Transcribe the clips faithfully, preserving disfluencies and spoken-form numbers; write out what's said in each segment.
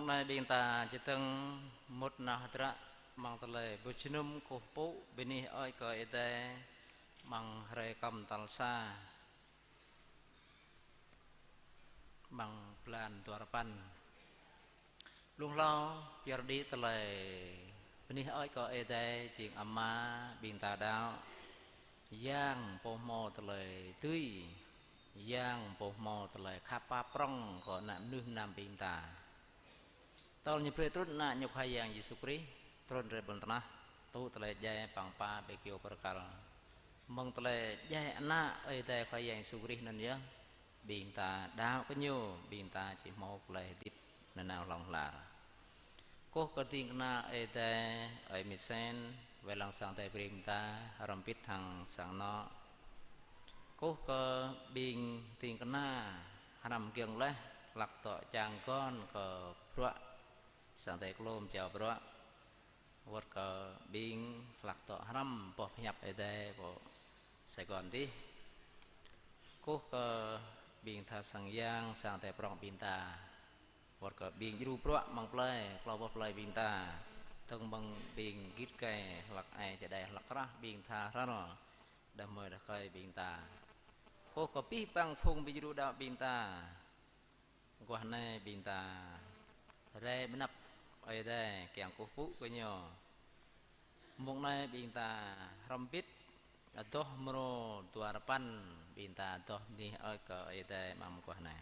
Anai ƀing ta čơdơ̆ng mŭt nao hơdră amăng tơlơi pơjơnum kơkuh pơpŭ bơni hơơč kơ Ơi Adai amăng hrơi kơm tal sa amăng blan dua rơpăn. Blung hlâo pơyơr đĭ tơlơi bơni hơơč kơ Ơi Adai jing Ama ƀing ta đaŏ, Yang pô hmâo tơlơi dưi, Yang pô hmâo tơlơi khăp pap prŏng kơ ană mơnuih mơnam ƀing ta. Tơl ñu brơi trŭn Ană ñu Khua Yang Yêsu Krist trŭn rai ƀơi lŏn tơnah, tŭ tơlơi djai păng pă ƀơi kơyâo bơrkal. Mơ̆ng tơlơi djai Ană Ơi Adai Khua Yang Yêsu Krist anŭn yơh, ƀing ta đaŏ kơ ñu, ƀing ta či hmâo tơlơi hơdip nanao hlŏng lar. Kơkuh kơ ding kơna Ơi Adai, ơi Misen, wai lăng sang Ơi Adai brơi ƀing ta, hrŏm hơbĭt hăng sang anŏ. Kơkuh kơ ƀing ding kơna hrăm giŏng laih, hlak dŏ čang gŏn kơ bruă sang Ơi Adai klôm jao bruă. Wơ̆t kơ ƀing hlak dŏ hrăm boh pơhiăp Ơi Adai pơ Sài Gòn adih. Kơkuh kơ ƀing tha sang yang sang Ơi Adai prŏng ƀing ta. Wơ̆t kơ ƀing djru bruă amăng plơi, klâo boh plơi ƀing ta. Tơ̆ng mơ̆ng ƀing git gai hlak ai čơđai hlak krah ƀing tha hrăl đah kơmơi đah kơi ƀing ta. Kơkuh kơ abih bang phung ƀing djru đaŏ ƀing ta. Mơguah anai ƀing ta rai ƀơi anăp Ơi Adai kiăng kơkuh pơpŭ kơ ñu. Mông anai ƀing ta hrŏm hơbĭt adoh mrô dua rơpăn, ƀing ta adoh bơni hơơč kơ Ơi Adai amăng mơguah anai.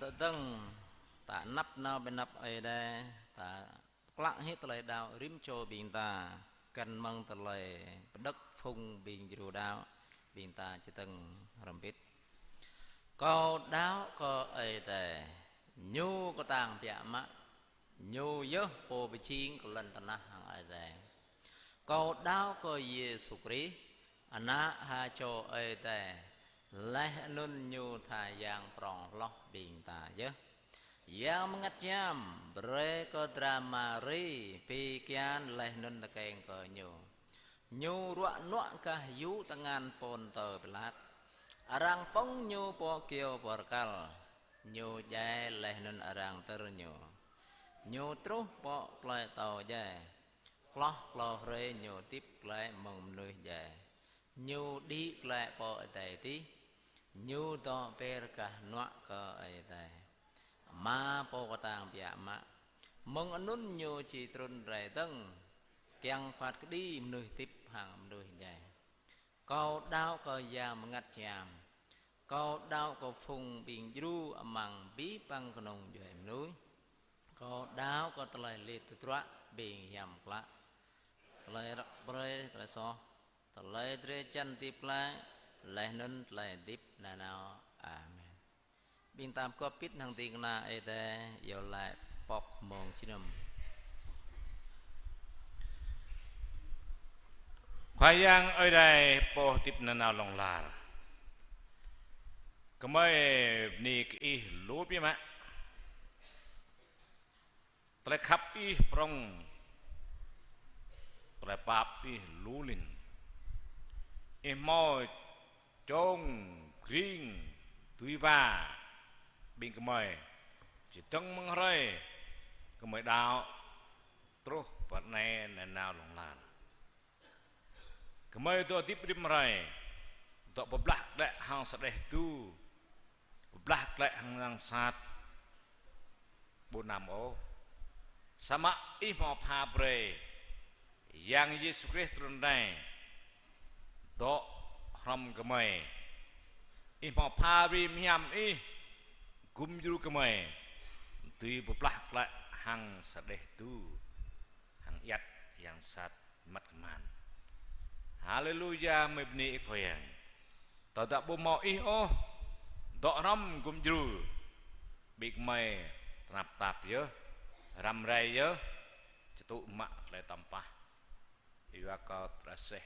Tơdang ta anăp nao ƀơi anăp Ơi Adai, ta klă hĭ tơlơi đaŏ rĭm čô ƀing ta, kăn mơ̆ng tơlơi pơđŏk phung ƀing djru đaŏ, ƀing ta čơdơ̆ng hrŏm hơbĭt. Kâo đaŏ kơ Ơi Adai, Ñu kơtang biă mă, Ñu yơh Pô pơjing kơ lŏn tơnah hăng Ơi Adai. Kâo đaŏ kơ Yêsu Krist, Ană ha čô Ơi Adai, laih anŭn Ñu tha Yang prŏng hloh ƀing ta yơh. Yang Bơngăt Hiam brơi kơ dra Mari pi kian laih anŭn tơkeng kơ Ñu. Ñu ruă nuă gah yŭ tơngan Pôntơ Pilat. Arăng pơ̆ng Ñu pơ kyâo bơrkal. Ñu djai laih anŭn arăng tơr Ñu. Ñu truh pơ plơi atâo djai. Hloh klâo hrơi Ñu hơdip glaĭ mơ̆ng mơnuih djai. Ñu đĭ glaĭ pơ adai adih. Ñu dŏ ber gah hnuă kơ Ơi Adai Ama Pô kơtang biă mă. Mơ̆ng anŭn Ñu či trŭn rai dơ̆ng, kiăng phat kơđi mơnuih hơdip hăng mơnuih djai. Kâo đaŏ kơ Yang Bơngăt Hiam. Kâo đaŏ kơ phung ƀing djru amăng abih bang kơnung djuai mơnuih. Kâo đaŏ kơ tơlơi lit tơdruă ƀing hiam klă, tơlơi răk brơi, tơlơi soh, tơlơi drơi jăn hơdip glaĭ, laih anŭn tơlơi hơdip nanao. Amen. Ƀing ta pơgop pĭt hăng ding kơna Ơi Adai, iâu laĭ pŏk mông jơnum. Khua Yang Ơi Adai Pô hơdip nanao hlŏng lar. Gơmơi bơni kơ Ih lu biă mă. Tơlơi khăp Ih prŏng, tơlơi pap Ih lu lin. Ih hmâo čong kring dui ba ƀing gơmơi, čơdơ̆ng mơ̆ng hrơi gơmơi đaŏ truh pơ anai nanao hlŏng lar. Gơmơi dŏ hơdip rĭm hrơi, dŏ pơblah glaĭ hăng sa đeh du, pơblah glaĭ hăng yang sat, ƀu năm ôh. Samơ̆ Ih hmâo pha brơi Yang Yêsu Krist trŭn rai, dŏ hrŏm gơmơi. Ih hmâo pha brơi mơhiam Ih gum djru gơmơi, dưi pơblah glaĭ hăng sa đeh du, hăng ayăt yang sat măt kơman. Haleluya, gơmơi bơni Ih Khua Yang. Tơdah ƀu hmâo Ih ôh dŏ hrŏm gum djru, ƀing gơmơi tơnap tap yơh, răm rai yơh, či tŭ mă tơlơi tơmpah, yua kơ tơlơi sa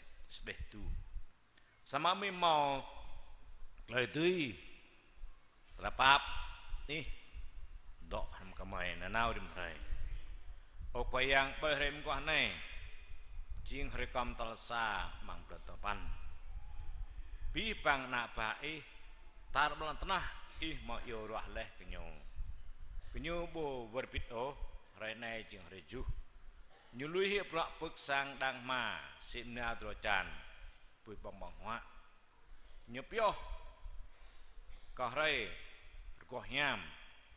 đeh du. Samơ̆ gơmơi hmâo tơlơi dưi, tơlơi pap Ih dŏ hrŏm gơmơi nanao rĭm hrơi. Ơ Khua Yang, ƀơi hrơi mơguah anai, jing hrơi kơm tal sa amăng blan duapăn. Abih bang ană bă Ih tar ƀơi lŏn tơnah, Ih hmâo iâu ruah laih gơñu. Gơñu ƀu wơr bĭt ôh, hrơi anai jing hrơi tơjuh. Ñu lui hĭ bruă pưk sang đang hma, sĭ mơnia drô čan, puih ƀơ̆ng ƀơ̆ng huă. Ñu pioh kơ hrơi rơgoh hiam,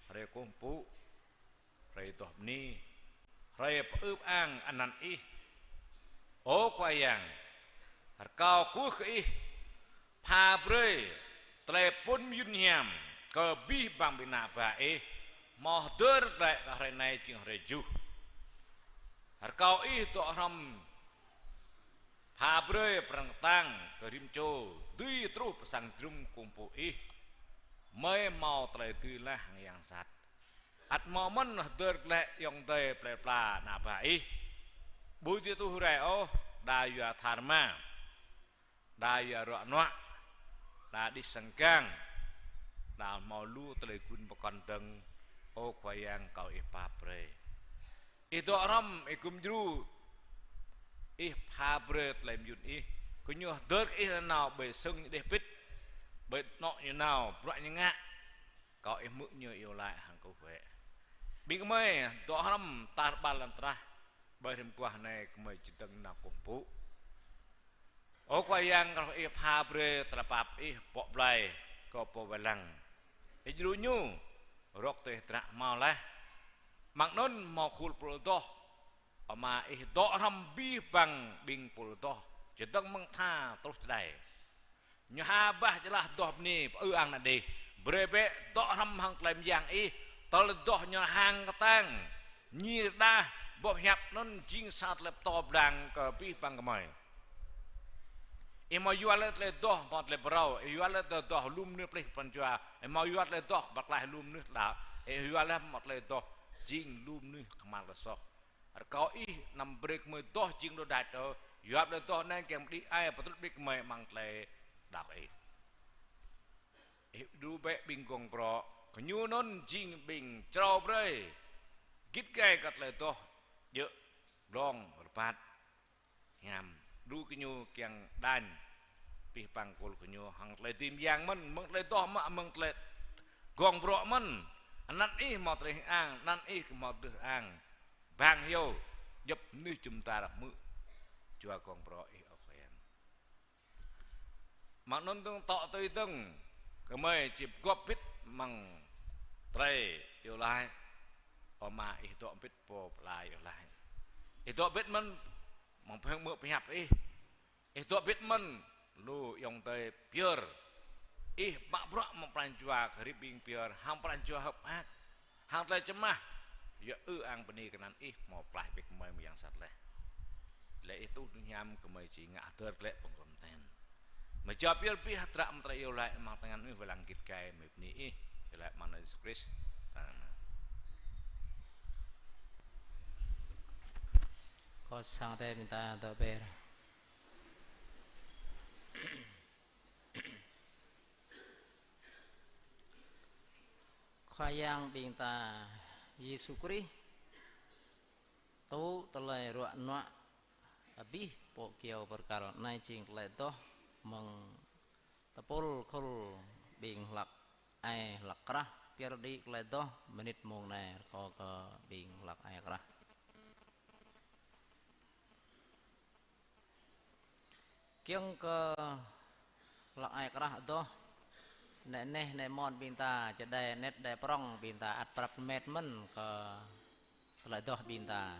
hrơi kơkuh pơpŭ, hrơi adoh bơni, hrơi pơư pơang anăn Ih. Ơ Khua Yang, rơkâo kơkuh kơ Ih pha brơi tơlơi pŭn mơyun hiam kơ abih bang ƀing ană bă Ih, hmâo hơdơr glaĭ kơ hrơi anai jing hrơi tơjuh. Rơkâo Ih dŏ hrŏm pha brơi pran kơtang kơ rĭm čô dưi truh pơ sang jơnum kơkuh pơpŭ Ih. Gơmơi hmâo tơlơi dưi laih hăng yang sat. Ăt hmâo mơ̆n hơdơr glaĭ ayŏng adơi plơi pla ană bă Ih. Ƀu dưi tuh rai ôh, đa yua tha rơma, đa yua ruă nuă, đa đih sang gang, đa hmâo lu tơlơi gun pơkŏn dơ̆ng. Ơ Khua Yang, rơkâo Ih pap brơi. Ih dŏ hrŏm, Ih gum djru, Ih pha brơi tơlơi mơyun Ih. Gơñu hơdơr kơ Ih nanao ƀơi sưng ñu đeh pĭt, ƀơi anŏ ñu nao, bruă ñu ngă. Rơkâo Ih hmư̆ ñu iâu laĭ hăng kơkuh bĕ. Ƀing gơmơi dŏ hrŏm tar ƀar lŏn tơnah, ƀơi hrơi mơguah anai gơmơi čơdơ̆ng nao kơkuh pơpŭ. Ơ Khua Yang, rơkâo Ih pha brơi tơlơi pap Ih pŏk blai kơ pô wai lăng. Ih djru ñu, rŏk tơlơi hơdră hmâo laih. Mơ̆ng anŭn hmâo khul pul adoh, Ama Ih dŏ hrŏm abih bang ƀing pul adoh, čơdơ̆ng mơ̆ng tha truh čơđai. Ñu ha bah jơlah adoh bơni, pơư ang ană đih, Brơi bĕ dŏ hrŏm hăng tơlơi mơyang ih, tơlơi adoh ñu hăng kơtang, ñi rơđah, boh hiăp anŭn jing sa tơlơi pơtô pơblang kơ abih bang gơmơi. Ih hmâo yua laih tơlơi adoh hmâo tơlơi phrâo, ih yua laih tơlơi adoh lu mơnuih pơplih pran jua, ih hmâo yua tơlơi adoh pơklaih lu mơnuih đaŏ, ih yua laih hmâo tơlơi adoh jing lu mơnuih kơhma̱l tơlơi soh. Rơkâo ih anăm brơi gơmơi adoh jing đôč đač ôh, yua tơlơi adoh anai kiăng pơđĭ ai pơtrŭt ƀing gơmơi amăng tơlơi đaŏ ih. Ih đru bĕ ƀing gơ̆ng bruă, gơñu anŭn jing ƀing črâo brơi, git gai kơ tơlơi adoh, djơ̆, glông, rơbat, hiam. Đru gơñu kiăng đañ abih bang kơkuh gơñu hăng tơlơi dưi mơyang mơ̆n, mơ̆ng tơlơi adoh mă, mơ̆ng tơlơi gơ̆ng bruă mơ̆n. Anăn ih hmâo tơlơi hơang, anăn ih hmâo tơlơi hơang. Bang hiu, djŏp mơnuih jum dar hmư̆ jua gơ̆ng bruă ih, ơ Khua Yang. Mơ̆ng anŭn dơ̆ng tŏ tui dơ̆ng, gơmơi či pơgop bit mơ̆ng tơlơi iâu laĭ. Ơ Ama, ih dŏ bit pô pơala iâu laĭ. Ih dŏ bit mơ̆n mơ̆ng pơhing mơ̆ pơhiăp ih. Ih dŏ bit mơ̆n lu ayŏng adơi pơyơr. Ih mă bruă mơ̆ng pran jua kơ rĭm ƀing pơyơr hăng pran jua hơ̆k mơak. Hăng tơlơi čơmah, yua ư ang bơni kơ anăn ih hmâo pơklaih ƀing gơmơi mơyang sat laih. Lĕ ih tuh hiam gơmơi či ngă hơdơr glaĭ pơgŏm ten. Mơ̆ jao pơyơr abih hơdră mơ̆ng tơlơi iâu laĭ amăng tơngan ih wai lăng git gai mơ̆ bơni ih. Iâu laĭ amăng anăn Yêsu Krist. Amen. Kâo sang tê ƀing ta dŏ ber. Khua Yang ƀing ta Yêsu Krist tŭ tơlơi ruă nuă abih pô kyâo bơrkal anai jing tơlơi adoh mơ̆ng tơpul khul ƀing hlăk ai hlăk krah, pơyơr đĭ tơlơi adoh mơnit mông anai rơkâo kơ ƀing hlăk ai krah. Kiăng kơ hlăk ai krah adoh, nĕ neh nĕ mon ƀing ta, čơđai anet đai prŏng ƀing ta ăt prăp met mơ̆n kơ tơlơi adoh ƀing ta.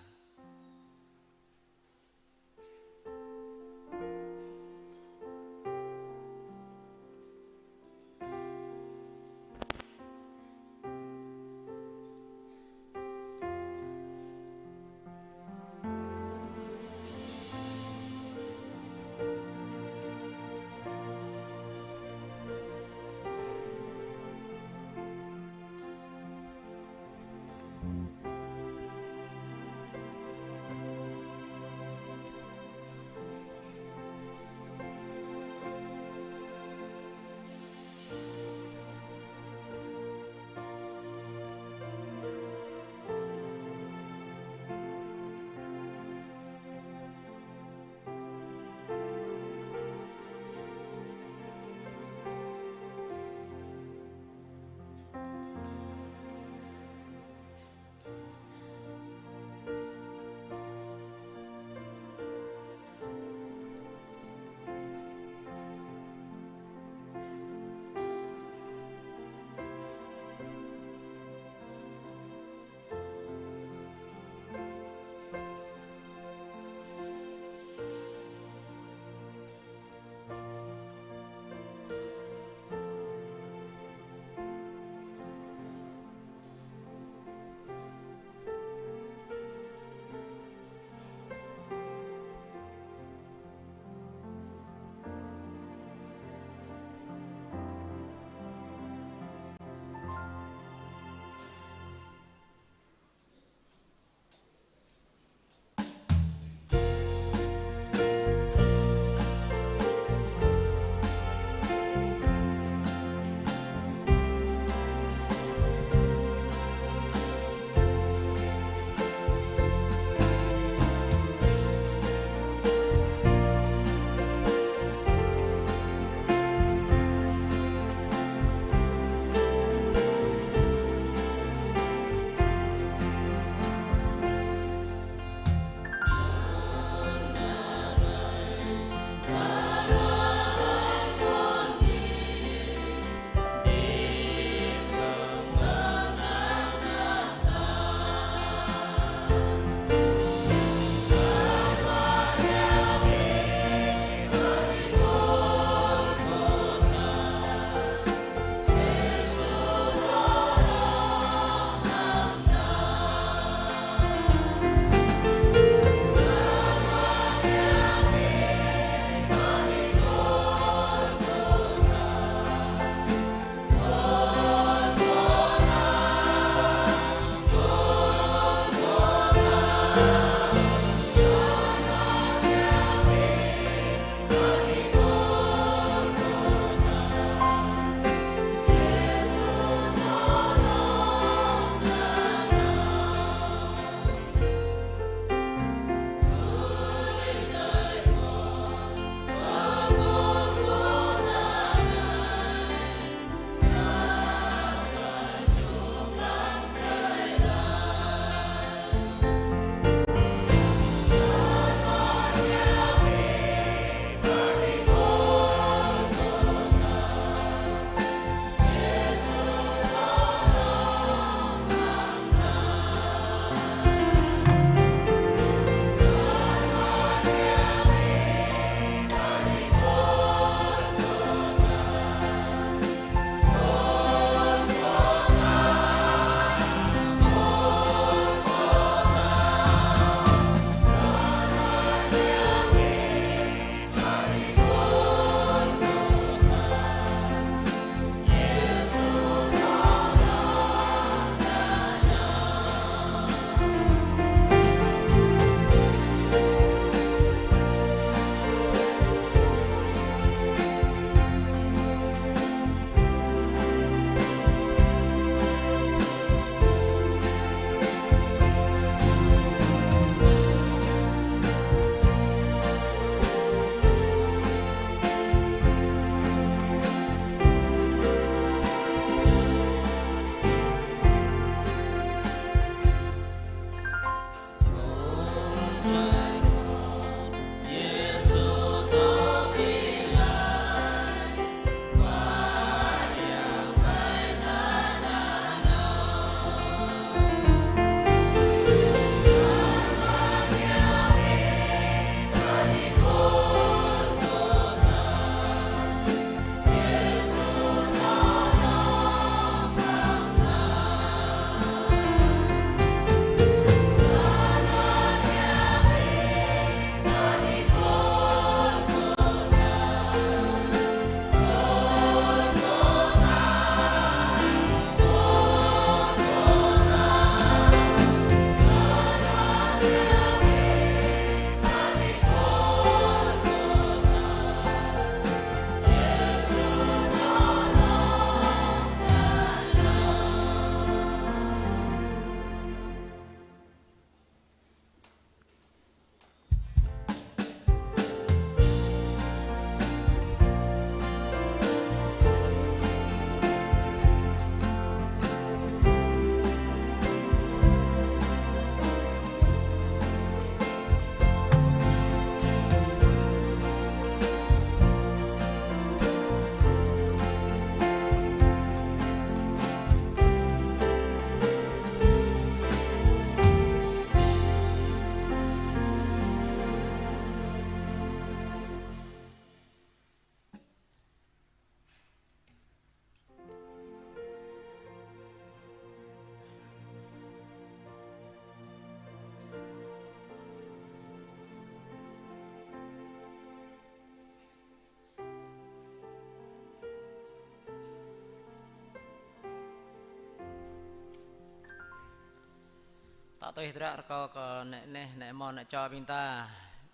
Tui hơdră rơkâo kơ nĕ neh, nĕ mơ̆n, nĕ čô ƀing ta,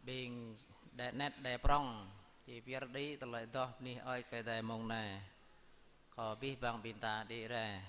ƀing đe anet, đe prŏng, či pơyơr đĭ tơlơi adoh bơni hơơč kơ Ơi Adai mông anai. Kâo abih bang ƀing ta đĭ rai.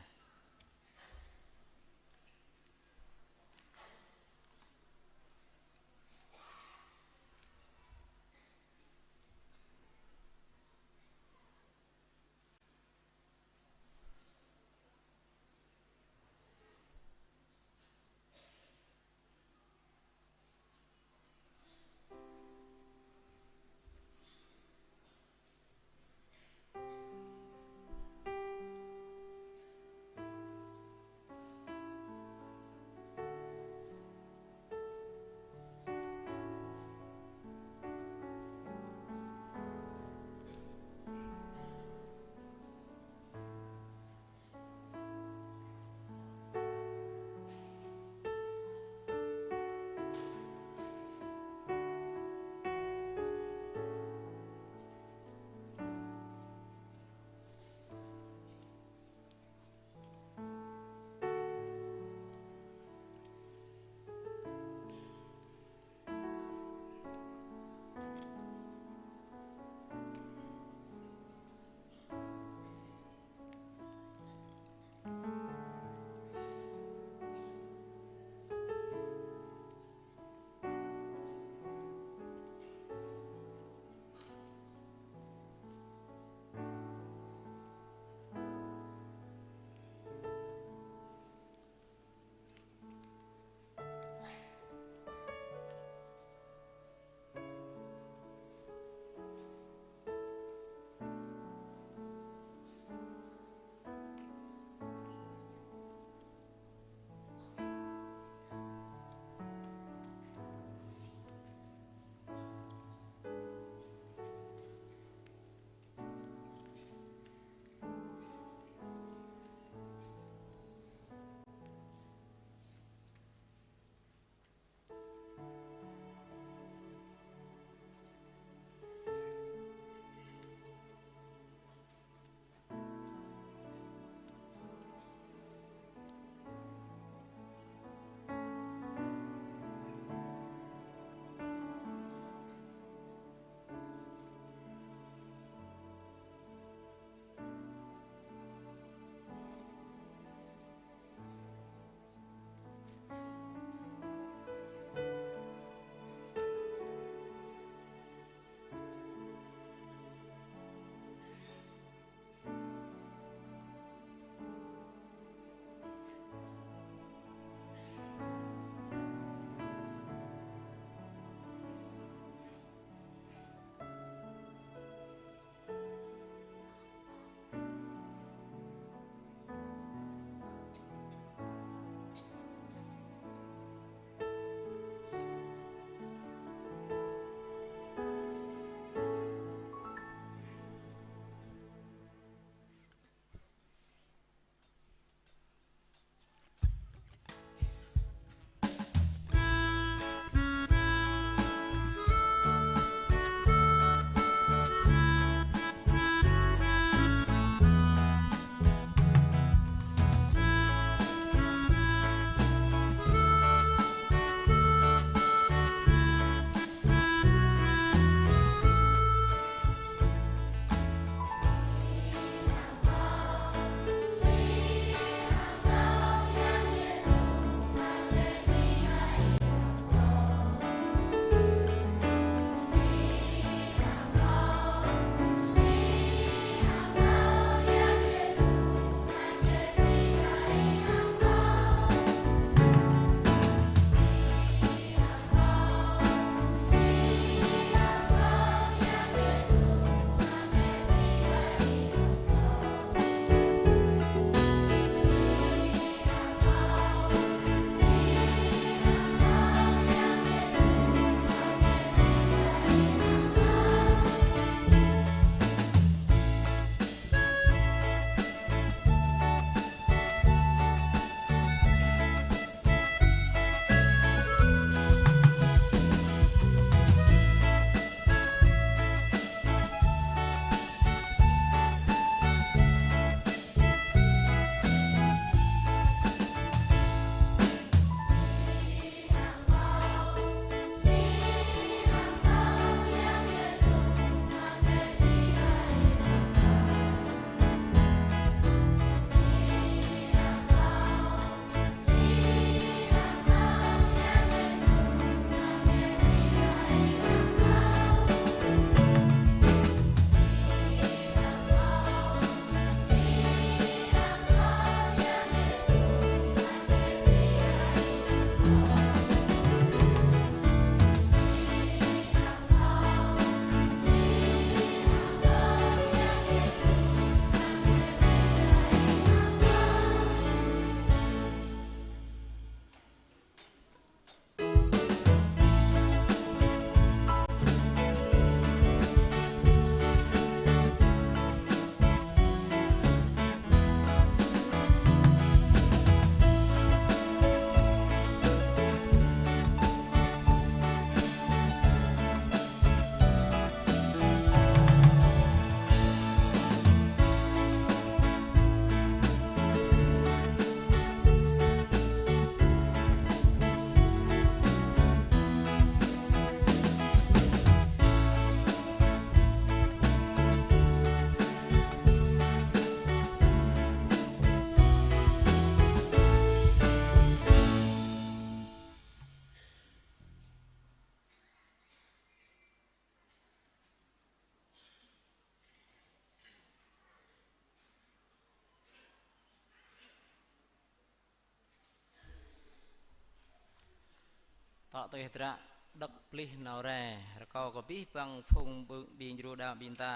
Tŏ tui hơdră đŏk plih nao rai, rơkâo kơ abih bang phung ƀing djru đaŏ ƀing ta.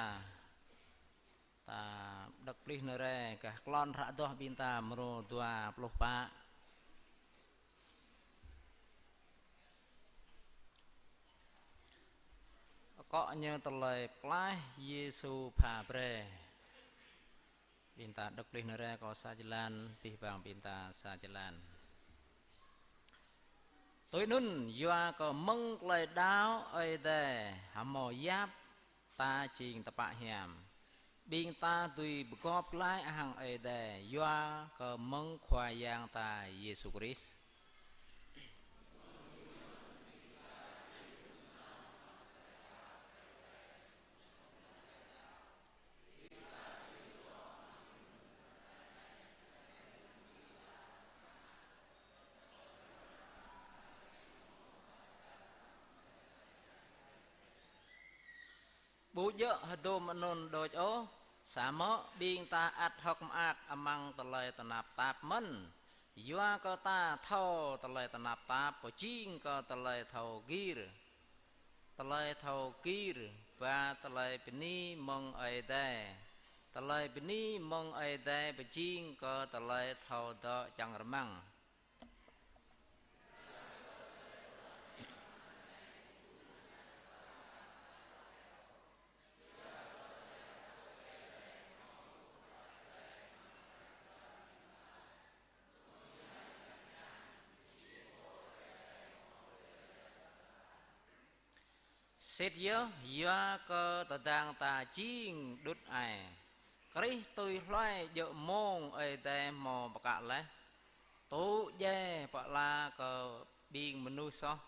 Ta đŏk plih nao rai, gah klon hră adoh ƀing ta mrô dua pluh pă. Akŏ ñu tơlơi pơklaih Yêsu pha brơi. Ƀing ta đŏk plih nao rai kâo sa jơlan, abih bang ƀing ta sa jơlan. Tui anŭn yua kơ mơ̆ng tơlơi đaŏ Ơi Adai hơmâo yap ta jing tơpă hiam. Ƀing ta dưi pơgop glaĭ hăng Ơi Adai yua kơ mơ̆ng Khua Yang ta Yêsu Krist. Ƀu djơ̆ hơdôm anŭn đôč ôh, samơ̆ ƀing ta ăt hơ̆k mơak amăng tơlơi tơnap tap mơ̆n. Yua kơ ta thâo tơlơi tơnap tap pơjing kơ tơlơi thâo gir. Tơlơi thâo gir ba tơlơi bơni mơ̆ng Ơi Adai. Tơlơi bơni mơ̆ng Ơi Adai pơjing kơ tơlơi thâo dŏ čang rơmang. Sĭt yơh, yua kơ tơdang ta jing đŭt ai, Krist tui hluai djơ̆ mông Ơi Adai hmâo pơkă laih, tŭ djai pơala kơ ƀing mơnuih soh.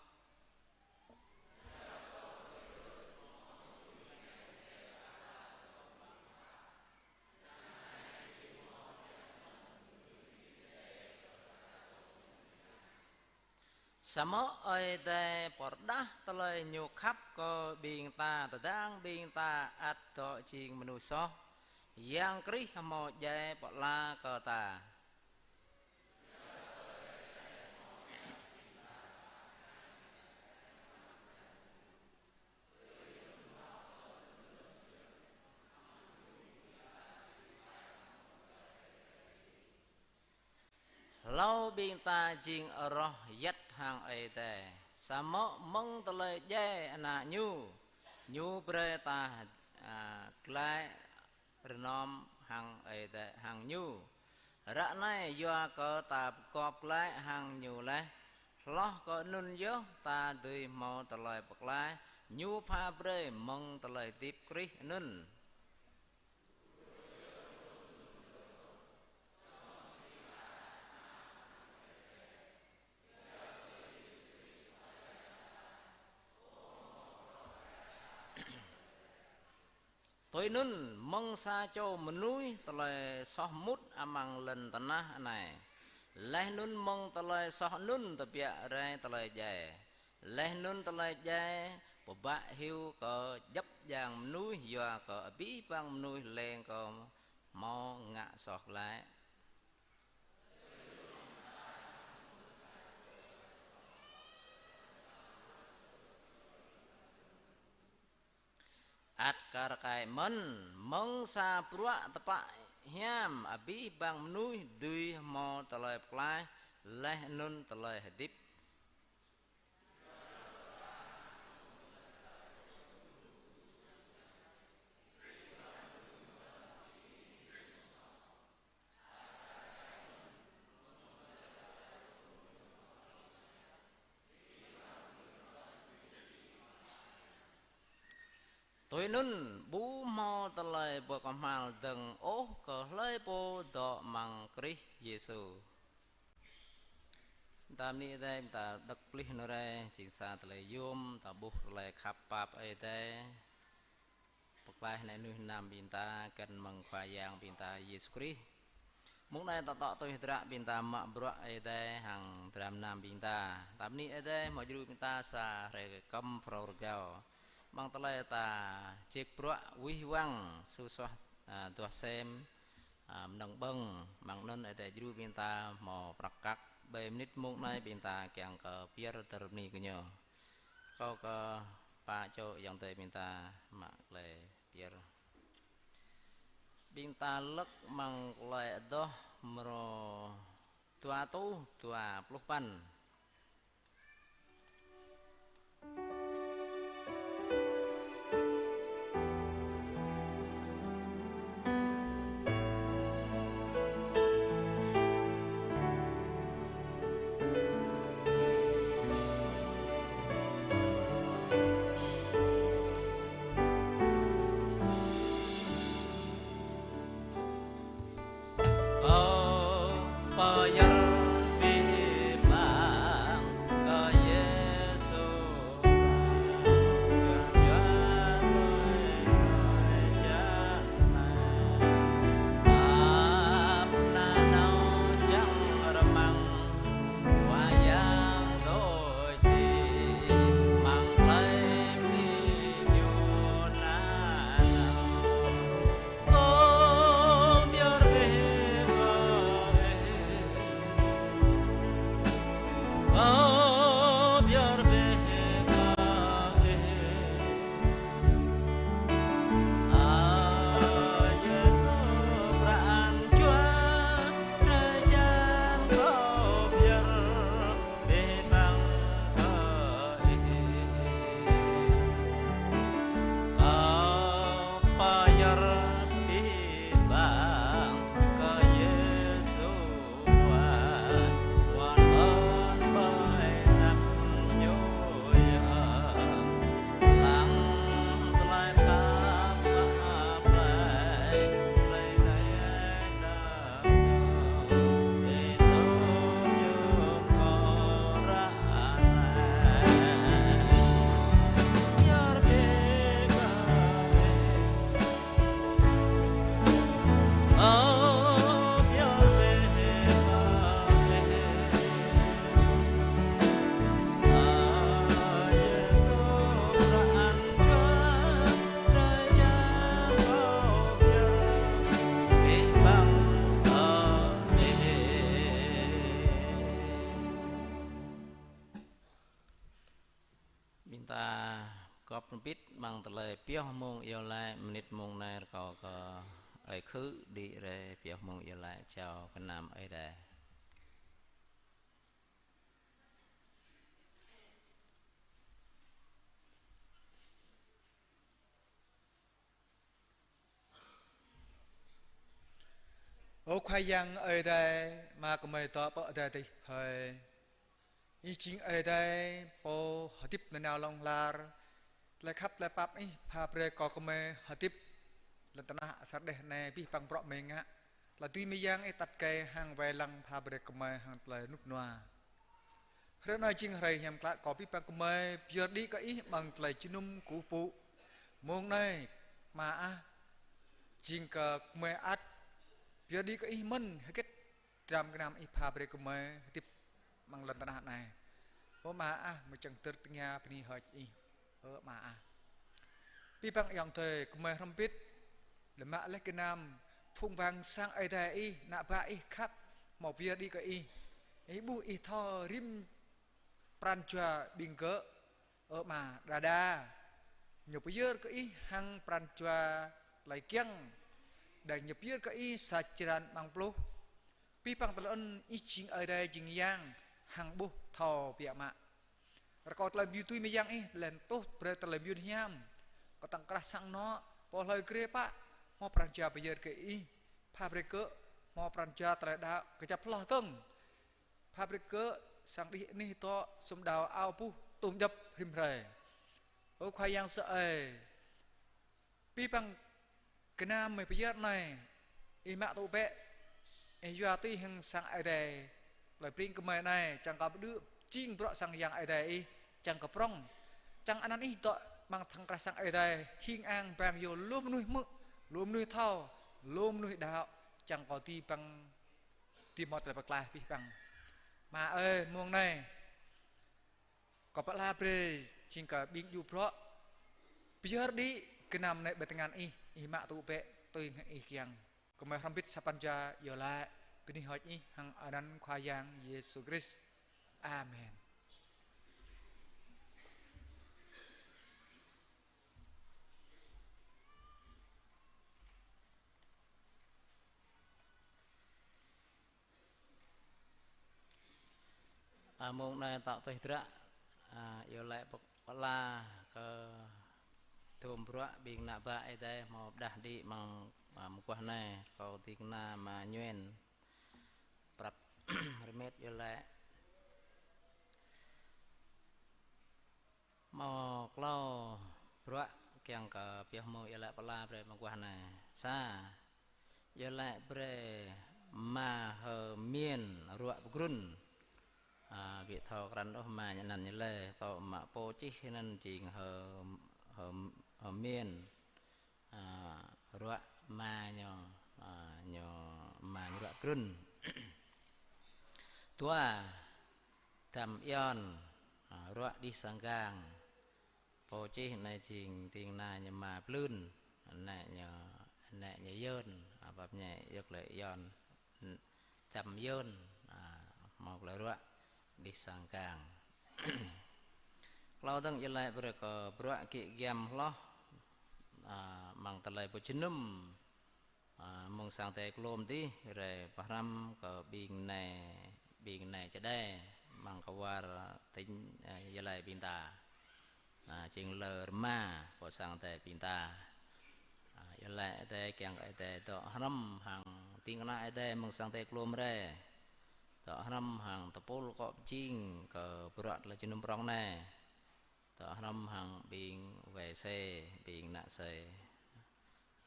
Samơ̆ Ơi Adai pơrơđah tơlơi Ñu khăp kơ ƀing ta, tơdang ƀing ta ăt dŏ jing mơnuih soh, Yang Krist hmâo djai pơala kơ ta. Hlâo ƀing ta jing rŏh yăt hăng Ơi Adai, samơ̆ mơ̆ng tơlơi djai Ană Ñu, Ñu brơi ta, a, glaĭ rơnŏm hăng Ơi Adai, hăng Ñu. Ră anai yua kơ ta pơgop glaĭ hăng Ñu laih, hloh kơ anŭn yơh ta dưi hmâo tơlơi pơklaih Ñu pha brơi mơ̆ng tơlơi hơdip Krist anŭn. Tui anŭn, mơ̆ng sa čô mơnuih tơlơi soh mŭt amăng lŏn tơnah anai, laih anŭn mơ̆ng tơlơi soh anŭn tơbiă rai tơlơi djai. Laih anŭn tơlơi djai pơbă hyu kơ djŏp djang mơnuih, yua kơ abih bang mơnuih leng kơ hmâo ngă soh glaĭ. Ăt kar kaĭ mơ̆n, mơ̆ng sa bruă tơpă hiam abih bang mơnuih dưi hmâo tơlơi pơklaih laih anŭn tơlơi hơdip. Tui anŭn, ƀu hmâo tơlơi pơkơhmal dơ̆ng ôh kơ hlơi pô dŏ amăng Krist Yêsu. Ta bơni Ơi Adai, ta đŏk plih nao rai, jing sa tơlơi yôm, ta ƀuh tơlơi khăp pap Ơi Adai. Pơklaih ană mơnuih mơnam ƀing ta, găn mơ̆ng Khua Yang ƀing ta Yêsu Krist. Mông anai ta tŏ tui hơdră ƀing ta mă bruă Ơi Adai hăng dram mơnam ƀing ta. Ta bơni Ơi Adai hmâo djru ƀing ta sa hrơi kơm phrâo rơgao. Amăng tơlơi ta ček bruă wih wăng su suaih, a, duah sem, a, mơnơ̆ng ƀơ̆ng, amăng anŭn Ơi Adai djru ƀing ta hmâo prăk kăk Ƀơi mơnit mông anai ƀing ta kiăng kơ pơyơr tơlơi bơni kơ ñu. Kâo kơ pă čô ayŏng adơi ƀing ta mă tơlơi pơyơr. Ƀing ta lăk amăng tơlơi adoh mrô dua rơtuh dua pluh păn. Kâo pơyơr abih bang kơ Yêsu, Jua tui hơjăn anai. Ăp nanao čang rơmang, wai yang đôč dih, amăng tơlơi bơni ñu nanao. Ơ, pơyơr bĕ kơ Ih. Ơ, pơyơr bĕ kơ Ih. Ơ Yêsu, pran jua drơi jăn kâo pơyơr abih bang kơ Ih. Kâo pơyơr abih bang kơ Yêsu, wăn wăn ƀơi anăp Ñu yơh. Lăng tơlơi khăp pap plai, plai dai dai. Ƀing ta gŏp hơbĭt amăng tơlơi pioh mông iâu laĭ, mơnit mông anai rơkâo kơ ơi khư đĭ rai pioh mông iâu laĭ jao gơnam Ơi Adai. Ơ Khua Yang Ơi Adai, Ama gơmơi dŏ pơ adai adih hơi. Ih jing Ơi Adai, Pô hơdip nanao hlŏng lar. Tơlơi khăp tơlơi pap Ih pha brơi kơ gơmơi hơdip lŏn tơnah asar đeh anai abih bang bruă gơmơi ngă. Tơlơi dưi mơyang Ih atăt gai hăng wai lăng pha brơi kơ gơmơi hăng tơlơi rơnŭk rơnua. Hrơi anai jing hrơi hiam klă kơ abih bang gơmơi pơyơr đĭ kơ Ih amăng tơlơi jơnum kơkuh pơpŭ. Mông anai, Ama ah, jing kơ gơmơi ăt pơyơr đĭ kơ Ih mơ̆n hơget dram gơnam Ih pha brơi kơ gơmơi hơdip amăng lŏn tơnah anai. Ơ Ama ah, gơmơi čang hơdơr tơngia bơni hơơč Ih. Ơ Ama ah. Abih bang ayŏng adơi, gơmơi hrŏm hơbĭt, lơ̆m mă laih gơnam phung wang sang Ơi Adai Ih, ană bă Ih khăp, hmâo pơyơr đĭ kơ Ih. Ih ƀuh Ih thâo rĭm pran jua ƀing gơ̆. Ơ Ama, đơđa ñu pơyơr kơ Ih hăng pran jua tơlơi kiăng, đa ñu pơyơr kơ Ih sa črăn amăng pluh. Abih bang tơlơi anŭn Ih jing Ơi Adai jing Yang hăng ƀuh thâo biă mă. Rơkâo tơlơi mơyun dưi mơyang Ih, laih anŭn tuh brơi tơlơi mơyun hiam kơ tŏng krah sang anŏ, pô hlơi grê pă, hmâo pran jua pơyơr kơ Ih, pha brơi gơ̆ hmâo pran jua tơlơi đaŏ kơjăp hloh dơ̆ng. Pha brơi gơ̆ sang đih anih dŏ sum đao ao buh tŭm djŏp rĭm hrơi. Ơ Khua Yang sơai, abih bang gơnam gơmơi pơyơr anai, Ih mă tŭ bĕ, Ih yua tui hăng sang Ơi Adai, tơlơi pring gơmơi anai, čang kơ pơđư̆ jing bruă sang Yang Ơi Adai Ih, čang kơ prŏng, čang anăn Ih dŏ amăng tŏng krah sang Ơi Adai, hing ang bang yơh lu mơnuih hmư̆, lu mơnuih thâo, lu mơnuih đaŏ, čang kơ abih bang dưi hmâo tơlơi pơklaih abih bang. Ama ơi, mông anai, kâo pơala brơi, jing kơ ƀing djru bruă, pơyơr đĭ gơnam anai ƀơi tơngan Ih, Ih mă tŭ bĕ, tui hăng Ih kiăng. Gơmơi hrŏm hơbĭt sa pran jua iâu laĭ. Bơni hơơč ih hăng anăn Khua Yang Yêsu Krist. Amen. A, mông anai tŏ tui hơdră, a, iâu laĭ pơk-, pơala kơ tơm bruă ƀing ană bă Ơi Adai hmâo pơđah đĭ amăng, a, mơguah anai, kâo ding kơna Ama Nhuên. Prăp rơmet iâu laĭ. Hmâo klâo bruă kiăng kơ pioh mơ̆ng iâu laĭ pơala brơi mơguah anai. Sa, iâu laĭ brơi Ama H'Miên ruă pơgrŭn. A, ƀu thâo krăn ôh Ama ñu anăn ñu lĕ, tŏ mă pô čih anăn jing H'M-, H'M-, H'Miên. A, ruă ama ñu, a, ñu ama ñu ruă grŭn. Dua, Dăm Ion, a, ruă đih sang gang. Pô čih anai jing ding kơna ñu Ama Plưn, ană ñu, ană ñu Yơn, a, pap ñai yơk lĕ Ion. Dăm Yơn, a, hmâo klei ruă đih sang gang. Klâo dơ̆ng iâu laĭ brơi kơ bruă gĭ giăm hloh, a, amăng tơlơi pơjơnum, a, mơ̆ng sang Ơi Adai klôm dih, rai pơhrăm kơ ƀing nai, ƀing nai čơđai, amăng kwar tỉnh, a, Gia Lai ƀing ta. A, jing lơ rơma pơ sang Ơi Adai ƀing ta. A, iâu laĭ Ơi Adai kiăng Ơi Adai dŏ hrŏm hăng ding kơna Ơi Adai mơ̆ng sang Ơi Adai klôm rai. Dŏ hrŏm hăng tơpul akŏ pơjing kơ bruă tơlơi jơnum prŏng anai. Dŏ hrŏm hăng ƀing wai se, ƀing ană se.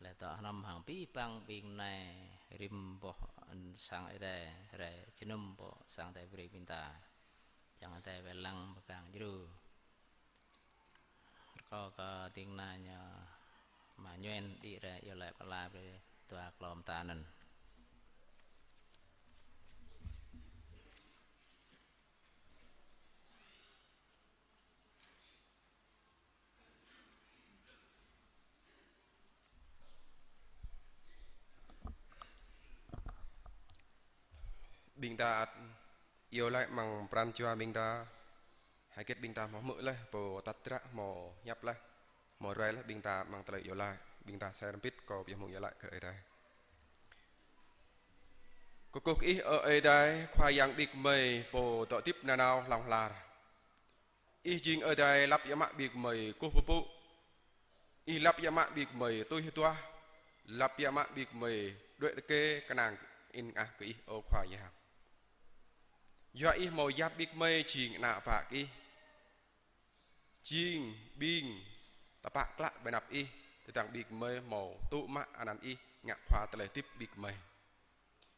Lĕ dŏ hrŏm hăng abih bang ƀing nai rĭm boh sang Ơi Adai, rai jơnum pơ sang Ơi Adai brơi ƀing ta. Čang Ơi Adai wai lăng pơgang djru. Rơkâo kơ ding kơna ñu Ama Nhuên đĭ rai iâu laĭ pơala brơi dua klâo mơta anŭn. Ƀing ta ăt iâu laĭ amăng pran jua ƀing ta, hơget ƀing ta hmâo hmư̆ laih, pô atăt dră hmâo hiăp laih, hmâo ruai laih ƀing ta amăng tơlơi iâu laĭ, ƀing ta sai rơmbit kâo pioh mơ̆ng iâu laĭ kơ Ơi Adai. Kơkuh kơ Ih, ơ Ơi Adai, Khua Yang ƀing gơmơi, pô dŏ hơdip nanao hlŏng lar. Ih jing Ơi Adai lăp djă mă ƀing gơmơi kơkuh pơpŭ. Ih lăp djă mă ƀing gơmơi tui hơduah. Lăp djă mă ƀing gơmơi đuaĭ tơkê kơnang ĭn ngăh kơ Ih, ơ Khua Yang. Yua Ih hmâo yap ƀing gơmơi jing ană bă kơ Ih. Jing ƀing tơpă klă ƀơi anăp Ih, tơdang ƀing gơmơi hmâo tŭ mă anăn Ih ngă khua tơlơi hơdip ƀing gơmơi.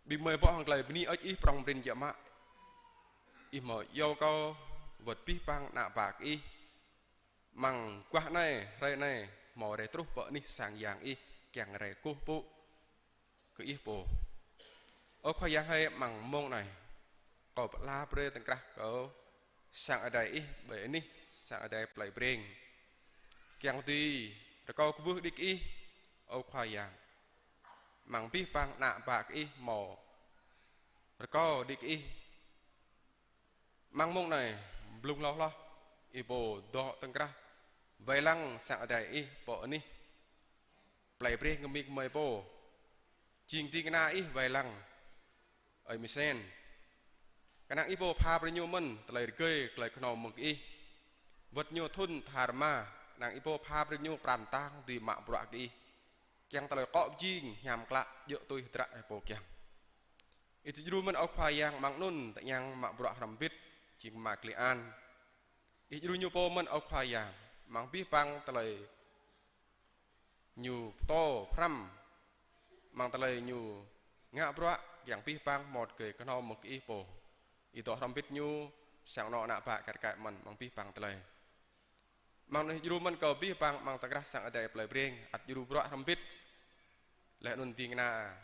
Ƀing gơmơi bŏ hăng tơlơi bơni hơơč Ih prŏng prin djă mă. Ih hmâo iâu kâo wơ̆t abih bang ană bă kơ Ih. Amăng guah anai, hrơi anai, hmâo rai truh pơ anih sang Yang Ih, kiăng rai kơkuh pơpŭ kơ Ih pô. Ơ Khua Yang hơi, amăng mông anai, kâo pơala brơi tơ̆ng krah kơ sang Ơi Adai Ih ƀơi anih sang Ơi Adai Plei Breng. Kiăng dưi rơkâo kwưh đĭ kơ Ih, ơ Khua Yang. Amăng abih bang ană bă kơ Ih hmâo rơkâo đĭ kơ Ih. Amăng mông anai, blung hloh hloh, Ih pô dŏ tơ̆ng krah wai lăng sang Ơi Adai Ih pơ anih Plei Breng kơ ƀing gơmơi pô. Jing ding kơna Ih wai lăng, ơi Misen. Kơnang Ih pô pha brơi ñu mơ̆n tơlơi rơgơi, tơlơi kơhnâo mơ̆ng kơ Ih. Wơ̆t ñu thŭn tha rơma, kơnang Ih pô pha brơi ñu pran tang dưi mă bruă kơ Ih. Kiăng tơlơi akŏ pơjing hiam klă djơ̆ tui hơdră Ih pô kiăng. Ih djru mơ̆n, ơ Khua Yang, amăng anŭn tơñang mă bruă hrŏm hơbĭt, jing Ama Kli An. Ih djru ñu pô mơ̆n, ơ Khua Yang, amăng abih bang tơlơi ñu pơtô pơhrăm, amăng tơlơi ñu ngă bruă, kiăng abih bang hmâo tơgơi kơhnâo mơ̆ng kơ Ih pô. Ih dŏ hrŏm hơbĭt ñu, sang anŏ ană bă kar kaĭ mơ̆n, amăng abih bang tơlơi. Amăng anŭn Ih djru mơ̆n kơ abih bang amăng tơkrah sang Ơi Adai Plei Breng, ăt djru bruă hrŏm hơbĭt. Laih anŭn ding kơna,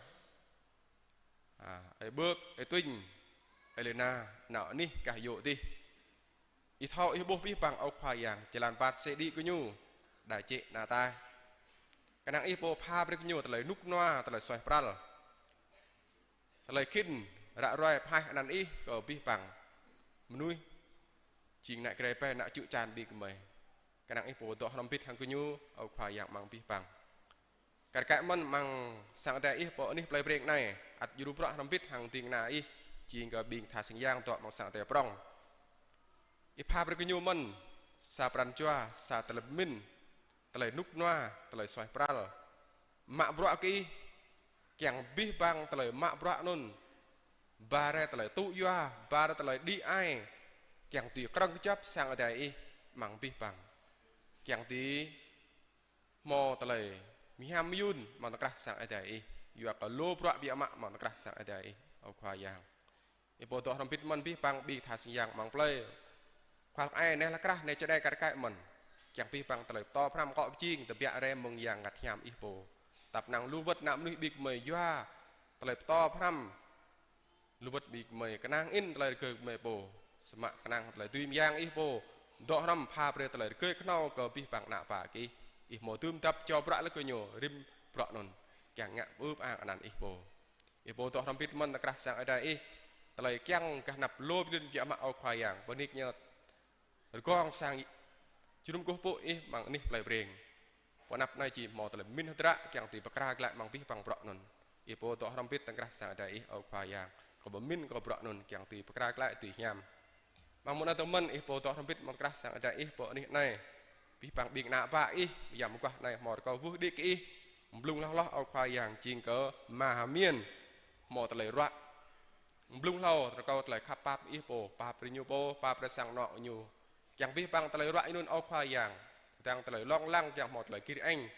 a, ơi Bơk, ơi Tuinh, ơi Lena, nao anih gah yŏ dih. Ih thâo, Ih ƀuh abih bang, ơ Khua Yang, jơlan ƀat sĕ đĭ kơ ñu, đa jĕ na tai. Kơnang Ih pô pha brơi kơ ñu tơlơi rơnŭk rơnua, tơlơi suaih pral. tơlơi khĭn ră ruai pơhaih anăn Ih kơ abih bang mơnuih jing ană krê pĕ, ană čư̆ čan ƀing gơmơi. Kơnang Ih pô dŏ hrŏm hơbĭt hăng gơñu, Ơ Khua Yang, amăng abih bang. Kar kaĭ mơ̆n amăng sang Ơi Adai Ih pô anih plei Breng anai, ăt djru bruă hrŏm hơbĭt hăng ding kơna Ih, jing kơ ƀing tha sang yang dŏ amăng sang Ơi Adai prŏng. Ih pha brơi kơ gơñu mơ̆n sa pran jua, sa tơlơi pơmĭn, tơlơi rơnŭk rơnua, tơlơi suaih pral. Mă bruă kơ Ih, kiăng abih bang tơlơi mă bruă anŭn ba rai tơlơi tŭ yua, ba rai tơlơi đĭ ai, kiăng dưi krơ̆ng kơjăp sang Ơi Adai Ih amăng abih bang. Kiăng dưi hmâo tơlơi mơhiam mơyun amăng tơkrah sang Ơi Adai Ih, yua kơ lu bruă biă mă amăng tơkrah sang Ơi Adai Ih, Ơ Khua Yang. Ih pô dŏ hrŏm hơbĭt mơ̆n abih bang ƀing tha sang yang amăng plei. Khua hlăk ai, neh hlăk krah, neh čơđai kar kaĭ mơ̆n. Kiăng abih bang tơlơi pơtô pơhrăm akŏ pơjing, tơbiă rai mơ̆ng Yang Bơngăt Hiam Ih pô. Tăp năng lu wơ̆t ană mơnuih ƀing gơmơi yua tơlơi pơtô pơhrăm. Lu wơ̆t ƀing gơmơi kơnang in tơlơi rơgơi gơmơi pô. Samơ̆ kơnang tơlơi dưi mơyang Ih pô dŏ hrŏm pha brơi tơlơi rơgơi kơhnâo kơ abih bang ană bă kơ Ih. Ih hmâo dưm dăp jao bruă lĕ kơ gơñu rĭm bruă anŭn, kiăng ngă pơư pơang anăn Ih pô. Ih pô dŏ hrŏm hơbĭt mơ̆n tơkrah sang Ơi Adai Ih. Tơlơi kiăng gah anăp lu ƀing lŏn biă mă, Ơ Khua Yang, bơni kơ ñu rơgong sang jơnum kơkuh pơpŭ Ih amăng anih plei Breng. Pơ anăp anai či hmâo tơlơi pơmĭn hơdră kiăng dưi pơkra glaĭ amăng abih bang bruă anŭn. Ih pô dŏ hrŏm hơbĭt tơkrah sang Ơi Adai Ih, Ơ Khua Yang. Kâo pơmĭn kơ bruă anŭn kiăng dưi pơkra glaĭ dưi hiam. Amăng mơ̆ng anai tơ mơ̆n Ih pô dŏ hrŏm hơbĭt mơ̆n tơkrah sang Ơi Adai Ih pơ anih anai. Abih bang ƀing ană bă Ih, yam mơguah anai hmâo rơkâo wơh đĭ kơ Ih. Blung hloh hloh, Ơ Khua Yang, jing kơ ama H'Miên hmâo tơlơi ruă. Blung hlâo rơkâo tơlơi khăp pap Ih pô, pap brơi ñu pô, pap brơi sang anŏ ñu. Kiăng abih bang tơlơi ruă anŭn, Ơ Khua Yang, dang tơlơi lông lăng, kiăng hmâo tơlơi gir eng,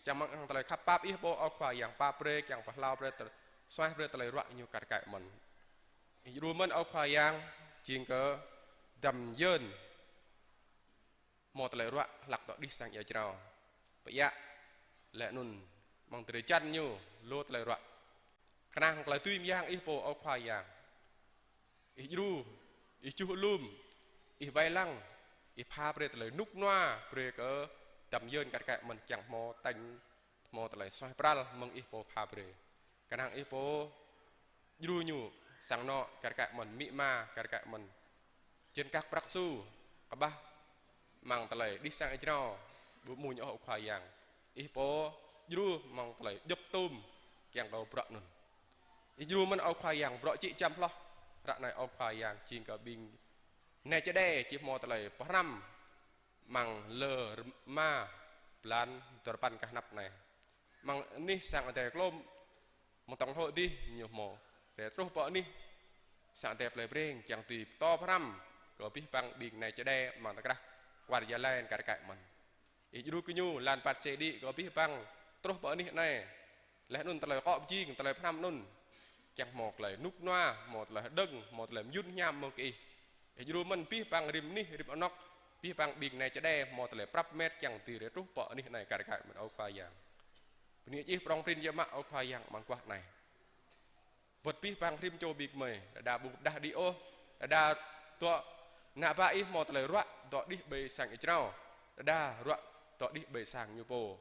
kiăng mơ̆ng tơlơi khăp pap Ih pô, Ơ Khua Yang, pap brơi, kiăng pơhlao brơi tơ-, suaih brơi tơlơi ruă ñu kar kaĭ mơ̆n. Ih djru mơ̆n, Ơ Khua Yang, jing kơ Dăm Yơn hmâo tơlơi ruă hlăk dŏ đih sang ia jrao. Pơiă lĕ anŭn amăng drơi jăn ñu lu tơlơi ruă. Kơnang tơlơi dưi mơyang Ih pô, Ơ Khua Yang. Ih djru, Ih juh alum, Ih wai lăng, Ih pha brơi tơlơi rơnŭk rơnua brơi kơ Dăm Yơn kar kaĭ mơ̆n, kiăng hmâo tañ, hmâo tơlơi suaih pral mơ̆ng Ih pô pha brơi. Kơnang Ih pô djru ñu sang anŏ kar kaĭ mơ̆n, amĭ ama kar kaĭ mơ̆n. Jên kăk prăk su kơƀah amăng tơlơi đih sang ia jrao ƀu amuñ ôh, Ơ Khua Yang. Ih pô djru amăng tơlơi djŏp tum kiăng kơ bruă anŭn. Ih djru mơ̆n, Ơ Khua Yang, bruă čĭ čăm hloh ră anai, Ơ Khua Yang, jing kơ ƀing nai čơđai či hmâo tơlơi pơhrăm amăng lơ rơma blan dua rơpăn kơ anăp anai. Amăng anih sang Ơi Adai Klôm, amăng tổng hội adih ñu hmâo rai truh pơ anih sang Ơi Adai plei Breng kiăng dưi pơtô pơhrăm kơ abih bang ƀing nai čơđai amăng tơkrah kwar Gia Lai kar kaĭ mơ̆n. Ih djru kơ ñu lăn pat sê đĭ kơ abih bang truh pơ anih anai. Laih anŭn tơlơi akŏ pơjing, tơlơi pơhrăm anŭn kiăng hmâo tơlơi rơnŭk rơnua, hmâo tơlơi hơđơ̆ng, hmâo tơlơi mơyun hiam mơ̆ng kơ Ih. Ih djru mơ̆n abih bang rĭm anih rĭm anŏ, abih bang ƀing nai čơđai hmâo tơlơi prăp met kiăng dưi rai truh pơ anih anai kar kaĭ mơ̆n, Ơ Khua Yang. Bơni Ih prŏng prin yơh mă, Ơ Khua Yang, amăng guah anai. Wơ̆t abih bang rĭm čô ƀing gơmơi, đơđa ƀu pơdah đĭ ôh, đơđa dŏ ană bă Ih hmâo tơlơi ruă dŏ đih ƀơi sang ia jrao, đơđa ruă dŏ đih ƀơi sang ñu pô.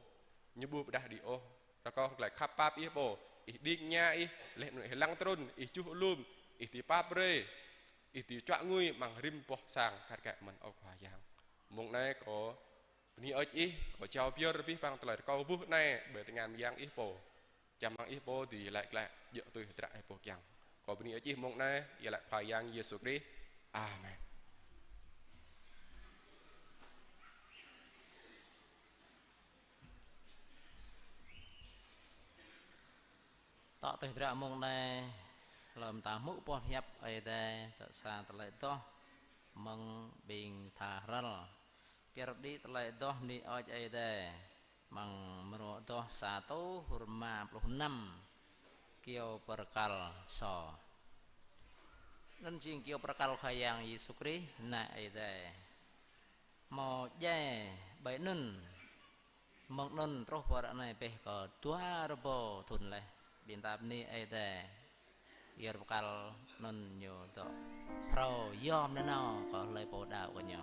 Ñu ƀu pơdah đĭ ôh. Rơkâo tơlơi khăp pap Ih pô, Ih đĭ ña Ih, laih anŭn Ih lăng trŭn, Ih juh alum, Ih dưi pap brơi, Ih dưi čuă ngui amăng rĭm boh sang kar kaĭ mơ̆n, Ơ Khua Yang. Mông anai kâo bơni hơơč Ih, kâo jao pơyơr abih bang tơlơi rơkâo ƀuh anai ƀơi tơngan mơyang Ih pô. Čang mơ̆ng Ih pô dưi laĭ glaĭ, djơ̆ tui hơdră Ih pô kiăng. Kâo bơni hơơč Ih mông anai, iâu laĭ Khua Yang Yêsu Krist. Amen. Tŏ tui hơdră mông anai, lơ̆m ta hmư̆ boh hiăp Ơi Adai, tŏ sa tơlơi adoh mơ̆ng ƀing tha hrăl. Pơyơr đĭ tơlơi adoh bơni hơơč Ơi Adai amăng mrô adoh sa rơtuh rơma pluh năm, kyâo pơrơkal sô. Anŭn jing kyâo pơrơkal Khua Yang Yêsu Krist, Ană Ơi Adai. Hmâo djai ƀơi anŭn, mơ̆ng anŭn truh pơ ră anai pĕ kơ dua rơbâo thŭn laih. Ƀing ta bơni Ơi Adai. Yơr pơkăl anŭn ñu dŏ phrâo yom nanao kơ hlơi pô đaŏ kơ ñu.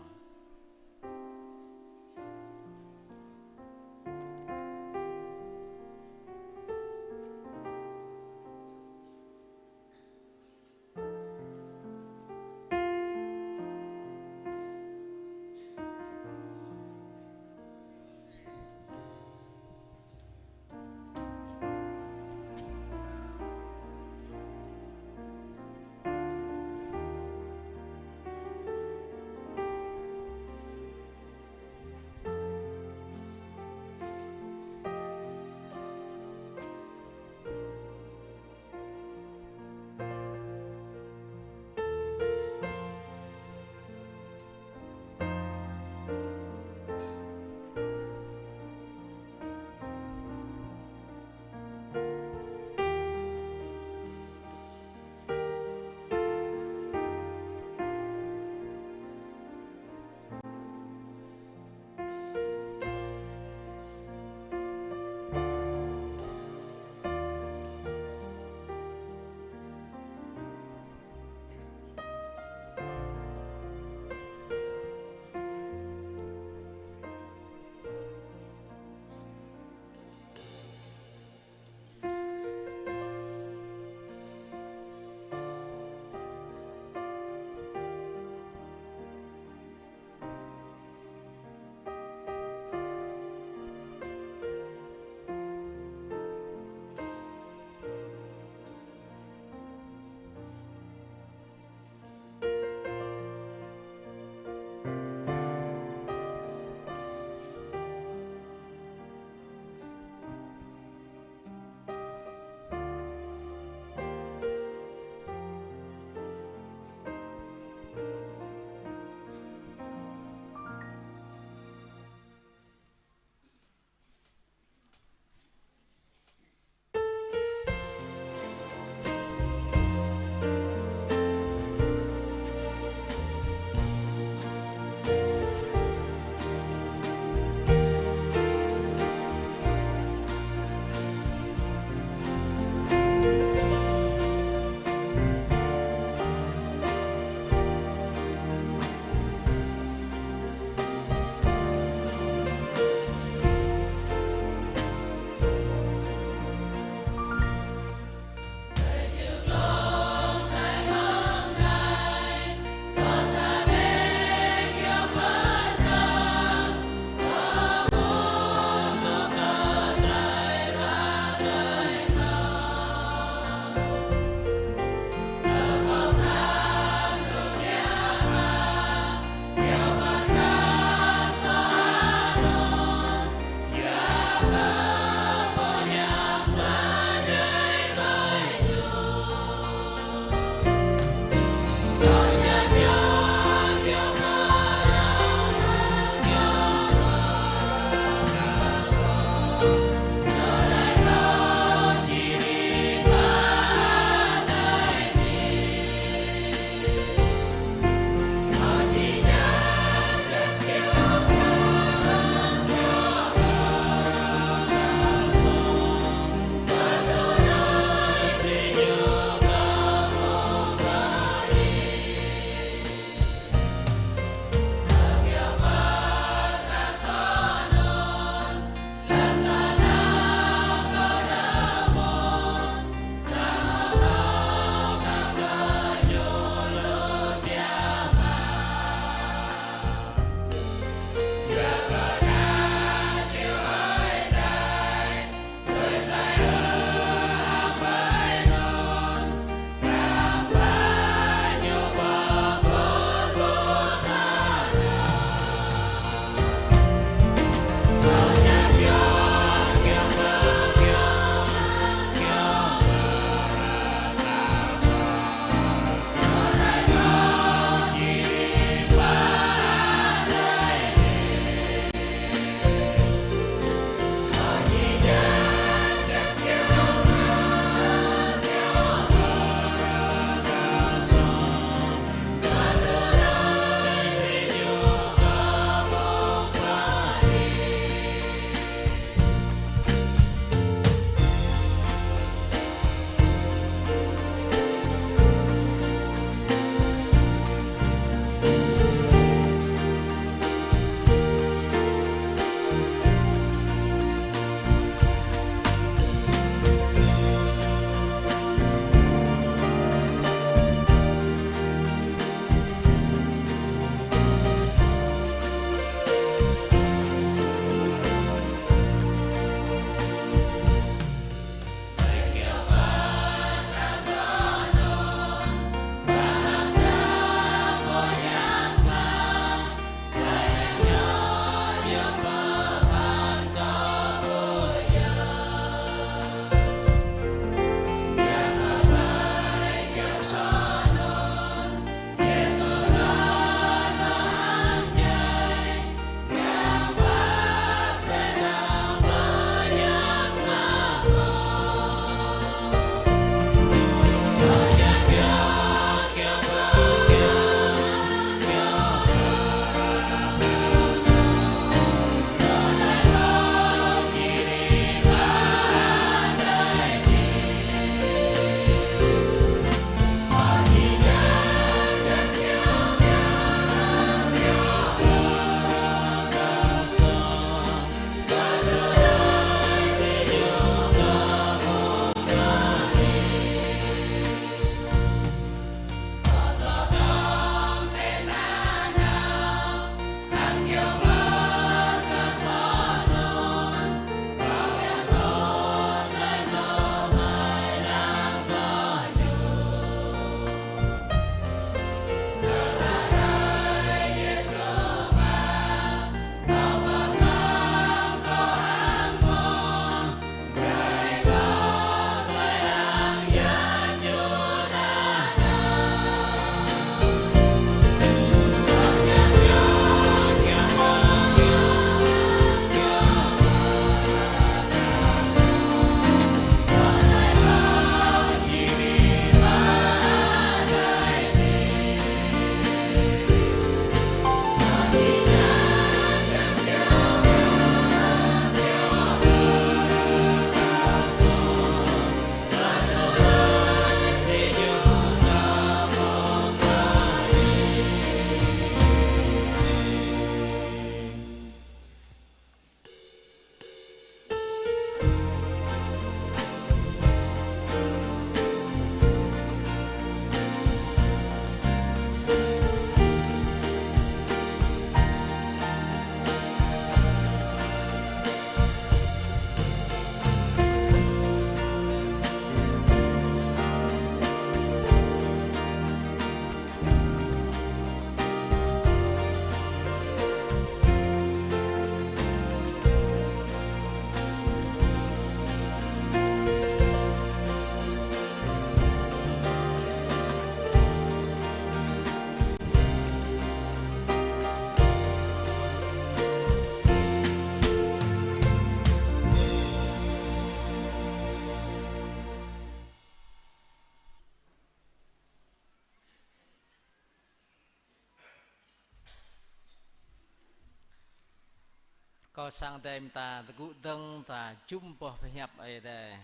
Kâo sang Ơi Adai mơ̆ng ta tơgŭ dơ̆ng ta jum boh pơhiăp Ơi Adai.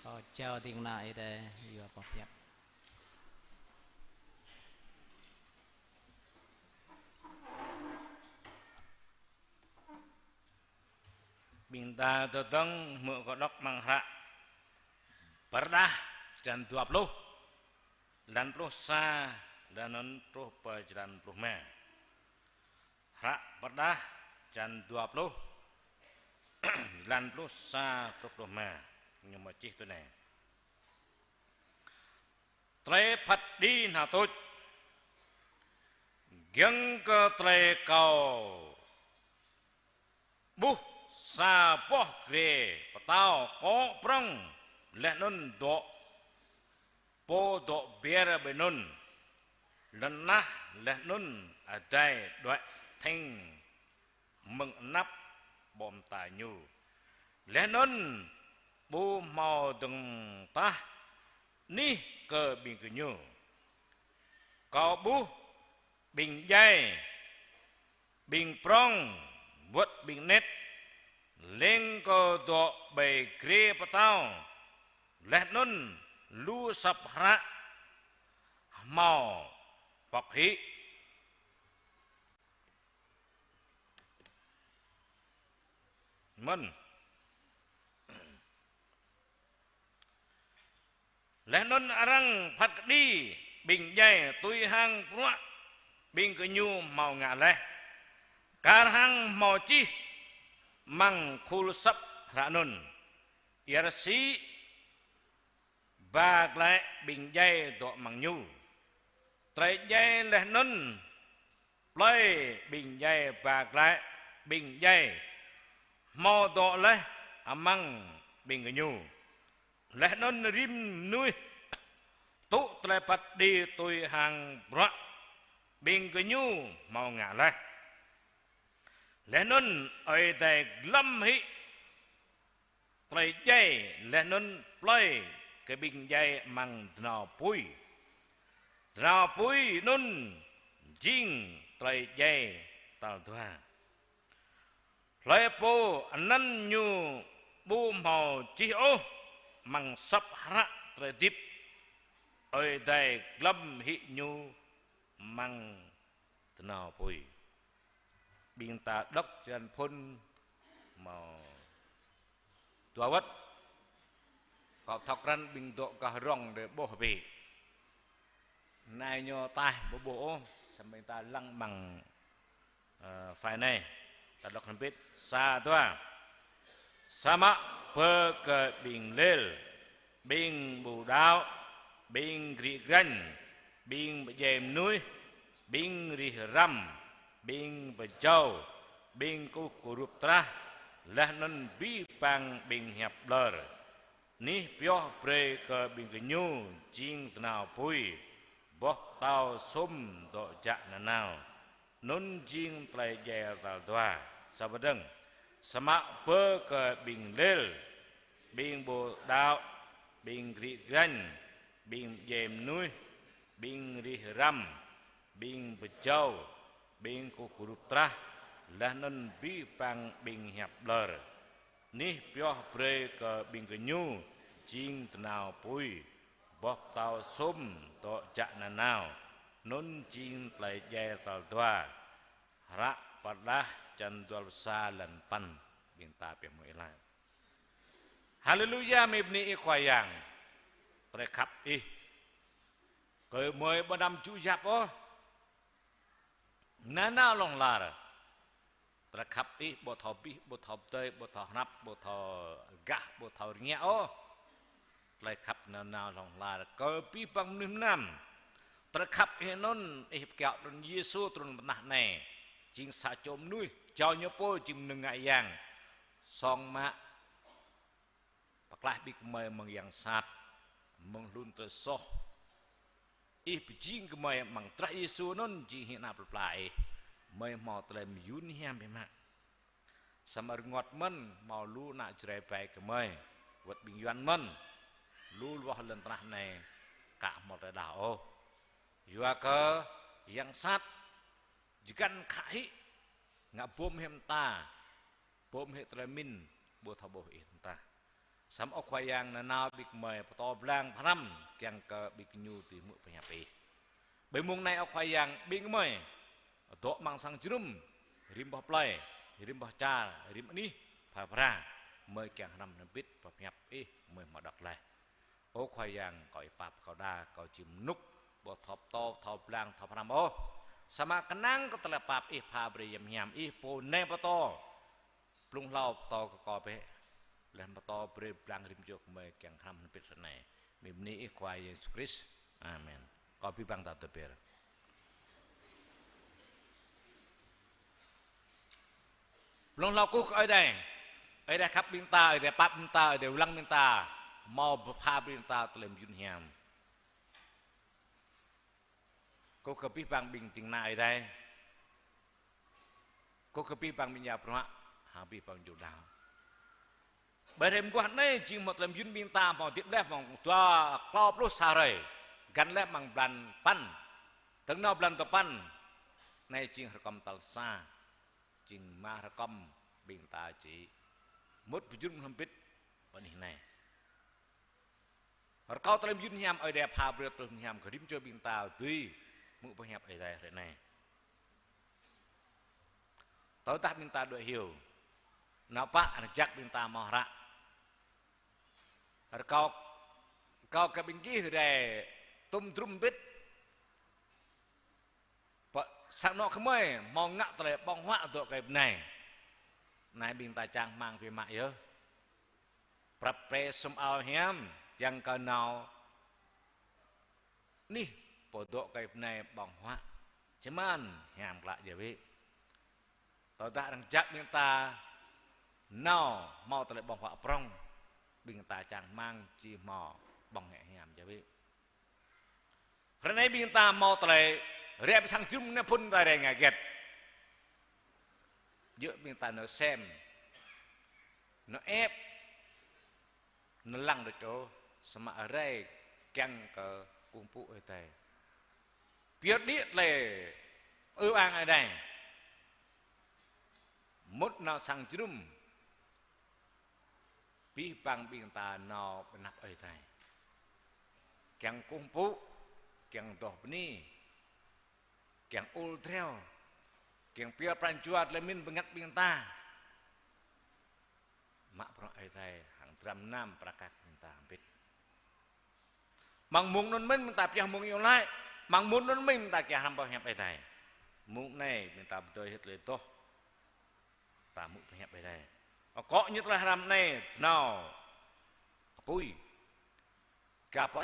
Kâo jao ding kơna Ơi Adai yua boh pơhiăp. Ƀing ta tơdơ̆ng hmư̆ kâo đŏk amăng hră Pơrơđah črăn dua pluh, lan pluh sa, lan anŭn truh pơ črăn pluh rơma. Hră Pơrơđah črăn dua pluh, lan pluh sa truh pluh rơma. Ñu mă čih tui anai: Tơlơi phat kơđi hơnăl tuč, giŏng kơ tơlơi kâo ƀuh sa boh grê pơtao kŏ prŏng, laih anŭn dŏ pô dŏ ƀiă ƀơi anŭn, lŏn tơnah laih anŭn adai đuaĭ thĕng mơ̆ng anăp ƀô̆ mơta ñu. Laih anŭn ƀu hmâo dơ̆ng tah anih kơ ƀing gơñu. Kâo ƀuh ƀing djai, ƀing prŏng, wơ̆t ƀing anet, leng kơ dŏ ƀơi grê pơtao, laih anŭn lu asăp hră hmâo pŏk hĭ. Mơ̆n. Laih anŭn arăng phat kơđi ƀing djai tui hăng bruă ƀing gơñu hmâo ngă laih, kar hăng hmâo čih amăng khul asăp hră anŭn. Ia rơsĭ ba glaĭ ƀing djai dŏ amăng ñu. Tơlơi djai laih anŭn plơi ƀing djai ba glaĭ ƀing djai hmâo dŏ laih amăng ƀing gơñu. Laih anŭn rĭm mơnuih tŭ tơlơi phat kơđi tui hăng bruă ƀing gơñu hmâo ngă laih. Laih anŭn Ơi Adai glăm hĭ tơlơi djai laih anŭn plơi kơ ƀing djai amăng dơnao apui. Dơnao apui anŭn jing tơlơi djai tal dua. Hlơi pô anăn ñu ƀu hmâo čih ôh amăng asăp hră tơlơi hơdip, Ơi Adai glăm hĭ ñu amăng dơnao apui. Ƀing ta đŏk črăn phŭn hmâo dua wơ̆t. Kâo thâo krăn ƀing dŏ gah rŏng đơi ƀuh ƀĕ. Anai ñu taih ƀu ƀuh ôh, samơ̆ ƀing ta lăng amăng, ơ, file anai. Ta đŏk hrŏm hơbĭt. Sa, dua. Samơ̆ bơ kơ ƀing lel, ƀing ƀu đaŏ, ƀing gri grañ, ƀing pơdjai mơnuih, ƀing rĭh răm, ƀing pơjâo, ƀing kơkuh kơrup trah, laih anŭn abih bang ƀing hiăp ƀlơr. Anih pioh brơi kơ ƀing gơñu jing dơnao apui, boh pơtâo sum dŏ jă nanao. Anŭn jing tơlơi djai tal dua. Sa pơdơ̆ng. Samơ̆ bơ kơ ƀing lel, ƀing ƀu đaŏ, ƀing gri grañ, ƀing pơdjai mơnuih, ƀing rĭh răm, ƀing pơjâo, ƀing kơkuh kơrup trah, laih anŭn abih bang ƀing hiăp ƀlơr. Anih pioh brơi kơ ƀing gơñu jing dơnao apui, boh pơtâo sum dŏ jă nanao. Anŭn jing tơlơi djai tal dua. Hră Pơrơđah črăn dua pluh sa, lan păn. Ƀing ta pioh mơ̆ ih laĭ. Haleluya, mơi bơni Ih Khua Yang. Tơlơi khăp Ih kơ gơmơi ƀu anăm djŭ yap ôh. Nanao hlŏng lar. Tơlơi khăp Ih ƀu thâo abih, ƀu thâo pơdơi, ƀu thâo hrăp, ƀu thâo gah, ƀu thâo rơngiă ôh. Tơlơi khăp nanao hlŏng lar kơ abih bang mơnuih mơnam. Tơlơi khăp Ih anŭn, Ih pơkiaŏ trŭn Yêsu trŭn pơ anăp anai. Jing sa čô mơnuih, jao ñu pô jing mơnơ̆ng ngă yang. Song mă pơklaih ƀing gơmơi mơ̆ng yang sat, mơ̆ng hlŭn tơlơi soh. Ih pơjing gơmơi amăng drah Yêsu anŭn jing hĭ ană plơi pla Ih. Gơmơi hmâo tơlơi mơyŭn hiam biă mă. Samơ̆ rơngot mơ̆n hmâo lu ană Jrai ƀai gơmơi, wơ̆t ƀing Yuan mơ̆n, lu hloh lŏn tơnah anai ka hmâo tơlơi đaŏ ôh. Yua kơ yang sat jơgăn khă hĭ, ngă bum hiam ta, Pô mơhĭ tơlơi pơmĭn, ƀu thâo ƀuh Ih tah. Samơ̆ Ơ Khua Yang nanao ƀing gơmơi pơtô blang pơhrăm kiăng kơ ƀing gơñu dưi hmư̆ pơhiăp Ih. Ƀơi mông anai Ơ Khua Yang ƀing gơmơi dŏ amăng sang jơnum, rĭm boh plơi, rĭm boh čar, rĭm anih, phara phara, gơmơi kiăng hrăm hrŏm hơbĭt pơhiăp Ih, gơmơi hmâo đŏk laih. Ơ Khua Yang, kâo ih pap kâo đa, kâo či mơnŭk, ƀu thâo pơtô, thâo blang, thâo pơhrăm ôh. Samơ̆ kơnang kơ tơlơi pap Ih pha brơi hiam hiam Ih pô nai pơtô. Blung hlâo pơtô kơ kâo bĕ. Laih pơtô brơi blang rĭm čô gơmơi kiăng hrăm hơbĭt ră anai. Mơ̆ng bơni Ih Khua Yêsu Krist. Amen. Kâo abih bang ta tơpir. Blung hlâo kơkuh kơ Ơi Adai. Ơi Adai khăp ƀing ta, Ơi Adai pap ƀing ta, Ơi Adai lăng ƀing ta. Hmâo pha brơi ƀing ta tơlơi mơyun hiam. Kơkuh kơ abih bang ƀing ding kơna Ơi Adai. Kơkuh kơ abih bang ƀing yang bruă, hăng abih bang jŭ đaŏ. Ƀơi hrơi mơguah anai jing hmâo tơlơi mơyun ƀing ta hmâo hơdip laih mơ̆ng dua klâo pluh sa hrơi. Găn laih mơ̆ng blan păn. Tơ̆ng nao blan duapăn. Anai jing rơkŏm tal sa. Jing mă rơkŏm ƀing ta či mŭt pơjŭn hrŏm hơbĭt pơ anih anai. Rơkâo tơlơi mơyun hiam Ơi Adai pha brơi tơlơi mơyun hiam kơ rĭm čô ƀing ta dưi hmư̆ pơhiăp Ơi Adai hrơi anai. Tơdah ƀing ta đuaĭ hyu, nao pă rơjăk ƀing ta hmâo hră. Rơkâo, rơkâo kơ ƀing gih rai tŭm drŭm hơbĭt. Pơ sang anŏ gơmơi hmâo ngă tơlơi ƀơ̆ng huă dŏ kơ bơnai. Anai ƀing ta čang rơmang biă mă yơh. Prăp pre sum ao hiam, kiăng kơ nao anih pô dŏ kơ bơnai ƀơ̆ng huă. Čơman hiam klă jao bĕ. Tơdah arăng jak ƀing ta nao hmâo tơlơi ƀơ̆ng huă prŏng, ƀing ta čang rơmang či hmâo ƀơ̆ng huă hiam jao bĕ. Hrơi anai ƀing ta hmâo tơlơi rai pơ sang jơnum anai phŭn ta rai ngă hơget. Djơ̆ ƀing ta nao sem, nao ĕp, nao lăng đôč ôh, samơ̆ rai kiăng kơ kơkuh pơpŭ Ơi Adai. Pioh đĭ tơlơi ư ang Ơi Adai. Mŭt nao sang jơnum. Abih bang ƀing ta nao ƀơi anăp Ơi Adai. Kiăng kơkuh pơpŭ, kiăng adoh bơni, kiăng ul dreo, kiăng pioh pran jua tơlơi pơmĭn bơngăt ƀing ta. Mă bruă Ơi Adai hăng dram gơnam prăk kăk ƀing ta hơbĭt. Mơ̆ng mông anŭn mơ̆n ƀing ta pioh mông iâu laĭ, mơ̆ng mông anŭn mơ̆n ƀing ta kiăng hrăm pơhiăp Ơi Adai. Mông anai ƀing ta pơdơi hĭ tơlơi adoh. Ta hmư̆ pơhiăp Ơi Adai. Akŏ ñu tơlơi hrăm anai, nao. Apui. Kơ pơ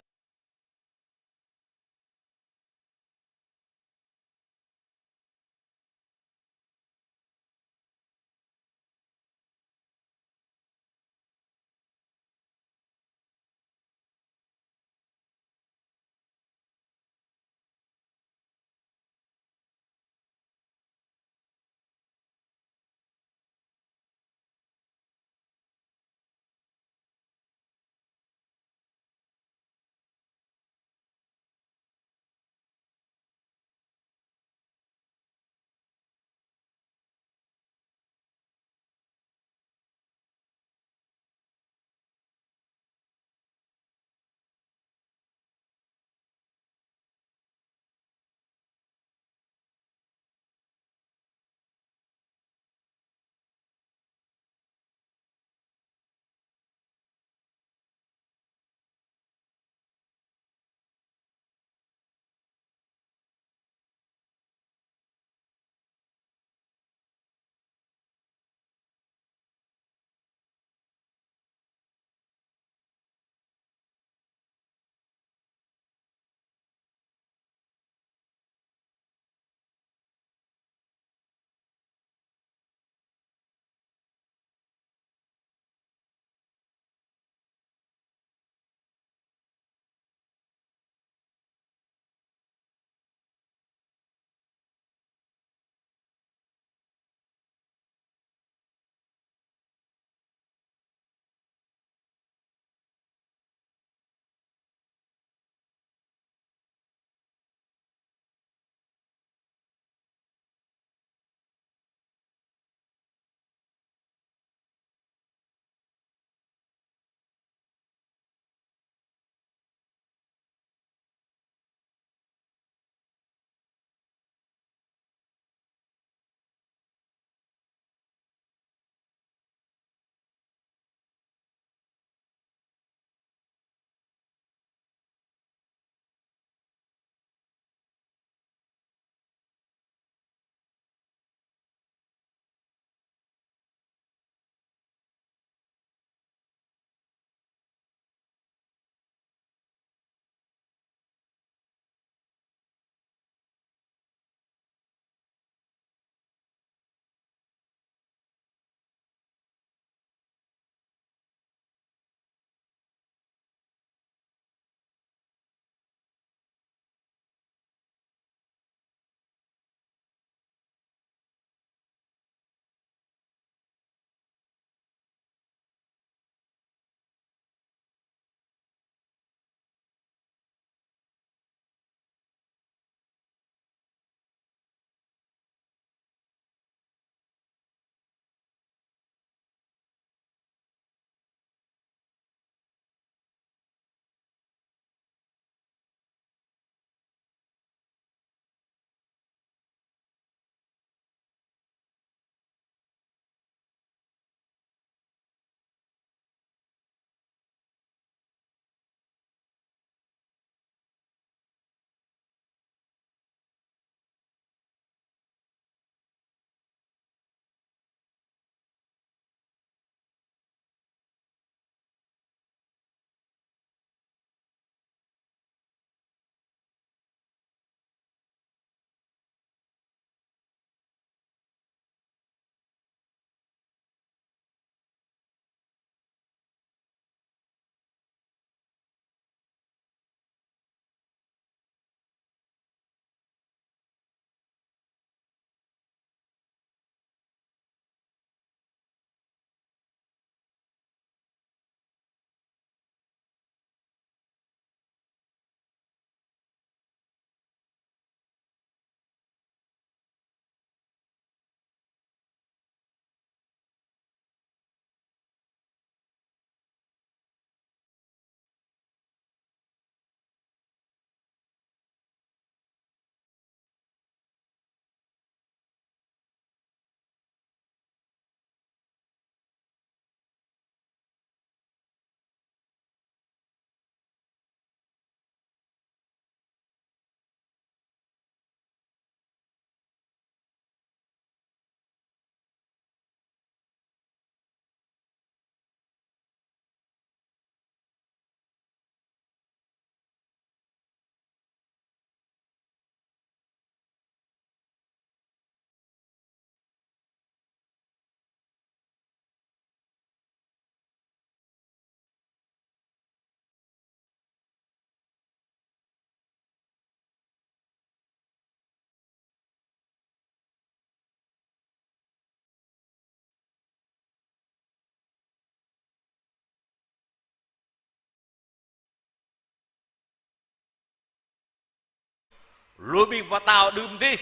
Lu ƀing pơtao đưm dih,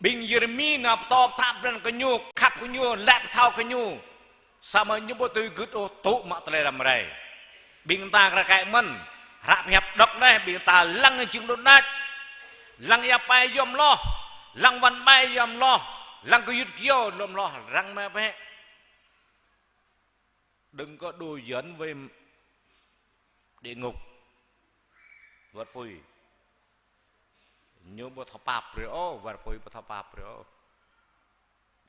ƀing Yêrêmi nao pơtô pơtă pran kơ ñu, khăp kơ ñu, laĭ pơthâo kơ ñu. Samơ̆ ñu ƀu tui gưt ôh, tŭ mă tơlơi răm rai. Ƀing ta kar kaĭ mơ̆n, hră pơhiăp đŏk anai, ƀing ta lăng jing đôč đač, lăng ia pai yom hloh, lăng wăn ƀai yom hloh, lăng gơyut gơyâo lŏm hloh, răng mă bĕ. Đừng có đùa giỡn với địa ngục. Wơ̆t apui, ñu ƀu thâo pap brơi ôh, wơ̆t apui ƀu thâo pap brơi ôh.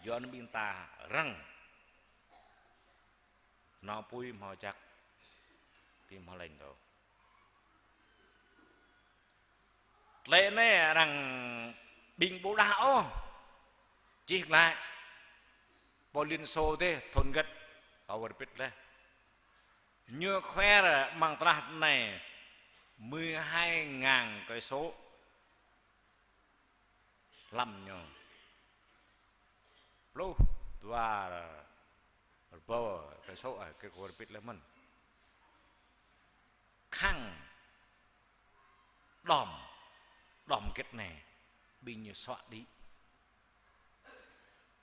Yua anŭn ƀing ta răng. Nao apui hmâo jak, ƀing hmâo lĕng đôč. Tơlơi anai arăng ƀing ƀu đaŏ ôh. Čih glaĭ. Pô Liên Xô dih thun gĕt, kâo wơr bĭt laih. Ñu khoer amăng tơnah anai mười hai ngàn cây số. Lăm ñu. Pluh dua rơbâo cây số, ơ, kơ kơ wơr bĭt laih mơ̆n. Khăng đom, đom gĕt anai, ƀing ñu suă đĭ.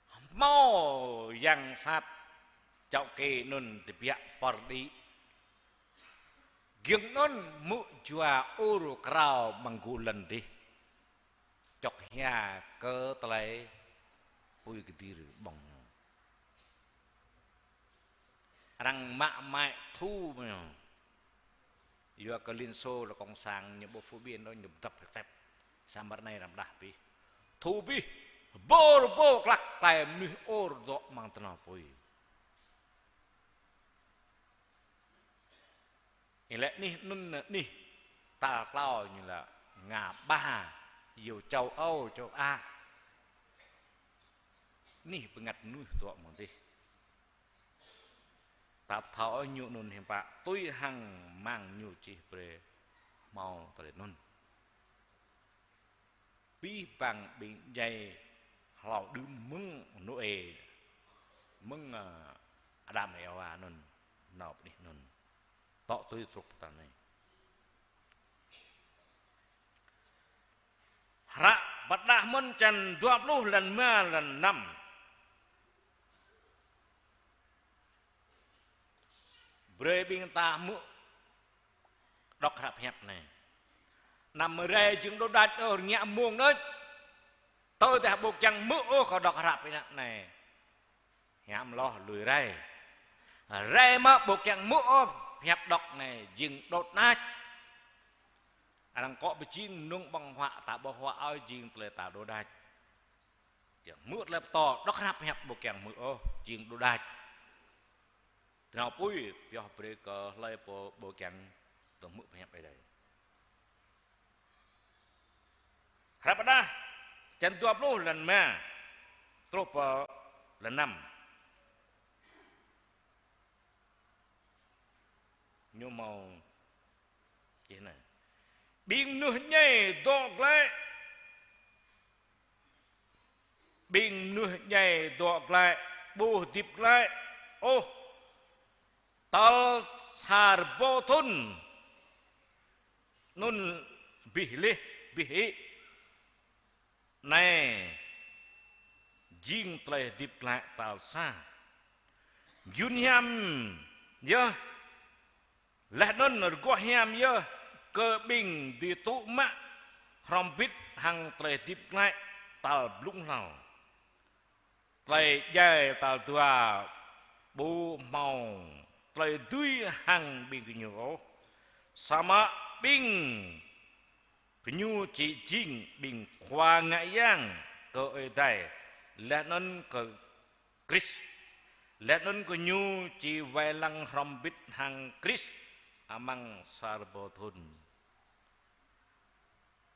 Hmâo yang sat čŏk kơ anŭn tơbiă pơr đĭ. Giŏng anŭn hmư̆ jua ur krao amăng gŭ lŏn dih. Čŏk hia kơ tơlơi apui kơdir ƀơ̆ng. Arăng mă mă thu mơ̆n. Yua kơ Liên Xô lĕ Cộng sản ñu ƀu phổ biến đôč, ñu dăp rơtep. Samơ̆ ră anai arăng pơdah abih. Thu abih, rơbâo rơbâo klăk tơlơi mơnuih ur dŏ amăng tơnah apui. Ih lĕ anih anŭn anih tal klâo ñu lĕ Nga ba, yua châu Âu, châu Á. Anih bơngăt mơnuih dŏ amăng dih. Ta ƀu thâo ôh ñu anŭn hiư̆m pă, tui hăng mơ̆ng ñu čih brơi hmâo tơlơi anŭn. Abih bang ƀing djai hlâo đưm mơ̆ng Nôê, mơ̆ng, ơ, Adam Êwa anŭn, nao pơ anih anŭn. Tŏ tui truh pơ anai. Hră Pơrơđah mơ̆n črăn dua pluh, lăn rơma, lăn năm. Brơi ƀing ta hmư̆ đŏk hră pơhiăp anai. Anăm rai jing đôč đač ôh, rơngiă mông đôč. Tơdah ƀu kiăng hmư̆ ôh kơ đŏk hră pơhiăp anai, hiam hloh lui rai. Rai mơ̆ ƀu kiăng hmư̆ ôh pơhiăp đŏk anai, jing đôč đač. Arăng akŏ pơjing mơnơ̆ng ƀơ̆ng huă, ta ƀơ̆ng huă ôh, jing tơlơi ta đôč đač. Kiăng hmư̆ tơlơi pơtô, đŏk hră pơhiăp ƀu kiăng hmư̆ ôh, jing đôč đač. Tơnah apui pioh brơi kơ hlơi pô ƀu kiăng tơ̆ng hmư̆ pơhiăp Ơi Adai. Hră Pơrơđah črăn dua pluh, lăn rơma truh pơ lăn năm. Ñu hmâo čih anai: Ƀing mơnuih djai dŏ glaĭ. Ƀing mơnuih djai dŏ glaĭ, ƀu hơdip glaĭ ôh, tơl sa rơbâo thŭn. Anŭn abih laih, abih hĭ. Anai jing tơlơi hơdip glaĭ tal sa. Mơyŭn hiam yơh, laih anŭn rơgoh hiam yơh kơ ƀing dưi tŭ mă hrŏm hơbĭt hăng tơlơi hơdip glaĭ tal blung hlâo. Tơlơi djai tal dua ƀu hmâo tơlơi dưi hăng ƀing gơñu ôh. Samơ̆ ƀing gơñu či jing ƀing khua ngă yang kơ Ơi Adai, laih anŭn kơ Krist. Laih anŭn gơñu či wai lăng hrŏm hơbĭt hăng Krist amăng sa rơbâo thŭn.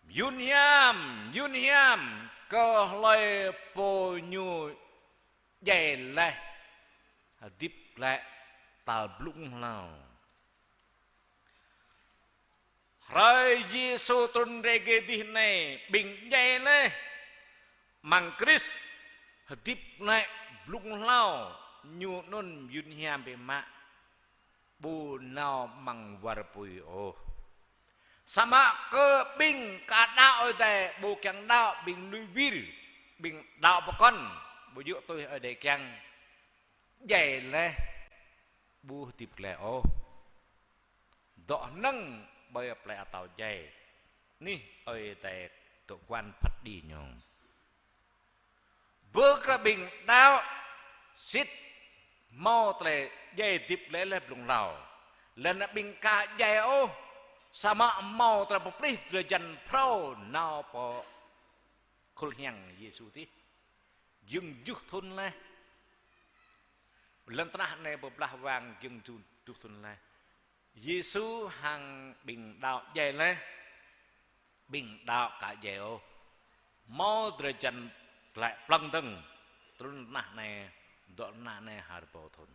Mơyŭn hiam, mơyŭn hiam kơ hlơi pô ñu djai laih hơdip glaĭ tal blung hlâo. Hrơi Yêsu trŭn rai gơ̆ dih anai, ƀing djai laih amăng Krist hơdip glaĭ blung hlâo, ñu anŭn mơyŭn hiam biă mă. Ƀu nao amăng war apui ôh. Samơ̆ kơ ƀing ka đaŏ Ơi Adai, ƀu kiăng đaŏ, ƀing lui wir, ƀing đaŏ pơkŏn, ƀu djơ̆ tui Ơi Adai kiăng, djai laih, ƀu hơdip glaĭ ôh. Dŏ hơnơ̆ng ƀơi plei atâo djai. Anih Ơi Adai dŏ guăn phat kơđi ñu. Bơ kơ ƀing đaŏ sĭt hmâo tơlơi djai hơdip glaĭ laih blung hlâo. Laih anŭn ƀing ka djai ôh, samơ̆ hmâo tơlơi pơplih drơi jăn phrâo nao pơ khul hiăng Yêsu adih. Giŏng tơjuh thŭn laih. Lŏn tơnah anai pơblah wang giŏng tơjuh thŭn laih. Yêsu hăng ƀing đaŏ djai laih, ƀing đaŏ ka djai ôh. Hmâo drơi jăn glaĭ plơ̆ng dơ̆ng, trŭn tơnah anai, dŏ tơnah anai ha rơbâo thŭn.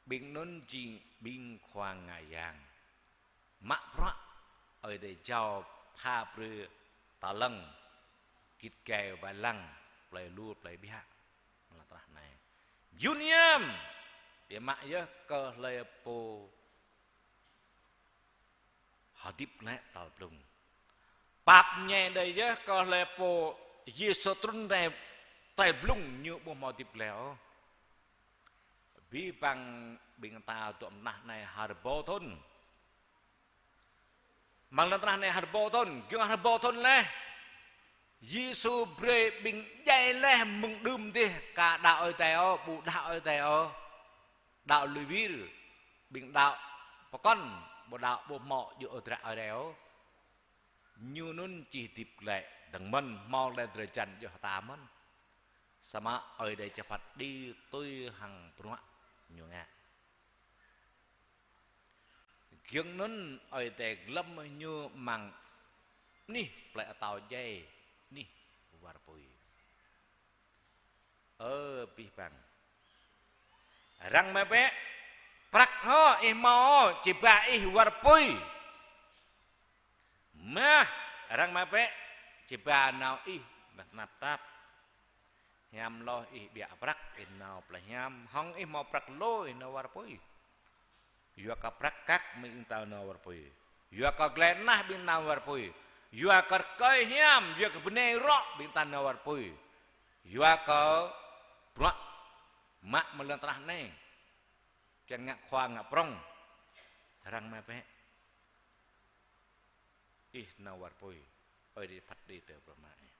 Ƀing anŭn jing ƀing khua ngă yang. Mă bruă, Ơi Adai jao pha brơi ta lăng, git gai wai lăng, plei lu plei ƀiă. Mơ̆ng lŏn tơnah anai. Yun yam, biă mă yơh kơ hlơi pô hơdip glaĭ tal blung. Pap ñe đơi yơh kơ hlơi pô Yêsu trŭn rai tal blung ñu ƀu hmâo hơdip glaĭ ôh. Abih bang ƀing ta dŏ tơnah anai ha rơbâo thŭn. Mơ̆ng lŏn tơnah anai ha rơbâo thŭn, giŏng ha rơbâo thŭn laih. Yêsu brơi ƀing djai laih mơ̆ng đưm adih, ka đaŏ Ơi Adai ôh, ƀu đaŏ Ơi Adai ôh. Đaŏ lui wir, ƀing đaŏ pơkŏn, ƀu đaŏ ƀu hmâo djơ̆ ôh tơdră Ơi Adai ôh. Ñu anŭn či hơdip glaĭ dơ̆ng mơ̆n, hmâo laih drơi jăn djŏ hơta mơ̆n. Samơ̆ Ơi Adai čơpăt đĭ tui hăng bruă ñu ngă. Giŏng anŭn Ơi Adai glŏm ñu amăng anih plei atâo djai, anih war apui. Ơ abih bang. Arăng mă bĕ, prăk hŏ ih hmâo, či ba ih war apui. Mah, arăng mă bĕ, či ba nao ih, mah tơnap tap. Hiam hloh ih ƀiă prăk, ih nao plei hiam, hŏng ih hmâo prăk lu, ih nao war apui. Yua kơ prăk kăk mơ̆ng ih ta nao war apui. Yua kơ glai nah ƀing ta nao war apui. Yua kơ rơkơi hiam, yua kơ bơnai rŏ ƀing ta nao war apui. Yua kơ bruă mă mơ̆ng lŏn tơnah anai. Kiăng ngă khua ngă prŏng. Arăng mă bĕ. Ih nao war apui. Ơi Adai phat đĭ tơ bruă mă ih.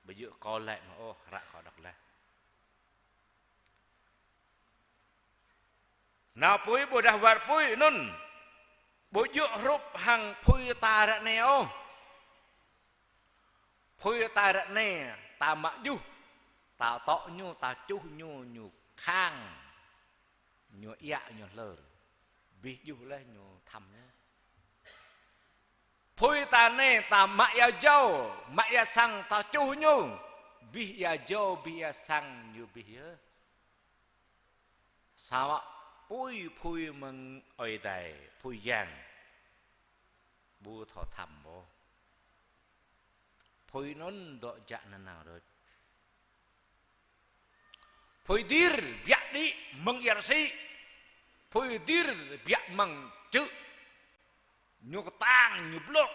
Ƀu djơ̆ kâo laĭ mơ̆ ôh, hră kâo đŏk laih. Nao apui ƀôdah war apui anŭn. Ƀu djơ̆ hrup hăng apui ta ră anai ôh. Apui ta ră anai, ta mă djuh, ta tŏ ñu, ta čuh ñu, ñu khang, ñu iă, ñu hlơr. Abih djuh laih ñu thăm ñu. Apui ta anai, ta mă ia jâo, mă ia sang, ta čuh ñu. Abih ia jâo, abih ia sang, ñu abih yơh. Samơ̆ apui, apui mơ̆ng Ơi Adai, apui yang. Ƀu thâo thăm ôh. Apui anŭn dŏ jak nanao đôč. Apui dir biă đĭ mơ̆ng ia rơsĭ. Apui dir biă mơ̆ng čư̆. Ñu kơtang, ñu blŏk.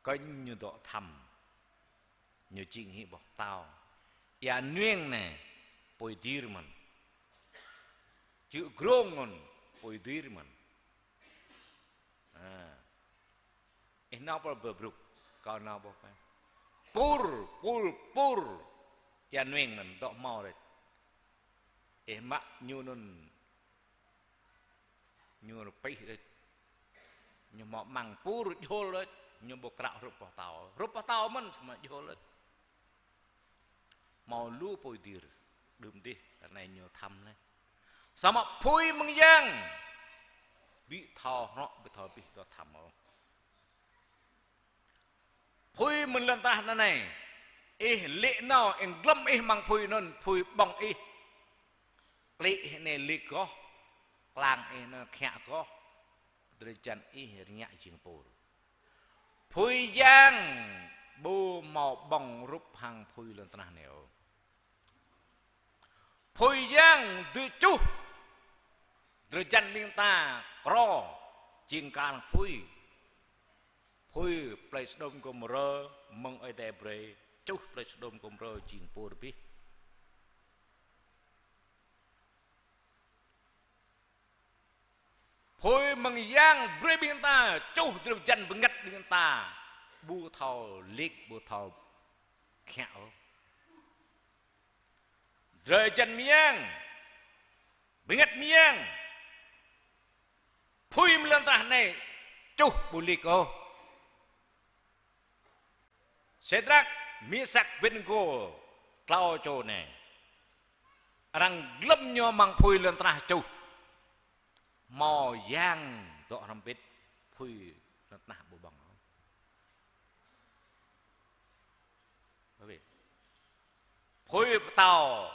Kơñ ñu dŏ thăm. Ñu jing hĭ boh pơtâo. Ia nueng anai, apui dir mơ̆n. Čư̆ grông anŭn, apui dir mơ̆n. Ha. Ih nao pơ bơbrŭk, kâo nao pơ pơpŭr, pŭr, pŭr. Ia nueng anŭn, dŏ hmâo đôč. Ih mă ñu anŭn, ñu rơpih đôč. Ñu hmâo amăng pŭr djơ̆ đôč, ñu ƀu krăo hrup boh pơtâo. Hrup boh pơtâo mơ̆n samơ̆ djơ̆ đôč. Hmâo lu apui dir, đưm adih, ră anai ñu thăm laih. Samơ̆ apui mơ̆ng yang, ƀu thâo hrŏ, ƀu thâo abih dŏ thăm ôh. Apui mơ̆ng lŏn tơnah anai, ih lĕ nao, ih glŏm ih amăng apui anŭn, apui ƀơ̆ng ih. Klĭ ih anai lĕ goh, klang ih anŭn khă goh, drơi jăn ih rơngiă jing pur. Apui yang ƀu hmâo ƀơ̆ng hrup hăng apui lŏn tơnah anai ôh. Apui yang dưi čuh, Drơi jăn ƀing ta krô, jing kar hăng apui. Apui plơi Sôđôm Gômôrơ, mơ̆ng Ơi Adai brơi, čuh plơi Sôđôm Gômôrơ jing pur abih. Apui mơ̆ng yang brơi ƀing ta, čuh drơi jăn bơngăt ƀing ta. Ƀu thâo lik, ƀu thâo kiăng ôh. Drơi jăn mơyang, bơngăt mơyang. Apui mơ̆ng lŏn tơnah anai, čuh ƀu lik ôh. Sêdrak, Mêsak, Abêdnêgô, klâo čô anai. Arăng glŏm ñu amăng apui lŏn tơnah čuh. Hmâo yang dŏ hrŏm hơbĭt, apui lŏn tơnah ƀu ƀơ̆ng ôh. Apui pơtao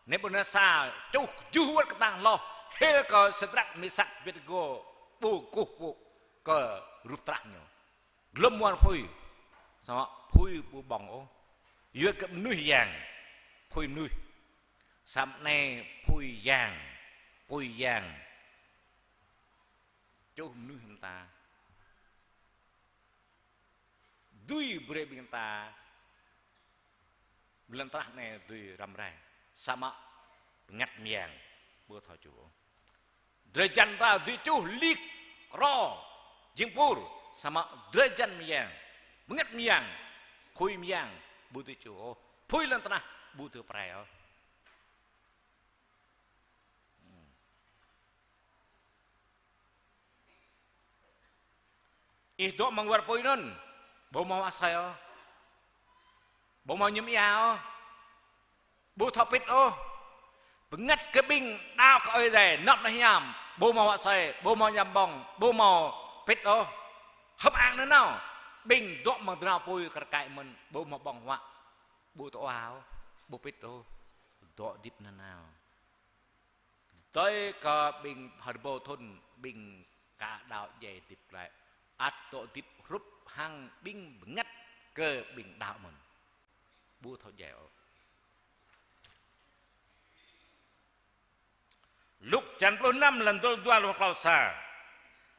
Nebukatnesar čuh kơjuh wơ̆t kơtang hloh, hil kơ Sêdrak, Mêsak, Abêdnêgô ƀu kơkuh pơpŭ kơ rup trah ñu. Glŏm amăng apui, samơ̆ apui ƀu ƀơ̆ng ôh. Yua kơ mơnuih yang, apui mơnuih. Samơ̆ anai apui yang, apui yang čuh mơnuih ƀing ta. Dưi brơi ƀing ta, lŏn tơnah anai dưi răm rai. Samơ̆ bơngăt mơyang ƀu thâo čuh. Drơi jăn ta dưi čuh lik, krô, jing pur. Samơ̆ drơi jăn mơyang, bơngăt mơyang, apui mơyang ƀu dưi čuh ôh. Apui lŏn tơnah ƀu dưi pơrai ôh. Ih dŏ amăng war apui anŭn, ƀu hmâo asơi ôh. Ƀu hmâo mơñum ia ôh. Ƀu thâo pĭt ôh. Bơngăt kơ ƀing đaŏ kơ Ơi Adai, anăp anai hiam, ƀu hmâo asơi, ƀu hmâo ñăm ƀơ̆ng, ƀu hmâo pĭt ôh. Hơ̆k mơak nanao, ƀing dŏ amăng dra apui kar kaĭ mơ̆n, ƀu hmâo ƀơ̆ng huă, ƀu tơoa ôh, ƀu pĭt ôh. Dŏ hơdip nanao. Tơl kơ ƀing hơbâo thŭn ƀing ka đaŏ djai hơdip glaĭ. Ăt dŏ hơdip hrup hăng ƀing bơngăt kơ ƀing đaŏ mơ̆n. Ƀu thâo djai ôh. Luk črăn pluh năm, lăn dua pluh dua truh klâo sa.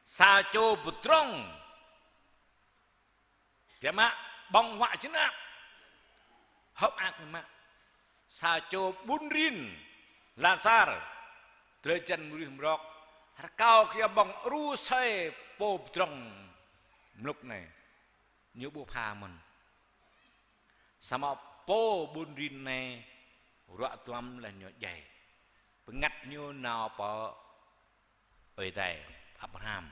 Sa čô pơdrŏng biă mă, ƀơ̆ng huă jơnap. Hơ̆k mơak biă mă. Sa čô ƀun rin, Lasar, drơi jăn mơnuih mrŏk, rơkâo kơ ia ƀơ̆ng đru asơi pô pơdrŏng mlŭk anai. Ñu ƀu pha mơ̆n. Samơ̆ pô ƀun rin anai ruă duăm laih ñu djai. Bơngăt ñu nao pơ Ơi Adai, Abraham.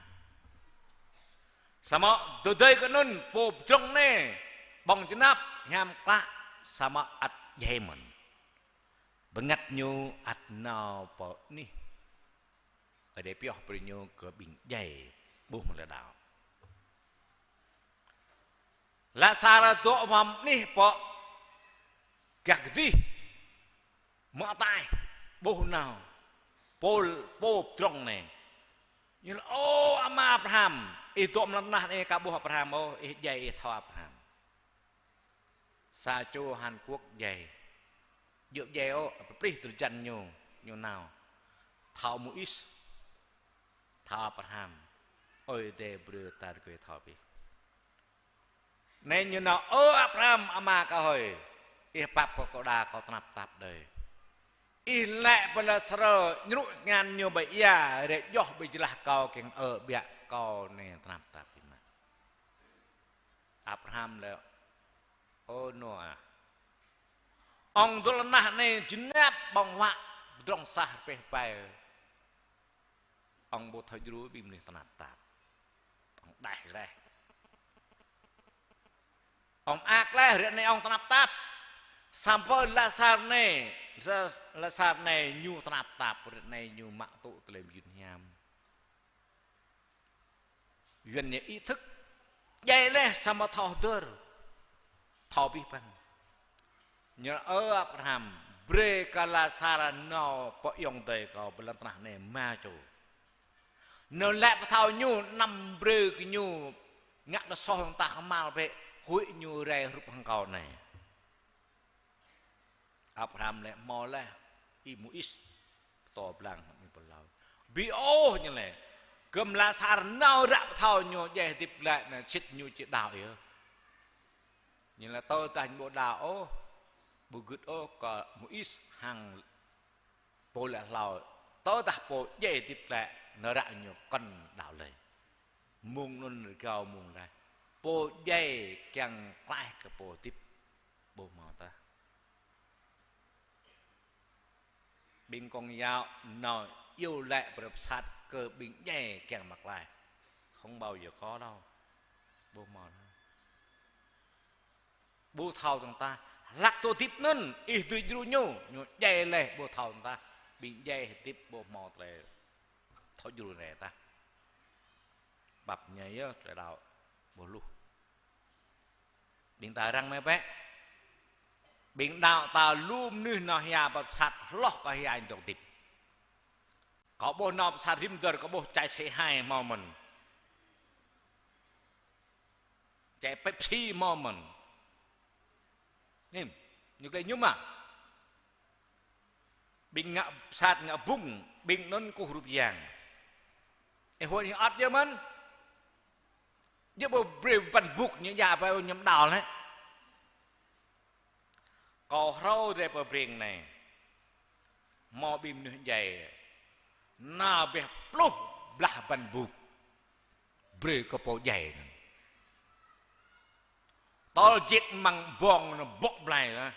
Samơ̆ tơdơi kơ anŭn pô pơdrŏng anai ƀơ̆ng jơnap hiam klă, samơ̆ ăt djai mơ̆n. Bơngăt ñu ăt nao pơ anih Ơi Adai pioh brơi ñu kơ ƀing djai ƀuh mơ̆ng lĕ đaŏ. Lasar dŏ amăng anih pơ gah kơdih, mơ̆ ataih, ƀuh nao pô, pô pơdrŏng anai. Ñu laĭ: Ơ ama Abraham, ih dŏ amăng lŏn tơnah anai aka ƀuh Abraham ôh, ih djai ih thâo Abraham. Sa čô Hàn Quốc djai. Djơ̆ djai ôh, pơplih drơi jăn ñu, ñu nao. Thâo Môis, thâo Abraham, Ơi Adai brơi ta rơgơi thâo abih. Anai ñu nao: Ơ Abraham, ama kâo hơi, ih pap kơ kâo đa kâo tơnap tap đơi. Ih laĭ pơ Lasar djru tơngan ñu ƀơi ia, rai djŏh ƀơi jơlah kâo kiăng ơ ƀiă kâo anai tơnap tap biă mă. Abraham laĭ: Ơ Nôê, ŏng dŏ lŏn tơnah anai jơnap ƀơ̆ng huă, pơdrŏng sah rơpeh rơpai. Ŏng ƀu thâo djru ƀing mơnuih tơnap tap. Ŏng đaih laih. Ŏng mơak laih, ră anai ŏng tơnap tap. Samơ̆ Lasar anai, Lasar anai ñu tơnap tap, ră anai ñu mă tŭ tơlơi mơyun hiam. Yuan ñu ý thức. Djai laih samơ̆ thâo hơdơr, thâo abih bang. Ñu laĭ: Ơ Abraham, brơi kơ Lasar nao pơ ayŏng adơi kâo pơ lŏn tơnah anai rơma čô. Nao laĭ pơthâo ñu, anăm brơi kơ ñu ngă tơlơi soh hăng ta kơhma̱l bĕ, huĭ ñu rai hrup hăng kâo anai. Abraham laĭ: Hmâo laih, ih Môis pơtô blang hăng ih pơlâo. Ƀu ôh ñu lĕ. Gơ̆m Lasar nao ră pơthâo ñu djai hơdip glaĭ anai sĭt ñu či đaŏ yơh. Ñu lĕ tơdah ñu ƀu đaŏ ôh, ƀu gưt ôh kơ Môis hăng pô laĭ hlâo. Tơdah pô djai hơdip glaĭ, nao ră ñu kŏn đaŏ lơi. Mông anŭn rơgao mông laih. Pô djai kiăng klaih kơ pô hơdip ƀu hmâo tah. Ƀing công giáo nao iâu laĭ brơi pơsat kơ ƀing djai kiăng mă klaih. Không bao giờ có đâu. Ƀu hmâo ôh. Ƀu thâo dơ̆ng tah. Hlăk dŏ hơdip anŭn, ih dưi djru ñu, ñu djai laih ƀu thâo dơ̆ng tah. Ƀing djai hơdip ƀu hmâo tơlơi thâo djru rai tah. Pap ñai yơh tơlơi đaŏ ƀu hluh. Ƀing ta răng mơ̆ bĕ. Ƀing đaŏ ta lu mơnuih nao hia pơsat hloh kơ hia dŏ hơdip. Kâo ƀuh nao pơsat rĭm dơr, kâo ƀuh chai C hai hmâo mơ̆n. Chai Pepsi hmâo mơ̆n. Ơ, ñu glaĭ ñu mă. Ƀing ngă pơsat ngă bung, ƀing anŭn kơkuh rup yang. Ih huĭ ih ăt yơh mơ̆n. Yơh ƀu brơi băn bŭk ñu djă ƀơi ñu đaŏ lĕ. Kâo hrâo rai pơ Breng anai. Hmâo ƀing mơnuih djai. Nao bĕ pluh blah băn bŭk. Brơi kơ pô djai anŭn. Tơl jĕ amăng ƀơ̆ng anŭn bŏk blai lah.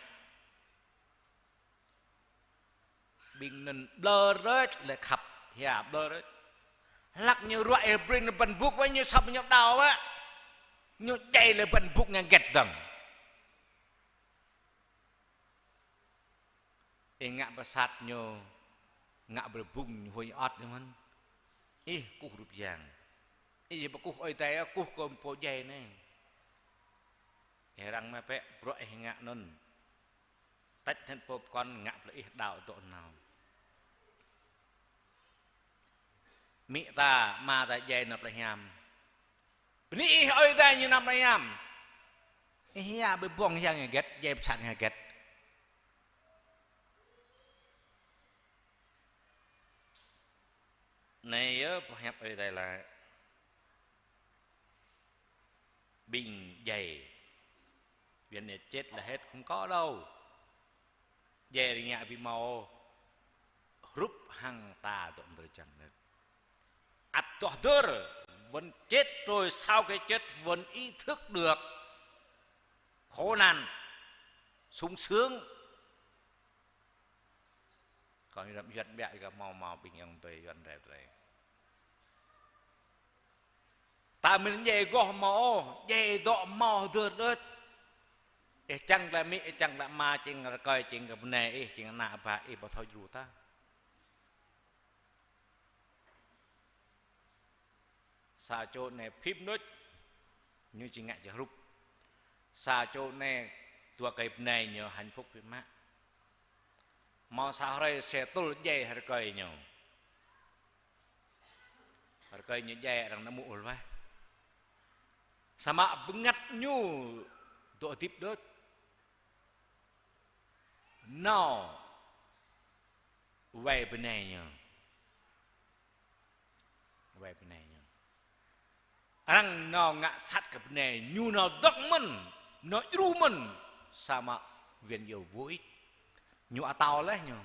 Ƀing anŭn ƀlŏr đôč lĕ khăp, hia ƀlŏr đôč. Hlăk ñu ruă ih brơi anŭn băn bŭk wơ̆t ñu sŏp ñu đaŏ wơ̆t. Ñu djai lĕ băn bŭk ngă hơget dơ̆ng. Ih ngă pơsat ñu, ngă brơi bung ñu huĭ ăt ñu mơ̆n. Ih kơkuh rup yang. Ih ƀu kơkuh Ơi Adai, kơkuh kơ pô djai anai. Ih răng mơ̆ bĕ, bruă ih ngă anŭn. Tĕč hĭ pô pơkŏn ngă plei ih đaŏ dŏ nao. Amĭ ta, ama ta djai nao plei hiam. Bơni ih Ơi Adai ñu nao plei hiam. Ih hia ƀơi ƀơ̆ng hia ngă hơget, djai pơsat ngă hơget. Anai yơh pơhiăp Ơi Adai laĭ. Ƀing djai. Ƀing djai chết là hết, không có đâu. Djai rơngiă ƀu hmâo hrup hăng ta dŏ mơdrơi jăn anai. Ăt dŏ hơdơr, vẫn chết rồi, sau cái chết vẫn ý thức được khổ nạn, sung sướng. Kâo ñu răm Yuăn ƀiă kơ hmâo hmâo ƀing ayŏng adơi Yuăn rai tơlơi. Ta mĭn djai gŏ hmâo, djai dŏ hmâo hơdơr đôč. Ih čang tơlơi amĭ, ih čang tơlơi ama, jing rơkơi, jing kơ bơnai ih, jing ană bă ih ƀu thâo djru tah. Sa čô anai phim đôč, ñu či ngă či hrup. Sa čô anai dua kơi bơnai ñu hạnh phúc biă mă. Hmâo sa hrơi xe tŭl djai rơkơi ñu. Rơkơi ñu djai arăng nao mŭ ôl wah. Samơ̆ bơngăt ñu dŏ hơdip đôč. Nao wai bơnai ñu. Wai bơnai ñu. Arăng nao ngă sat kơ bơnai ñu, nao dŏ mơ̆n, nao djru mơ̆n, samơ̆ Yuăn iâu vô ích. Ñu atâo laih ñu.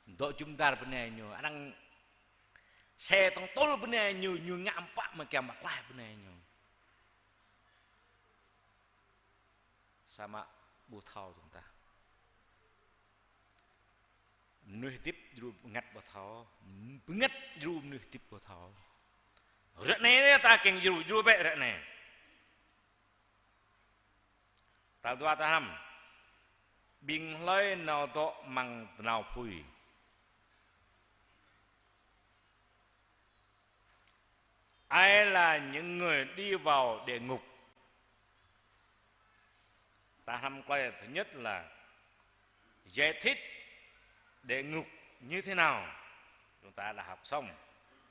Dŏ jum dar bơnai ñu, arăng xe tŏng tŭl bơnai ñu, ñu ngă pă mơ̆ kiăng mă klaih bơnai ñu. Samơ̆ ƀu thâo dơ̆ng tah. Mơnuih hơdip djru bơngăt ƀu thâo, bơngăt djru mơnuih hơdip ƀu thâo. Ră anai ta kiăng djru, djru bĕ ră anai. Tal dua ta hrăm. Ƀing hlơi nao dŏ amăng tơnao apui. Ai là những người đi vào địa ngục? Ta hrăm klơi thứ nhất là giải thích địa ngục như thế nào? Chúng ta đã học xong.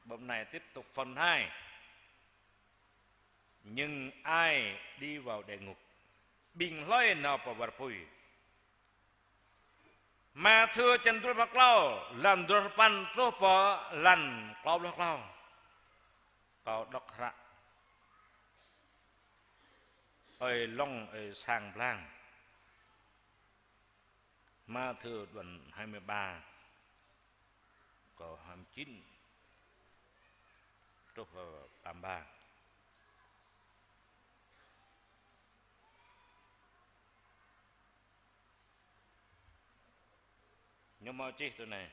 Hôm nay tiếp tục phần hai. Nhưng ai đi vào địa ngục? Ƀing hlơi nao pơ war apui? Mathiơ črăn dua pluh klâo, lăn dua pluh sapăn truh pơ lăn klâo pluh klâo. Kâo đŏk hră ơi lŏng ơi sang blang. Mathiơ đoạn hai mươi ba, câu hai mươi chín truh pơ ba mươi ba. Ñu hmâo čih tui anai: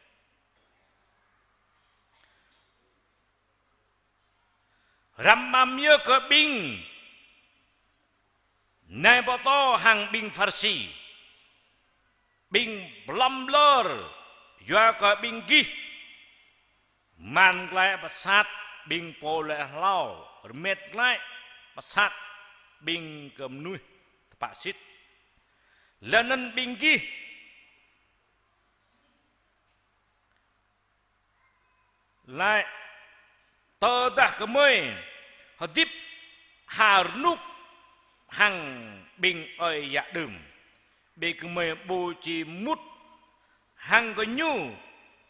Răm ƀăm yơh kơ ƀing nai pơtô hăng ƀing Pharisi, ƀing pơblŏm ƀlŏr, yua kơ ƀing gih man glaĭ pơsat ƀing pô laĭ hlâo, rơmet glaĭ pơsat ƀing kơ mơnuih tơpă sĭt. Laih anŭn ƀing gih laĭ: Tơdah gơmơi hơdip ha rơnŭk hăng ƀing ơi yă đưm, ƀing gơmơi ƀu či mŭt hăng gơñu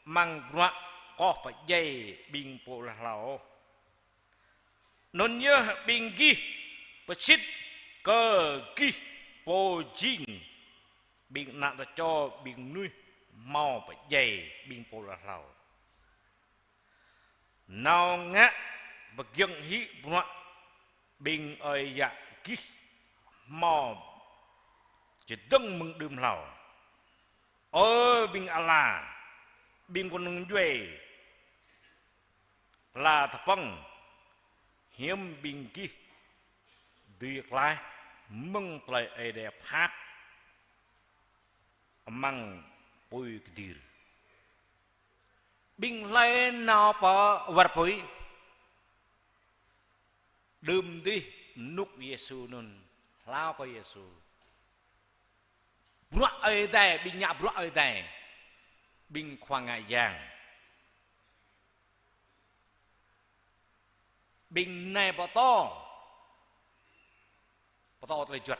amăng bruă koh pơdjai ƀing pô laĭ hlâo ôh. Anŭn yơh ƀing gih pơsĭt kơ gih pô jing ƀing ană tơčô ƀing mơnuih hmâo pơdjai ƀing pô laĭ hlâo. Nao ngă pơgiŏng hĭ bruă ƀing ơi yă gih hmâo čơdơ̆ng mơ̆ng đưm hlâo. Ơ ƀing ala, ƀing kơnung djuai, ala tơpơ̆ng, hiư̆m ƀing gih dưi klaih mơ̆ng tơlơi Ơi Adai phat amăng apui kơdir? Ƀing hlơi nao pơ war apui? Đưm dih rơnŭk Yêsu anŭn hlâo kơ Yêsu. Bruă Ơi Adai, ƀing ngă bruă Ơi Adai, ƀing khua ngă yang. Ƀing nai pơtô, pơtô tơlơi juăt.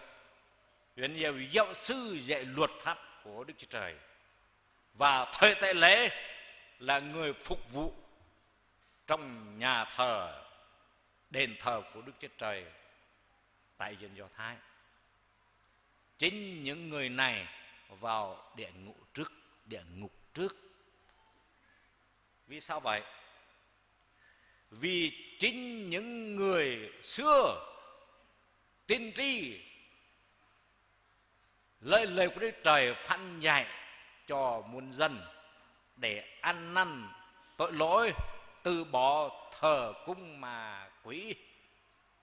Yuan yơh giáo sư dạy luật pháp của Đức Chúa Trời. Và thầy tế lễ là người phục vụ trong nhà thờ, đền thờ của Đức Chúa Trời tại dân Do Thái. Chính những người này vào địa ngục trước, địa ngục trước. Vì sao vậy? Vì chính những người xưa tiên tri lấy lời của Đức Trời phán dạy cho muôn dân để ăn năn tội lỗi, từ bỏ thờ cúng ma quỷ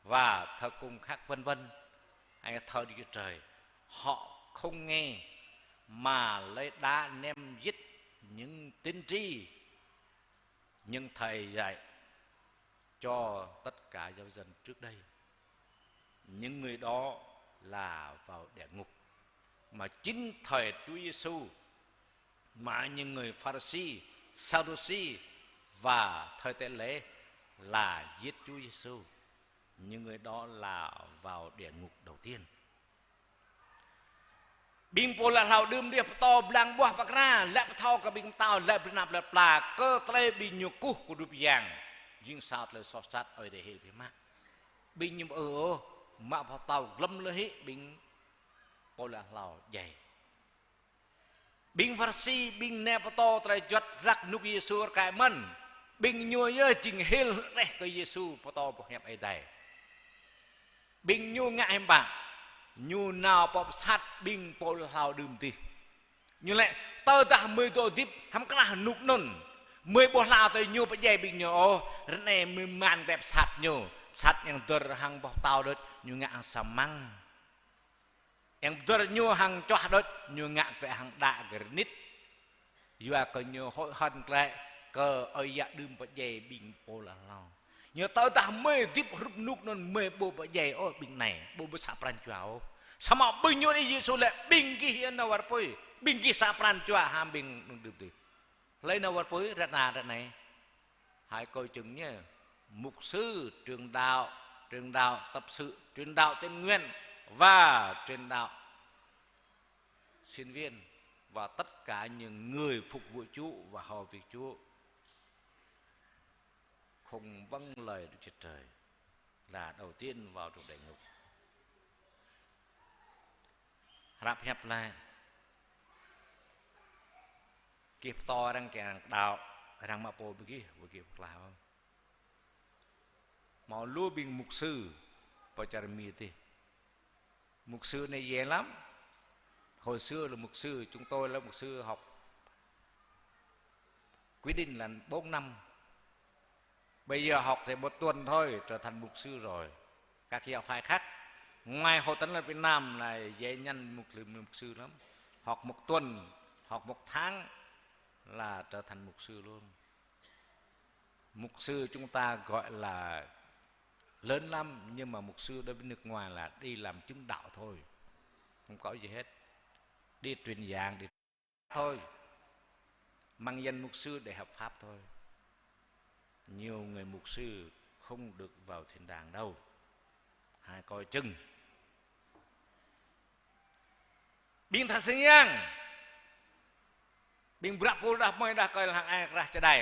và thờ cúng khác vân vân, hay thờ Đức Chúa Trời. Họ không nghe mà lấy đá ném giết những tiên tri, những thầy dạy cho tất cả giáo dân trước đây. Những người đó là vào địa ngục. Mà chính thời Chúa Giêsu mà những người Pharisi, Sadusi và thầy tế lễ là giết Chúa Giêsu. Những người đó là vào địa ngục đầu tiên. Ƀing pô laĭ hlâo đưm dih pơtô blang ƀuah pơkra, laĭ pơthâo kơ ƀing pơtao, laĭ pơnap laĭ pla, kơ tơlơi ƀing ñu kơkuh kơ rup yang, jing sa tơlơi soh sat Ơi Adai hil biă mă. Ƀing ñu ƀu ư ôh, mă pơtâo glŏm lơi hĭ ƀing pô laĭ hlâo djai. Ƀing Pharisi, ƀing nai pơtô tơlơi juăt răk rơnŭk Yêsu rơkơi mơ̆n. Ƀing ñu yơh jing hil rĕh kơ Yêsu pơtô boh hiăp Ơi Adai. Ƀing ñu ngă hiư̆m pă? Ñu nao pơ pơsat ƀing pô laĭ hlâo đưm dih. Ñu laĭ: Tơdah gơmơi dŏ hơdip hăm krah rơnŭk anŭn, gơmơi ƀu hla tui ñu pơdjai ƀing ñu ôh. Ră anai gơmơi man glaĭ pơsat ñu. Pơsat yang dơr hăng boh pơtâo đôč, ñu ngă hăng samăng. Yang dơr ñu hăng čuah đôč, ñu ngă glaĭ hăng đă granit. Yua kơ ñu hơi hơ̆n glaĭ kơ ơi yă đưm pơdjai ƀing pô laĭ hlâo. Ñu tơdah gơmơi hơdip hrup rơnŭk anŭn gơmơi ƀu pơdjai ôh ƀing anai, ƀu ƀu sa pran jua ôh. Samơ̆ ƀing ñu đĭ Yêsu laĭ ƀing gih yơh nao war apui, ƀing gih sa pran jua hăm ƀing đưm dih. Hlơi nao war apui ră anai, ră anai? Hai câu chứng nhé. Mục sư, trưởng đạo, trưởng đạo tập sự, trưởng đạo tình nguyện và trưởng đạo sinh viên và tất cả những người phục vụ Chúa và hầu việc Chúa không vâng lời Đức Chúa Trời là đầu tiên vào trong địa ngục. Hrăp hiăp laih. Gih pơtô arăng kiăng arăng đaŏ, arăng mă pô ƀing gih, ƀing gih pơklaih ôh. Hmâo lu ƀing mục sư pơ čar Mi tih. Mục sư anai dễ lắm. Hồi xưa là mục sư, chúng tôi là mục sư học quy định là bốn năm. Bây giờ học thì một tuần thôi, trở thành mục sư rồi. Các giáo phái khác. Ngoài Hội Thánh Lành Việt Nam là dễ nhận mục, mục sư lắm. Học một tuần, học một tháng là trở thành mục sư luôn. Mục sư chúng ta gọi là lớn lắm, nhưng mà mục sư đối với nước ngoài là đi làm chứng đạo thôi. Không có gì hết. Đi truyền giảng, đi thôi. Mang danh mục sư để hợp pháp thôi. Nhiều người mục sư không được vào thiên đàng đâu. Hãy coi chừng. Ƀing tha sing yang. Ƀing bruă pô đah mơi đah kơi lăng ai krah čơđai.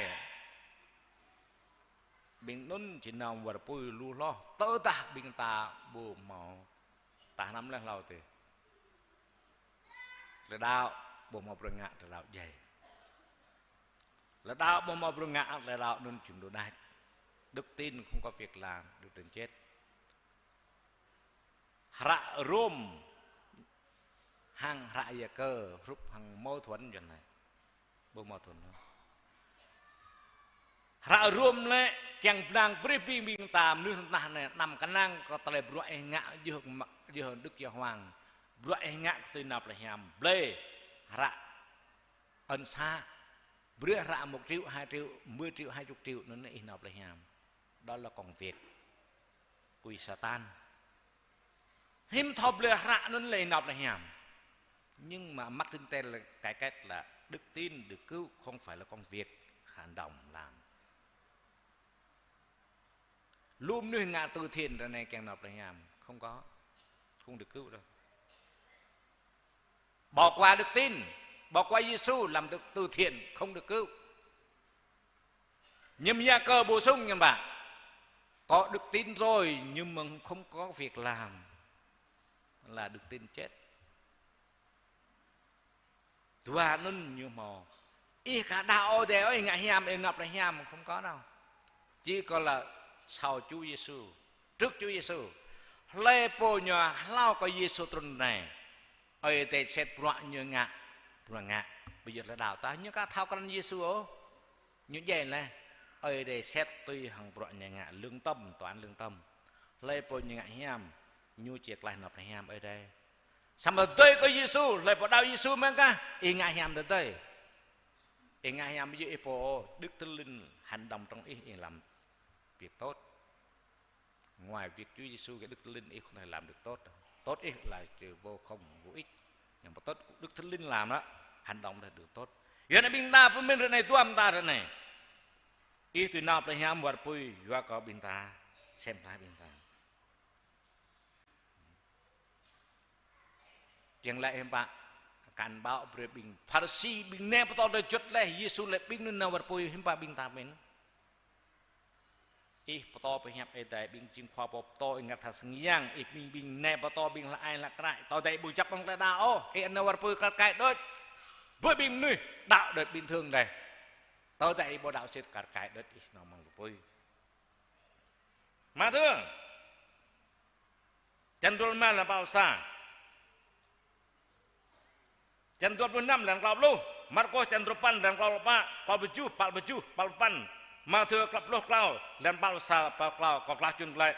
Ƀing anŭn či nao wơr apui lu hloh, tơdah ƀing ta ƀu hmâo tah năm leh hlâo tih. Tơlơi đaŏ ƀu hmâo bruă ngă, tơlơi đaŏ djai. Tơlơi đaŏ ƀu hmâo bruă ngă, tơlơi đaŏ anŭn či mơdô đač. Đức tin không có việc làm, đức tin chết. Hră Rôm hăng hră Yakơ hrup hăng mâu thuẫn yơh anai. Ƀu mâu thuẫn ôh. Hră Rôm lĕ kiăng pơblang brơi ƀing ƀing ta mơnuih tơnah anai, anăm kơnang kơ tơlơi bruă ih ngă yơh mă-, yơh Đức Giáo Hoàng. Bruă ih ngă kơ tui nao plei hiam. Blơi hră ân xá. Brơi hră một triệu, hai triệu, mười triệu, hai chục triệu anŭn ih nao plei hiam. Đó là công việc của Satan. Hiư̆m thâo blơi hră anŭn lĕ ih nao plei hiam. Nhưng mà Martin Luther là cải cách là đức tin được cứu, không phải là công việc hành động làm. Lu mơnuih ngă từ thiện ră anai kiăng nao plei hiam, không có, không được cứu đâu. Bỏ qua đức tin, bỏ qua Giêsu làm từ, từ thiện, không được cứu. Ñu mơyang kơ bổ sung ñu bảo, có đức tin rồi nhưng mà không có việc làm là đức tin chết. Dua anŭn ñu hmâo. Ih ka đaŏ Ơi Adai ôh, ih ngă hiam, ih nao plei hiam, không có đâu. Chỉ có là sau Chúa Giêsu, trước Chúa Giêsu. Hlơi pô ñu hlâo kơ Giêsu trŭn anai, Ơi Adai sĭt bruă ñu ngă, bruă ngă. Bây giờ tơlơi đaŏ ta, ñu ka thâo krăn Giêsu ôh. Ñu djai laih, Ơi Adai sĭt tui hăng bruă ñu ngă, lương tâm, tòa án lương tâm. Hlơi pô ñu ngă hiam, ñu či klaih nao plei hiam Ơi Adai. Samơ̆ tơdơi kơ Giêsu, hlơi pô đaŏ Giêsu mơ̆ng kah, ih ngă hiam tơdơi. Ih ngă hiam ƀu djơ̆ ih pô, Đức Thánh Linh hành động trong ih, ih làm việc tốt. Ngoài việc Chúa Giêsu, cái Đức Thánh Linh ih không thể làm được tốt đâu. Tốt ih là chỉ vô không, vô ích. Nhưng mà tốt Đức Thánh Linh làm đó, hành động là được tốt. Yua anŭn ƀing ta pơmĭn ră anai, tuăm ta ră anai. Ih tui nao plei hiam wơr apui, yua kơ ƀing ta, sem hla ƀing ta. Kiăng laĭ hiư̆m pă, cảnh báo brơi ƀing Pharisi, ƀing nai pơtô tơlơi juăt laih, Yêsu laĭ ƀing anŭn nao wơr apui, hiư̆m pă ƀing ta pơmĭn. Ih pơtô pơhiăp Ơi Adai, ƀing jing khua pô pơtô, ih ngă tha sing yang, ih ƀing, ƀing nai pơtô, ƀing hlăk ai hlăk kraih, tơdơi ƀu djăp hăng tơlơi đaŏ ôh, ih nao wơr apui kar kaĭ đôč. Brơi ƀing mơnuih đaŏ đôč bình thường laih. Tơdơi ih ƀu đaŏ sĭt kar kaĭ đôč, ih nao mơ̆ng wơr apui. Mathiơ čăn dua pluh lima, lăm pluh sa. Čăn dua pluh năm, lăm klâo pluh. Markôs čăn dua pluh păn, lăm klâo pluh pă, klâo pluh tơjuh, păl pluh tơjuh, păl pluh păn. Mathiơ klâo pluh klâo, lăm păl pluh sa, păl klâo, kâo klah čun glaĭ.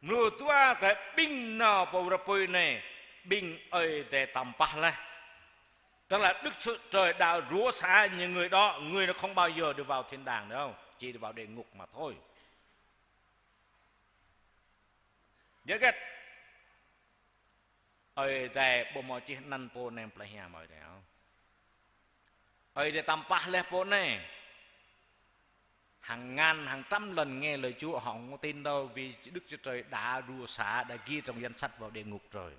Mrô dua glaĭ ƀing nao pơ wơr apui anai, ƀing Ơi Adai tăm pah laih. Tức là Đức Chúa Trời đã rủa xả những người đó, người nó không bao giờ đi vào thiên đàng đâu, chỉ đi vào địa ngục mà thôi. Nhớ kết. Ơi Adai ƀu hmâo čih anăn pô anai plei hiam Ơi Adai ôh. Ơi Adai tăm pah laih pô anai. Hàng ngàn, hàng trăm lần nghe lời Chúa, họ không có tin đâu, vì Đức Chúa Trời đã rủa xả, đã ghi trong danh sách vào địa ngục rồi.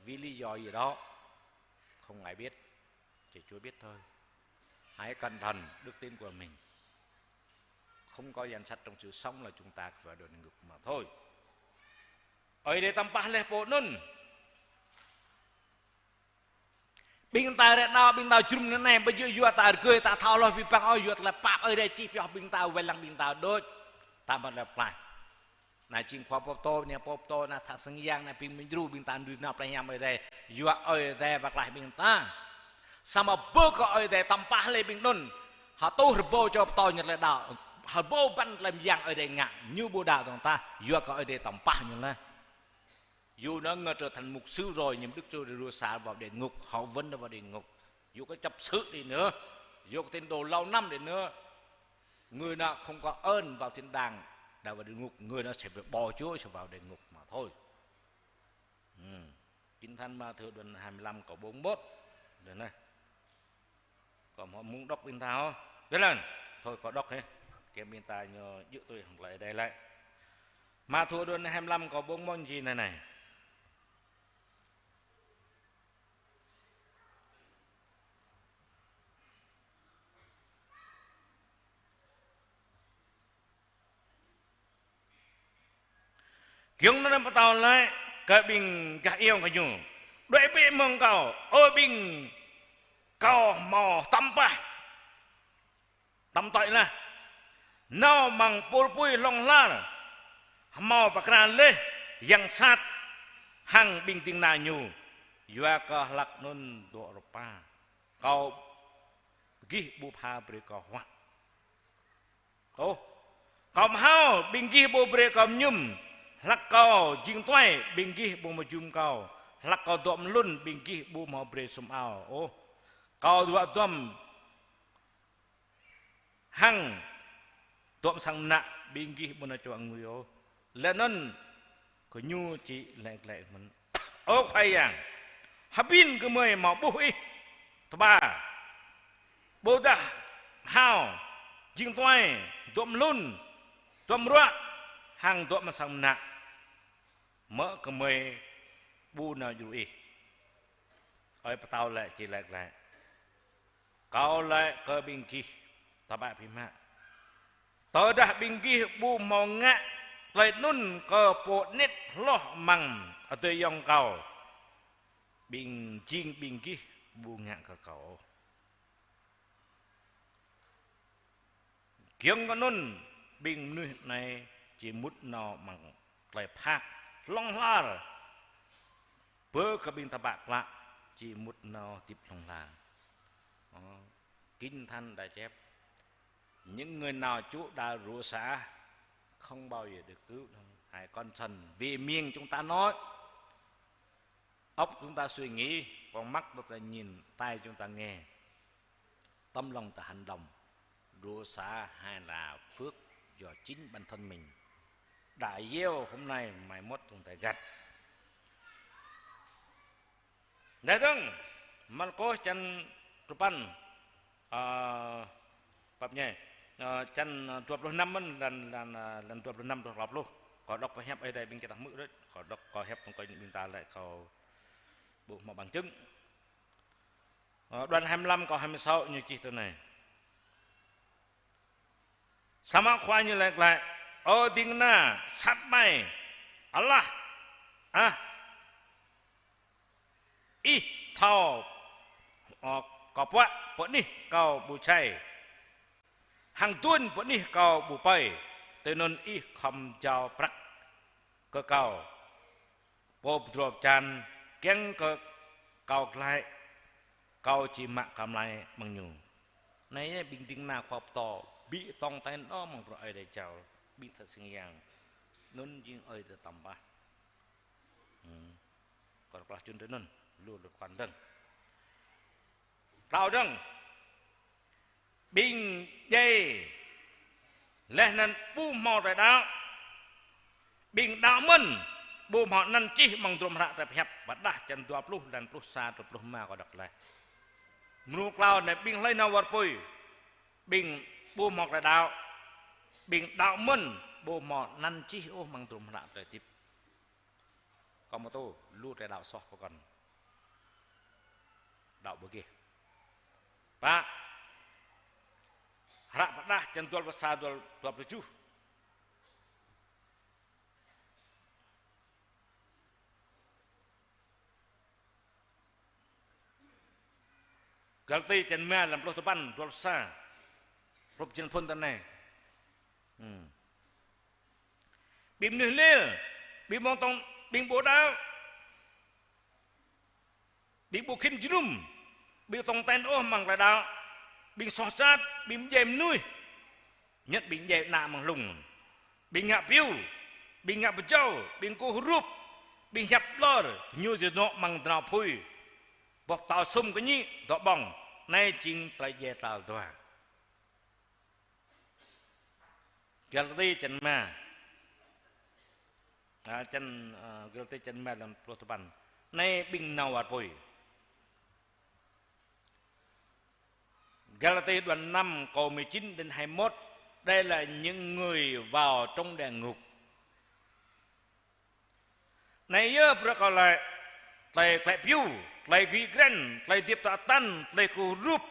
Vì lý do gì đó. Không ai biết, chỉ Chúa biết thôi. Hãy cẩn thận đức tin của mình. Không có danh sách trong sự sống là chúng ta phải vào địa ngục mà thôi. Ơi Adai tăm pah laih pô anŭn. Ƀing ta rĕ đaŏ, ƀing ta jrŭm anai, ƀu djơ̆ yua ta rơgơi, ta thâo hloh abih bang ôh, yua tơlơi pap Ơi Adai čih pioh ƀing ta, wai lăng ƀing ta đôč. Ta mă tơlơi pơklaih. Anai jing khua pô pơtô, anai pô pơtô, anai tha sang yang, anai ƀing mơdrô, ƀing ta đưm nao plei hiam Ơi Adai. Yua Ơi Adai pơklaih ƀing ta. Samơ̆ bơ kơ Ơi Adai tăm pah laih ƀing anŭn. Hơtuh rơbâo čô pơtô ñu tơlơi đaŏ. Rơbâo băn tơlơi mơyang Ơi Adai ngă. Ñu ƀu đaŏ dơ̆ng tah. Yua kơ Ơi Adai tăm pah ñu laih. Dù nó ngơ trở thành mục sư rồi, nhưng Đức Chúa Giêsu sa vào địa ngục, họ vẫn vào địa ngục. Dù có chấp sự đi nữa, dù có tín đồ lâu năm đi nữa, người đó không có ơn vào thiên đàng, đã vào địa ngục, người đó sẽ phải bỏ Chúa, sẽ vào địa ngục mà thôi. Ừ. Kinh Thánh Mathiơ đoạn hai mươi lăm câu bốn mươi mốt. Đây này. Kâo hmâo mơ̆ng đŏk ƀing ta hŏ. Djơ̆ lăng. Thôi kâo đŏk hĕ. Kơ ƀing ta ñu djơ̆ tui hăng tơlơi Ơi Adai laĭ. Mathiơ đoạn hai mươi lăm câu bốn mươi mốt jing anai anai. Giŏng anŭn pơtao laĭ kơ ƀing gah ayŏng gah ñu: Đuaĭ bĕ mơ̆ng kâo, ơ ƀing kâo hmâo tăm pah, tăm tơlơi laih, nao amăng pur apui hlŏng lar, hmâo pơkra laih yang sat hăng ƀing ding kơna ñu, yua kơ hlak anŭn dŏ rơpa. Kâo gih ƀu pha brơi kâo huă. Ôh, kâo mơhao, ƀing gih ƀu brơi kâo mơñum, hlak kâo jing tuai, ƀing gih ƀu hmâo jum kâo, hlak kâo dŏ mơhlŭn, ƀing gih ƀu hmâo brơi sum ao ôh. Kâo dŏ duăm hăng dŏ amăng sang mơnă, ƀing gih ƀu nao čuă ngui ôh. Laih anŭn gơñu či laĭ glaĭ mơ̆n: Ơ Khua Yang, hơbĭn gơmơi hmâo ƀuh Ih? Tơba, ƀôdah mơhao, jing tuai, dŏ mơhlŭn, duăm ruă, hăng dŏ amăng sang mơnă, mơ̆ gơmơi ƀu nao djru Ih? Ơi pơtao laĭ či laĭ glaĭ: Kâo laĭ kơ ƀing gih, tơpă biă mă, tơdah ƀing gih ƀu hmâo ngă tơlơi anŭn kơ pô anet hloh amăng adơi ayŏng kâo, ƀing jing ƀing gih ƀu ngă kơ kâo. Giŏng kơ anŭn ƀing mơnuih anai či mŭt nao amăng tơlơi phak hlŏng lar. Bơ kơ ƀing tơpă klă či mŭt nao hơdip hlŏng lar. Ơ, Kinh Thánh đã chép, những người nào Chúa đã rửa sạch không bao giờ được cứu đâu. Hai con sân, vì miệng chúng ta nói, óc chúng ta suy nghĩ, con mắt chúng ta nhìn, tai chúng ta nghe, tấm lòng ta hành động, rửa sạch hay là phước do chính bản thân mình đã gieo hôm nay mai mốt chúng ta gặt. Đa dơ̆ng, Markôs čăn duapăn, ơ, pap ñai, ơ, čăn dua pluh năm mơ̆n, lăn, lăn, ơ, lăn dua pluh năm truh klâo pluh. Kâo đŏk pơhiăp Ơi Adai ƀing kita hmư̆ đôč. Kâo đŏk, kâo hiăp tơ̆ng kơ ƀing ta laĭ kâo ƀu hmâo bằng chứng. Ơ, đoạn hai mươi lăm câu hai mươi sáu ñu čih tui anai. Samơ̆ Khua ñu laĭ glaĭ: Ơ ding kơna sat ƀai, alah, ah, ih thâo, ơ, kâo puă pơ anih kâo ƀu čai, hăng duôn pơ anih kâo ƀu pai, tui anŭn ih khŏm jao prăk kơ kâo pô pơdrô pơčan, kiăng kơ kâo glaĭ, kâo či mă kơmlai amăng ñu. Anai yơh ƀing ding kơna khua pơtô, ƀu tong ten ôh amăng bruă Ơi Adai jao, ƀing tha sang yang. Anŭn jing Ơi Adai tăm pah. Hmm. Kâo klah čun tui anŭn, lu lu pơkŏn dơ̆ng. Klâo dơ̆ng. Ƀing djai laih anŭn ƀu hmâo tơlơi đaŏ. Ƀing đaŏ mơ̆n ƀu hmâo anăn čih amăng hơdrôm hră tơlơi pơhiăp, Pơđah čăn dua pluh, lăn pluh sa truh pluh rơma kâo đŏk laih. Mrô klâo anai ƀing hlơi nao wơr apui, ƀing ƀu hmâo tơlơi đaŏ, ƀing đaŏ mơ̆n ƀu hmâo anăn čih ôh amăng hơdrôm hră tơlơi hơdip. Kâo mơ̆ tŭ, lu tơlơi đaŏ soh pơkŏn. đaŏ ƀơi gih. Pă, hră Pơđah črăn dua pluh sa, dua pluh tơjuh. Galati črăn rơma, lăm pluh tơpăn, dua pluh sa. Hrup jơlan phŭn tơ anai. Hmm. Ƀing mơnuih lel, ƀing ƀơ̆ng tong, ƀing ƀu đaŏ, ƀing ƀu khĭn jơnum, ƀing tong ten ôh amăng tơlơi đaŏ, ƀing soh sat, ƀing pơdjai mơnuih, ñĕt ƀing pơdjai ană amăng hlung, ƀing ngă piu, ƀing ngă pơjâo, ƀing kơkuh hrup, ƀing hiăp ƀlŏr, ñu dŏ nŏ amăng dơnao apui, boh pơtâo sum kơñĭ, dŏ ƀơ̆ng, anai jing tơlơi djai tal dua. Galati črăn rơma. À, črăn, à, Galati črăn rơma, lăm pluh tơpăn. Anai ƀing nao war apui. Galati đoạn năm câu mười chín đến hai mươi mốt. Đây là những người vào trong địa ngục. Anai yơh brơi kâo laĭ: tơlơi klĕ piu, tơlơi gĭ grăn, tơlơi hơdip tơtăn, tơlơi kơkuh hrup,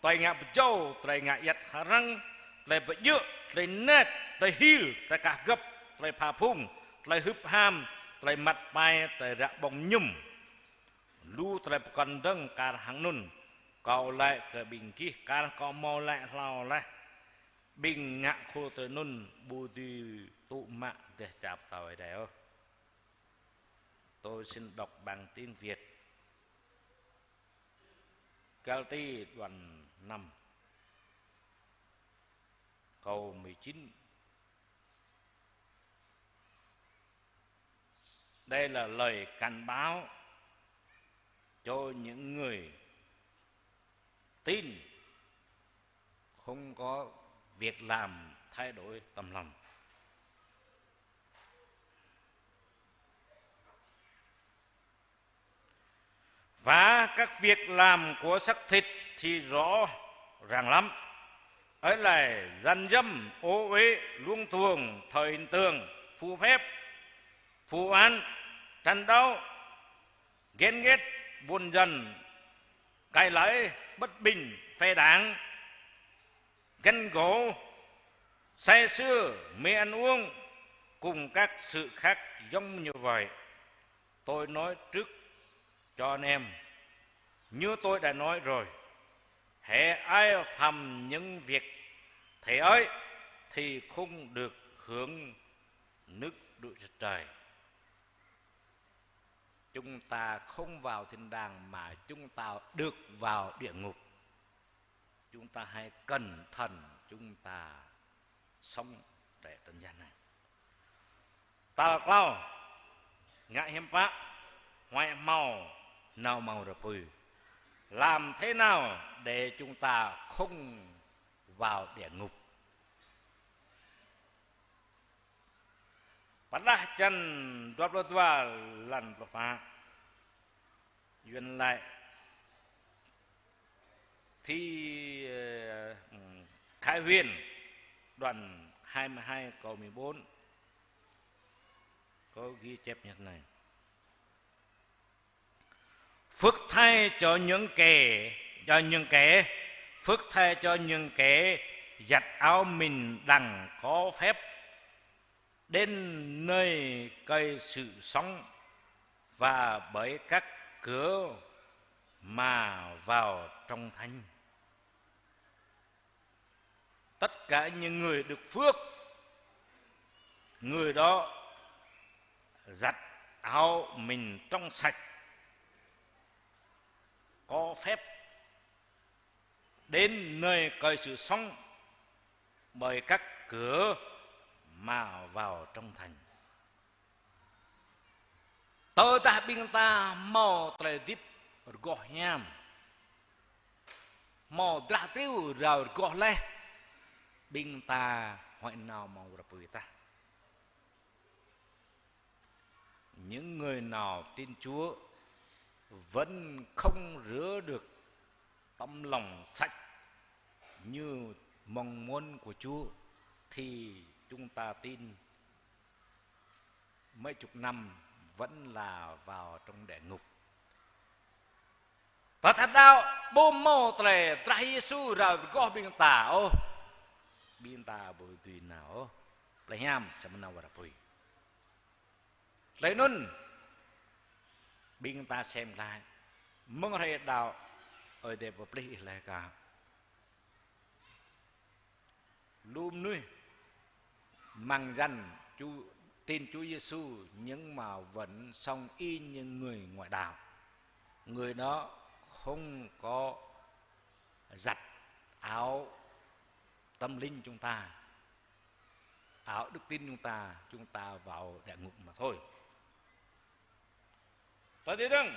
tơlơi ngă pơjâo, tơlơi ngă ayăt hơrăng, tơlơi pơdjơ̆, tơlơi net, tơlơi hil, tơlơi kah gơ̆p, tơlơi pha phung, tơlơi hưp ham, tơlơi măt pai, tơlơi ră ƀơ̆ng mơñum. Lu tơlơi pơkŏn dơ̆ng kar hăng anŭn, kâo laĭ kơ ƀing gih kar kâo hmâo laĭ hlâo laih. Ƀing ngă khul tui anŭn ƀu dưi tŭ mă dêh čar pơtao Ơi Adai ôh. Tôi xin đọc bằng tiếng Việt. Galati đoạn năm, câu mười chín. Đây là lời cảnh báo cho những người tin không có việc làm thay đổi tâm lòng. Và các việc làm của xác thịt thì rõ ràng lắm. Ấy là gian dâm, ô uế, luông thuông, thờ hình tượng, phù phép, phù oán, tranh đấu, ghen ghét, buôn giận, cãi lẫy, bất bình, phe đảng, ganh gổ, say sưa, mê ăn uống, cùng các sự khác giống như vậy. Tôi nói trước cho anh em, như tôi đã nói rồi, hễ ai phạm những việc thế ấy thì không được hưởng nước Đức Chúa Trời. Chúng ta không vào thiên đàng mà chúng ta được vào địa ngục. Chúng ta hãy cẩn thận, chúng ta sống tại trần gian này. Tal klâo, ngă hiam pă, huăi hmâo nao amăng rơpư. Làm thế nào để chúng ta không vào địa ngục? Pơđah črăn dua pluh dua, lăn pluh pă. Yuan laĭ thi, ờ, Khải Huyền, đoạn hai mươi hai câu mười bốn. Có ghi chép như thế này. Phước thay cho những kẻ, cho những kẻ, phước thay cho những kẻ giặt áo mình đặng có phép đến nơi cơi sự sống và bởi các cửa mà vào trong thành. Tất cả những người được phước, người đó giặt áo mình trong sạch, có phép đến nơi cơi sự sống bởi các cửa mà vào trong thành. Tơdah ƀing ta hmâo tơlơi hơdip rơgoh hiam, hmâo drah triu rao rơgoh laih, ƀing ta huăi nao amăng rơpư tah. Những người nào tin Chúa vẫn không rửa được tấm lòng sạch như mong muốn của Chúa, thì chúng ta tin mấy chục năm vẫn là vào trong địa ngục. Tơdah đaŏ ƀu hmâo tơlơi drah Yêsu rao rơgoh ƀing ta ôh, ƀing ta ƀu dưi nao ôh plei hiam, čăm nao wơr apui. Tơlơi anŭn, ƀing ta sem glaĭ, mơ̆ng hrơi đaŏ, Ơi Adai pơplih ih laih ka. Lu mơnuih mang danh Chúa, tin Chúa Giêsu nhưng mà vẫn sống y như người ngoại đạo. Người đó không có giặt áo tâm linh chúng ta, áo đức tin chúng ta, chúng ta vào địa ngục mà thôi. Tơ ti dơ̆ng.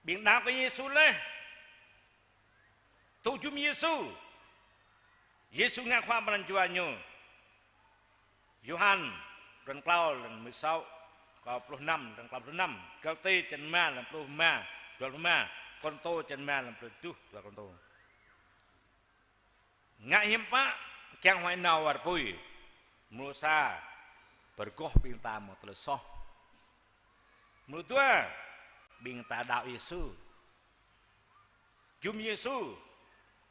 Ƀing đaŏ kơ Yêsu laih. Tŭ jum Yêsu. Yêsu ngă khua pran jua ñu. Yôhan, črăn klâo, črăn mười sáu, klâo pluh năm, črăn klâo pluh năm. Galati, črăn rơma, črăn pluh rơma, dua pluh rơma. Kôrintô, črăn rơma, črăn pluh tơjuh, dua Kôrintô. Ngă hiam pă, kiăng huăi nao wơr apui. Mrô sa, pơrơgoh ƀing ta mơ̆ng tơlơi soh. Mrô dua, ƀing ta đaŏ Yêsu. Jum Yêsu,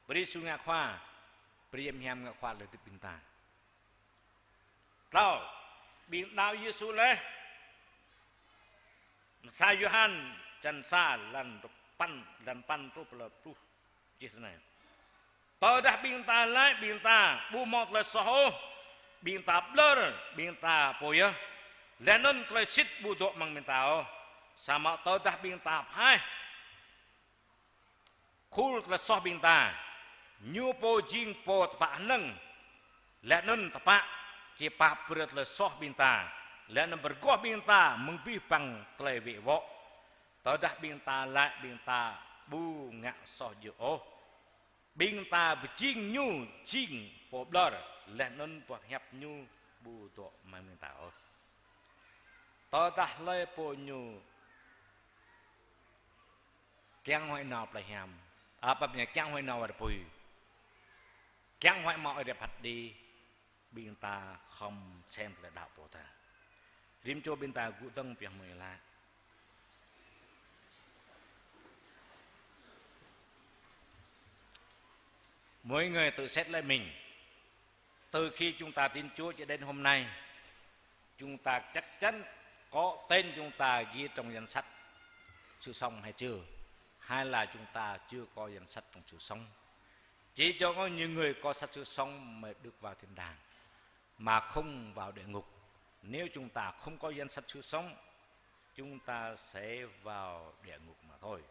brơi Yêsu ngă khua, brơi hiam ngă khua lơ̆m hơdip ƀing ta. Klâo, ƀing đaŏ Yêsu laih. Sa Yôhan, črăn sa, lăn păn, lăn păn truh pơ lăn pluh. Čih tui anai. Tơdah ƀing ta laĭ ƀing ta ƀu hmâo tơlơi soh ôh, ƀing ta ƀlŏr, ƀing ta pô yơh. Laih anŭn tơlơi sĭt ƀu dŏ amăng ƀing ta ôh. Samơ̆ tơdah ƀing ta phaih khul tơlơi soh ƀing ta, Ñu pô jing pô tơpă hơnơ̆ng, laih anŭn tơpă, či pap brơi tơlơi soh ƀing ta, laih anŭn pơrơgoh ƀing ta mơ̆ng abih bang tơlơi wĕ wŏ. Tơdah ƀing ta laĭ ƀing ta ƀu ngă soh djơ̆ ôh, ƀing ta pơjing Ñu jing pô ƀlŏr, laih anŭn boh hiăp Ñu ƀu dŏ amăng ƀing ta ôh. Tơdah hlơi pô ñu kiăng huăi nao plei hiam, a, pap ñu kiăng huăi nao wơr apui, kiăng huăi hmâo Ơi Adai phat kơđi, ƀing ta khŏm sem tơlơi đaŏ pô ta. Rĭm čô ƀing ta gŭ dơ̆ng pioh mơ̆ng laĭ. Mỗi người tự xét lại mình. Từ khi chúng ta tin Chúa cho đến hôm nay, chúng ta chắc chắn có tên chúng ta ghi trong danh sách sự sống hay chưa? Hay là chúng ta chưa có danh sách trong sự sống? Chỉ có những người có sách sự sống mới được vào thiên đàng, mà không vào địa ngục. Nếu chúng ta không có danh sách sự sống, chúng ta sẽ vào địa ngục mà thôi.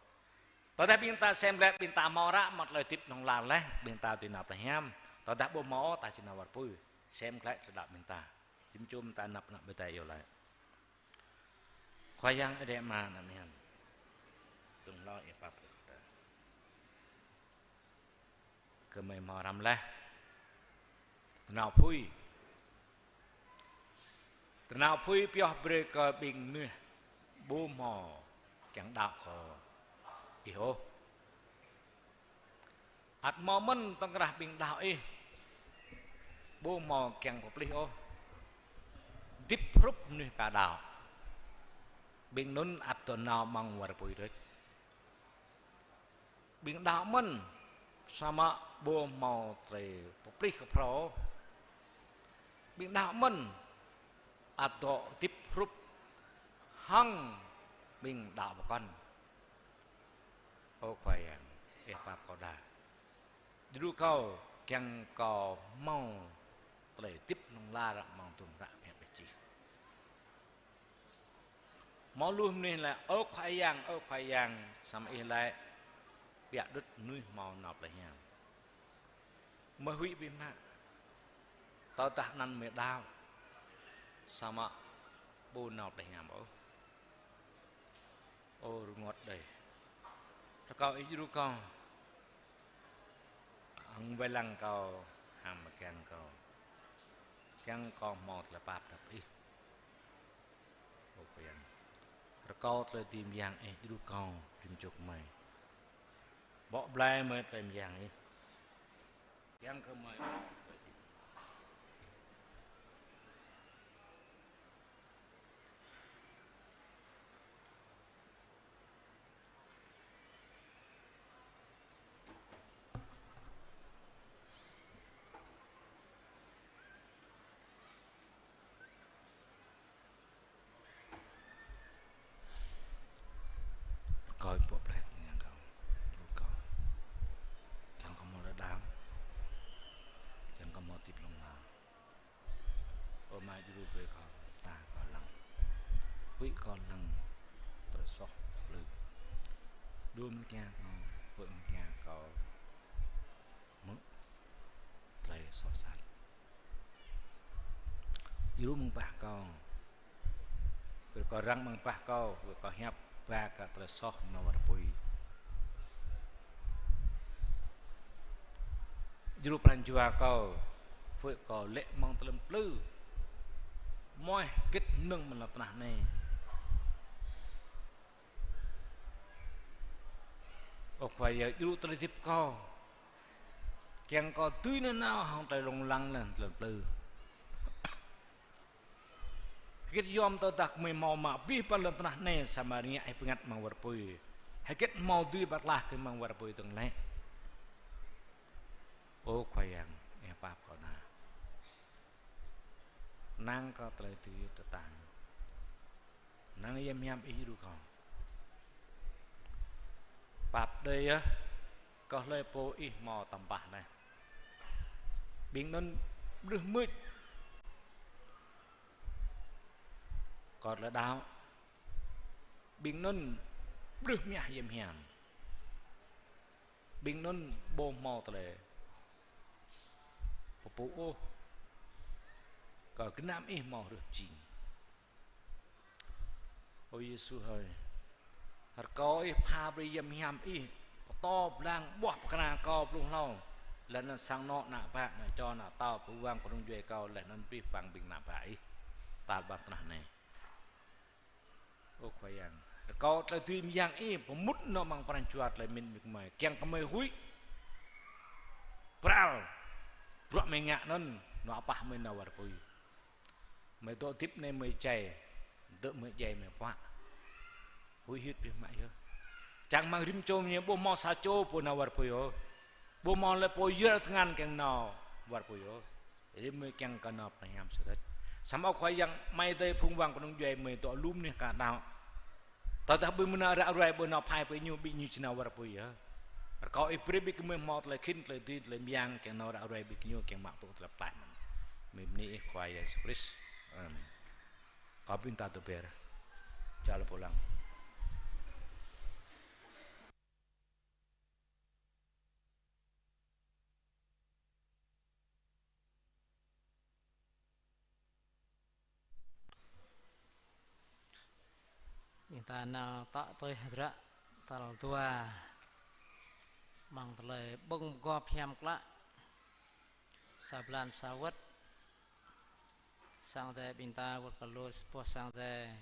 Tơdah ƀing ta sem glaĭ, ƀing ta hmâo ră mă tơlơi hơdip hlŏng lar laih, ƀing ta dưi nao plei hiam. Tơdah ƀu hmâo, ta či nao wơr apui. Sem glaĭ tơlơi đaŏ ƀing ta. Jum jum ta năp năp ƀing ta iâu laĭ. Khua Yang Ơi Adai Ama anăm hiam. Tơ̆ng hlâo Ih pap kơ ta. Gơmơi hmâo hrăm laih. Tơnao apui. Tơnao apui pioh brơi kơ ƀing mơnuih ƀu hmâo kiăng đaŏ kơ Ih ôh. Ăt hmâo mơ̆n tơ̆ng krah ƀing đaŏ Ih ƀu hmâo kiăng pơplih ôh. Hơdip hrup mơnuih ka đaŏ. Ƀing anŭn ăt dŏ nao amăng wơr apui đôč. Ƀing đaŏ mơ̆n, samơ̆ ƀu hmâo tơlơi pơplih kơ phrâo. Ƀing đaŏ mơ̆n, ăt dŏ hơdip hrup hăng ƀing đaŏ pơkŏn. Ơ Khua Yang, Ih pap kâo đa. Djru kâo, kiăng kâo hmâo tơlơi hơdip hlŏng lar amăng tum ră phe pơčih. Hmâo lu mơnuih laĭ, Ơ Khua Yang, ơ Khua Yang, samơ̆ Ih laĭ, biă đôč mơnuih hmâo nao plei hiam. Mơ̆ huĭ biă mă. Tơdah anăn mơ̆ đaŏ, samơ̆ ƀu nao plei hiam ôh. Ơ rơngot đơi. Rơkâo Ih djru kâo. Hăng wai lăng kâo, hăng mơkiăng kâo. Kiăng kâo hmâo tơlơi pap đăp Ih. Ơ Khua Yang. Rơkâo tơlơi dưi mơyang Ih djru kâo, rĭm čô gơmơi. Bŏ blai mơi tơlơi mơyang Ih. Kiăng kơ mơi. Mă djru brơi kâo, ta kâo lăng. Huĭ kâo lăng tơlơi soh plư. Đuôm rơngiă kâo, huĭ rơngiă kâo hmư̆ tơlơi soh sat. Djru mơ̆ng bah kâo. Brơi kâo răng mơ̆ng bah kâo, brơi kâo hiăp ba kơ tơlơi soh nao wơr apui. Djru pran jua kâo, brơi kâo lê̆ mơ̆ng tơlơi plư. Mơ̆ hơget mơnơ̆ng mơ̆ng lŏn tơnah anai. Ơ Khua Yang, djru tơlơi hơdip kâo. Kiăng kâo dưi nanao hăng tơlơi lông lăng lĕ tơlơi plư. Hơget yom tơdah gơmơi hmâo mă abih bang lŏn tơnah anai samơ̆ rơngiă ih bơngăt amăng wơr apui. Hơget hmâo dưi pơklaih kơ amăng wơr apui dơ̆ng lĕ. Ơ Khua Yang, ih pap kâo anai. Năng kơ tơlơi dưi tơtang. Năng yem hiam ih djru kâo. Pap đơi yơh, kơ hlơi pô ih hmâo tơmpah anai. Ƀing anŭn brưh mưč. Kơ tơlơi đaŏ. Ƀing anŭn brưh mơ̆ng yem hiam. Ƀing anŭn ƀu hmâo tơlơi pơpŭ ôh. Kơ gơnam ih hmâo hrih jing. Ơ Yêsu hơi, rơkâo ih pha brơi yem hiam ih, pơtô blang ƀuah pơkra kâo blung hlâo, laih anŭn sang anŏ ană bă, ană čô ană tâo, pơwang kơnung djuai kâo, laih anŭn abih bang ƀing ană bă ih tal ƀar tơnah anai. Ơ Khua Yang, rơkâo tơlơi dưi mơyang ih pơmŭt nao amăng pran jua tơlơi mĭn gơmơi, kiăng kơ gơmơi huĭ pral bruă gơmơi ngă anŭn, nao apah gơmơi nao wơr apui. Gơmơi dŏ hơdip anai gơmơi jai, dŏ gơmơi jai gơmơi puă. Huĭ hyưt biă mă yơh. Čang amăng rĭm čô gơmơi ƀu hmâo sa čô pô nao wơr apui ôh. Ƀu hmâo lĕ pô yơr tơngan kiăng nao wơr apui ôh. Rĭm gơmơi kiăng kơ nao pơ anăp hiam sơrĕt. Samơ̆ Ơ Khua Yang, gơmơi dơi phung wang kơnung djuai gơmơi dŏ lum anih kơ đaŏ. Tơdah ƀing mơnă ră ruai ƀu nao phai pơ ñu, ƀing ñu či nao wơr apui yơh. Rơkâo ih brơi ƀing gơmơi hmâo tơlơi khĭn, tơlơi dưi, tơlơi mơyang, kiăng nao ră ruai ƀing ñu, kiăng mă tŭ tơlơi pơklaih mơ̆n. Gơmơi bơni ih Khua Yêsu Krist. Amen. Kâo ƀing ta tơber. Jal pulang. Ƀing ta nao tŏ tui hơdră tal dua amăng tơlơi ƀơ̆ng pơgop hiam klă sa blan sa wơ̆t. Sang Ơi Adai ƀing ta wơ̆t kơ lu sa boh sang Ơi Adai,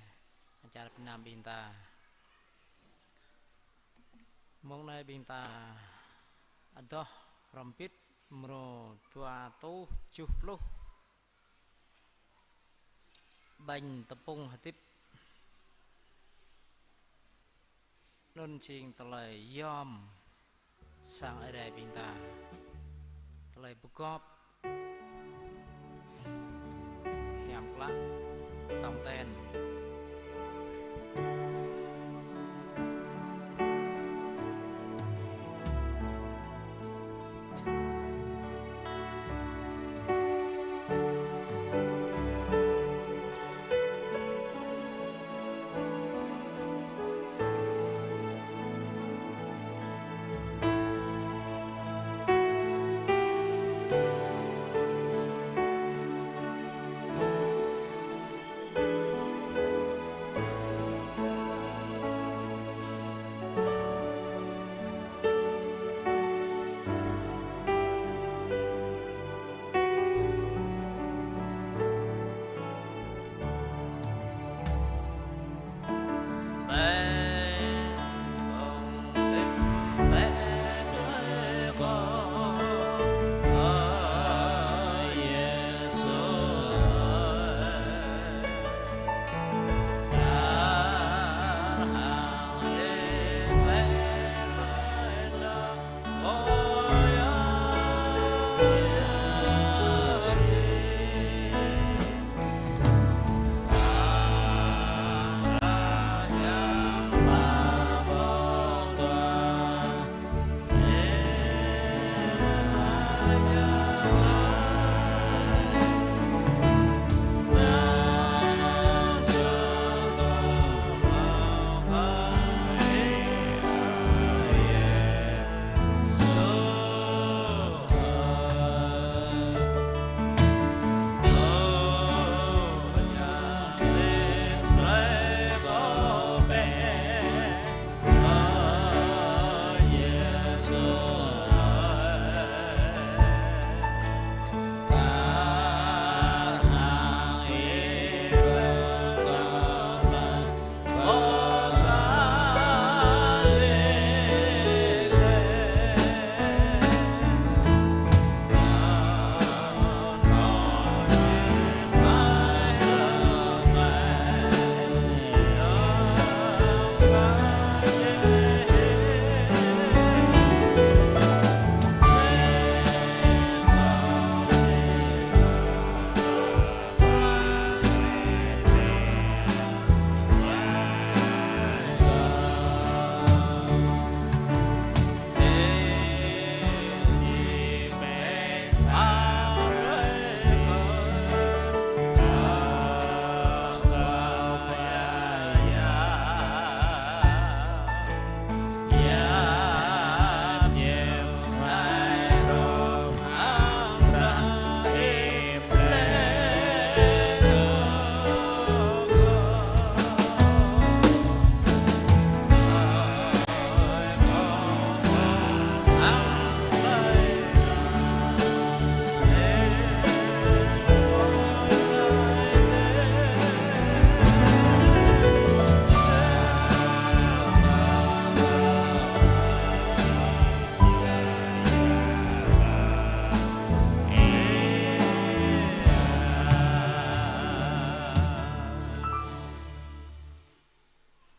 čar Việt Nam ƀing ta. Mông anai ƀing ta adoh hrŏm hơbĭt mrô dua rơtuh tơjuh pluh. Ƀañ tơpŭng hơdip. Anŭn jing tơlơi yom sang Ơi Adai ƀing ta. Tơlơi pơgop hiam klă tong ten.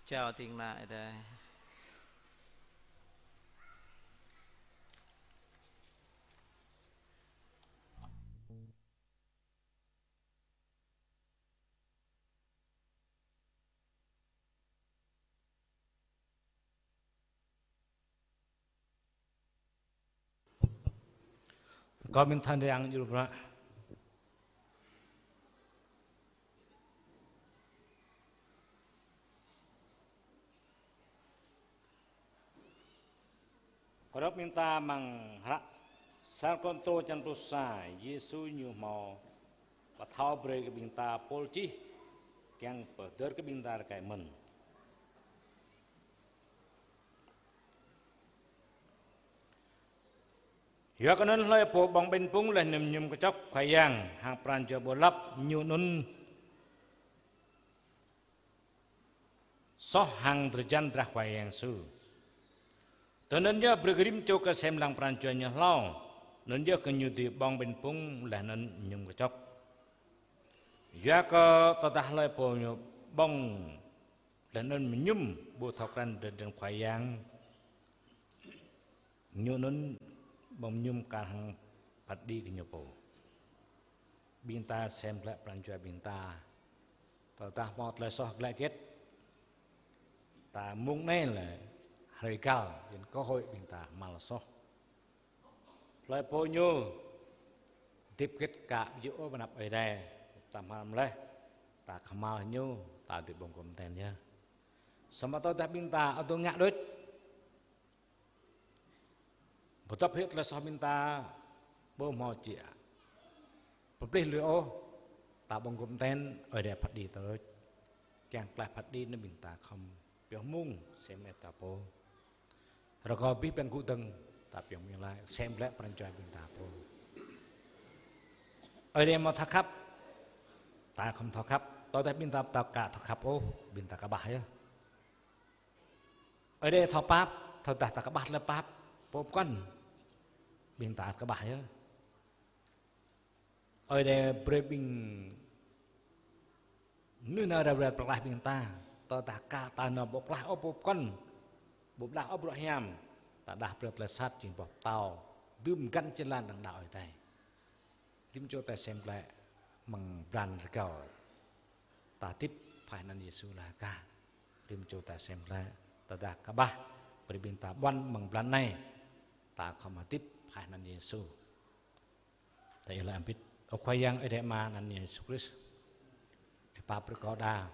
Chào tiếng lạ đây. Kâo mĭn than rơang jru prăk. Kâo dŏp mĭn ta amăng hră Sa Kôrintô črăn pluh sa, Yêsu ñu hmâo pơthâo brơi kơ ƀing ta pôl čih, kiăng pơhơdơr kơ ƀing ta rơkơi mơ̆n. Yua kơ anŭn hlơi pô ƀơ̆ng ƀañ pŭng laih anŭn mơñum kơčŏk Khua Yang hăng pran jua ƀơi lăp, ñu anŭn soh hăng drơi jan drah Khua Yang Yêsu. Tui anŭn yơh brơi kơ rĭm čô kơ sem lăng pran jua ñu hlâo, anŭn yơh kơ ñu dưi ƀơ̆ng ƀañ pŭng laih anŭn mơñum kơčŏk. Yua kơ tơdah hlơi pô ñu ƀơ̆ng laih anŭn mơñum ƀu thâo krăn drơi jan Khua Yang, ñu anŭn ƀơ̆ng mơñum kar hăng phat đĭ kơ ñu pô. Ƀing ta sem glaĭ pran jua ƀing ta. Tơdah hmâo tơlơi soh glaĭ hơget, ta mơ̆ng anai lĕ hrơi găl, yin kơhơi ƀing ta hmâo soh. Hlơi pô ñu hơdip hơget ka ƀu djơ̆ ôh ƀơi anăp Ơi Adai, ta hmâo mơ̆ laih, ta kơhma̱l ñu, ta dưi ƀơ̆ng gum ten yơh. Samơ̆ tơdah ƀing ta ƀu ngă đôč, ƀu tŏp hĭ tơlơi soh ƀing ta, ƀu hmâo či pơplih lui ôh, ta ƀơ̆ng gum ten, Ơi Adai phat đĭ ta đôč. Kiăng tơlơi phat đĭ anŭn ƀing ta khŏm pioh mơ̆ng sem ĕp ta pô. Rơkâo abih bang gŭ dơ̆ng, ta pioh mơ̆ng laĭ, sem glaĭ pran jua ƀing ta pô. Ơi Adai hmâo thâo khăp, ta khŏm thâo khăp, tơdah ƀing ta ƀu thâo ka thâo khăp ôh, ƀing ta kơƀah yơh. Ơi Adai thâo pap, tơdah ta kơƀah tơlơi pap, pô pơkŏn, ƀing ta ăt kơƀah yơh. Ơi Adai brơi ƀing mơnuih nao ră ruai pơklaih ƀing ta, tơdah ka ta nao ƀu pơklaih ôh pô pơkŏn, ƀu pơklaih ôh bruă hiam, ta đah brơi tơlơi sat jing boh pơtâo, dưm găn jơlan đơ̆ng đaŏ Ơi Adai. Rĭm čô ta sem glaĭ amăng blan rơgao. Ta hơdip phă anăn Yêsu laih ka. Rĭm čô ta sem glaĭ, tơdah kơƀah brơi ƀing ta ƀuăn amăng blan anai, ta khŏm hơdip phă anăn Yêsu. Ta iâu laĭ hơbĭt. Ơ Khua Yang Ơi Adai Ama anăn Yêsu Krist, Ih pap brơi kâo đa.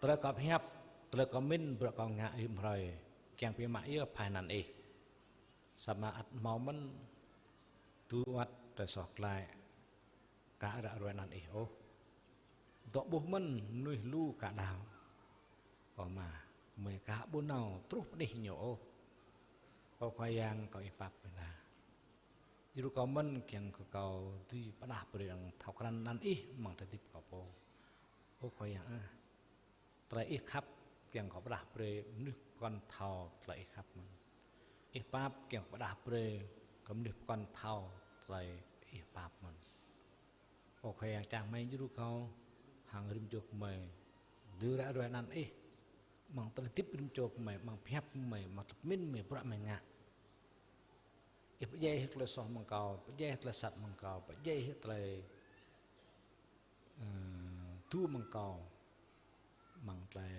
Tơlơi kâo pơhiăp, tơlơi kâo mĭn, bruă kâo ngă rĭm hrơi, kiăng pi mă yơh phă anăn Ih. Samơ̆ ăt hmâo mơ̆n tŭ wăt tơlơi soh glaĭ, ka ră ruai anăn Ih ôh. Dŏ ƀuh mơ̆n mơnuih lu ka đaŏ. Ơ Ama, gơmơi ka ƀu nao truh pơ anih ñu ôh. Ơ Khua Yang, kâo Ih pap brơi đa. Djru kâo mơ̆n kiăng kơ kâo dưi pơđah brơi arăng thâo krăn anăn Ih amăng tơlơi hơdip kâo pô. Ơ Khua Yang ah, tơlơi Ih khăp kiăng kâo pơđah brơi mơnuih pơkŏn thâo tơlơi Ih khăp mơ̆n. Ih pap kiăng kâo pơđah brơi kơ mơnuih pơkŏn thâo tơlơi Ih pap mơ̆n. Ơ Khua Yang, čang gơmơi djru kâo hăng rĭm čô gơmơi dưi ră ruai anăn Ih amăng tơlơi hơdip rĭm čô gơmơi, amăng pơhiăp gơmơi, amăng tơlơi pơmĭn gơmơi, bruă gơmơi ngă. Ih pơdjai hĭ tơlơi soh mơ̆ng kâo, pơdjai hĭ tơlơi sat mơ̆ng kâo, pơdjai hĭ tơlơi, ơ, tŭ mơ̆ng kâo, amăng tơlơi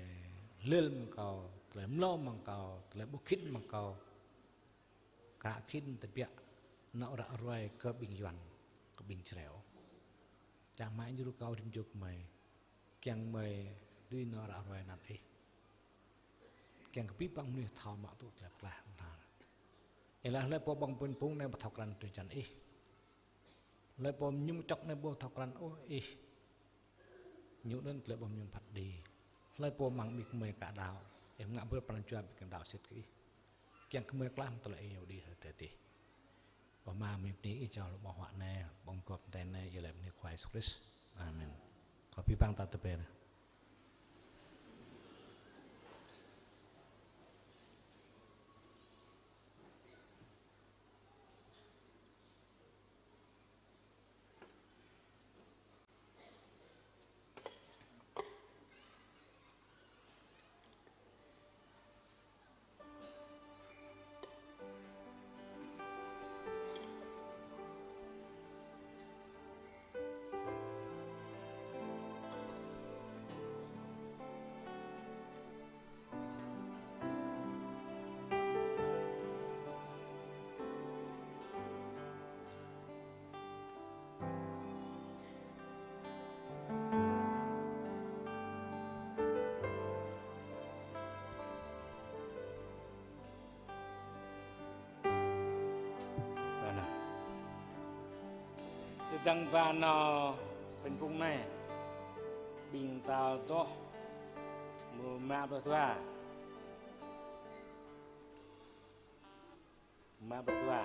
hlil mơ̆ng kâo, tơlơi mlâo mơ̆ng kâo, tơlơi ƀu khĭn mơ̆ng kâo. Ka khĭn tơbiă nao ră ruai kơ ƀing Yuan, kơ ƀing Jrai. Čang mă djru kâo rĭm čô gơmơi, kiăng gơmơi dưi nao ră ruai anăn Ih. Kiăng kơ abih bang mơnuih thâo mă tŭ tơlơi pơklaih anăn. Ih laĭ hlơi pô ƀơ̆ng ƀing phung anai ƀu thâo krăn drơi jăn Ih. Hlơi pô mơñum čŏk anai ƀu thâo krăn ôh Ih. Ñu anŭn tơlơi ƀơ̆ng mơñum phat kơđi. Hlơi pô mơ̆ng ƀing gơmơi ka đaŏ, Ih ngă brơi pran jua ƀing gơmơi đaŏ sĭt kơ Ih. Kiăng gơmơi klaih mơ̆ng tơlơi Ih iâu đĭ hrơi tơdơi. Ơ Ama, mơ̆ng anai Ih jao lu ƀơ̆ng huă anai, ƀơ̆ng gŏp tơlơi anai, iâu laĭ mơ̆ng anăn Khua Yêsu Krist. Amen. Kâo abih bang ta tơpĕr. Tơdang ba nao ƀing phung anai, ƀing ta dŏ mrô rơma pluh dua. Rơma pluh dua.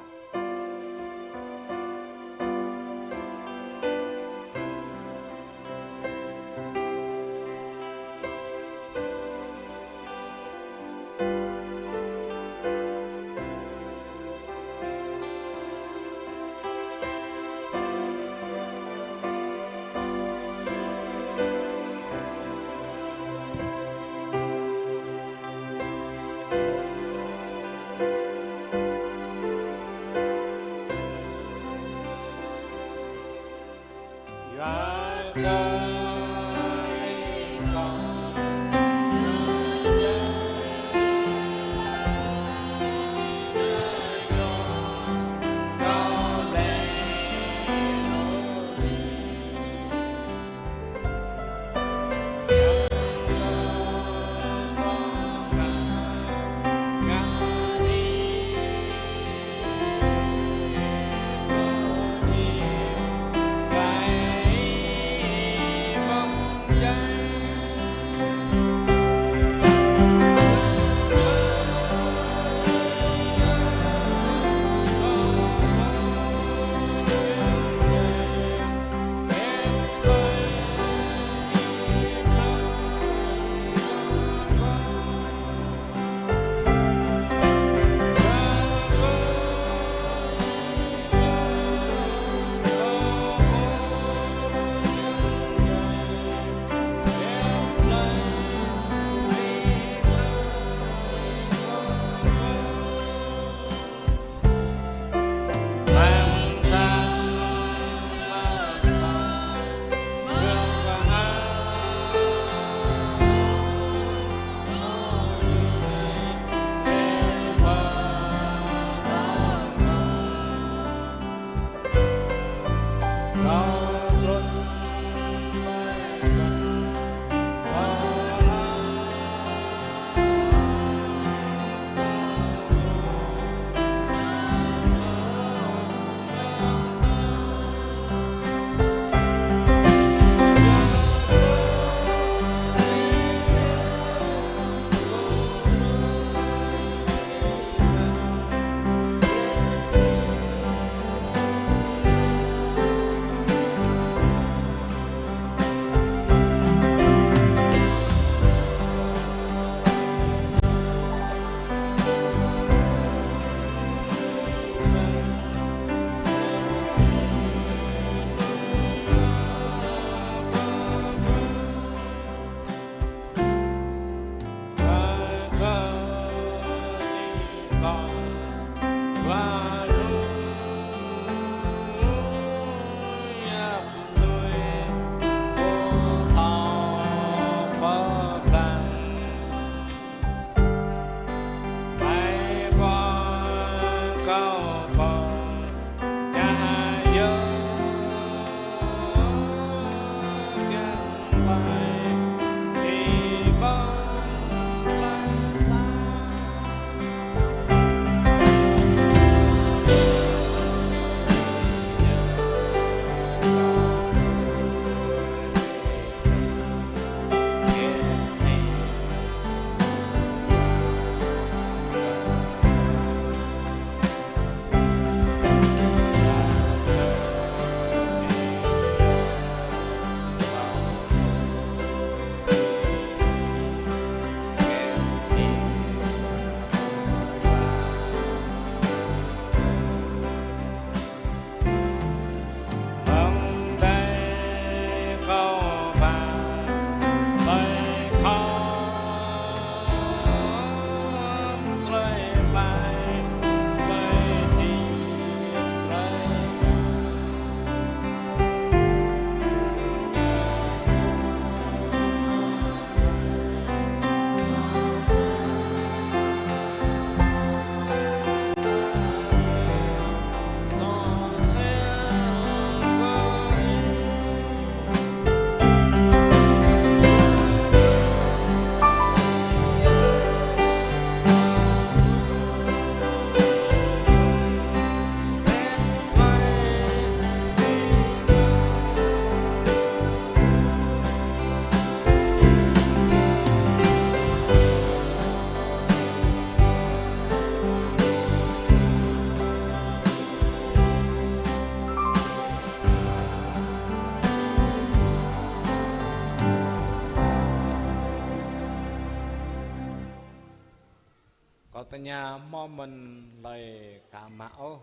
Tơña hmâo mơ̆n hlơi ka mă ôh.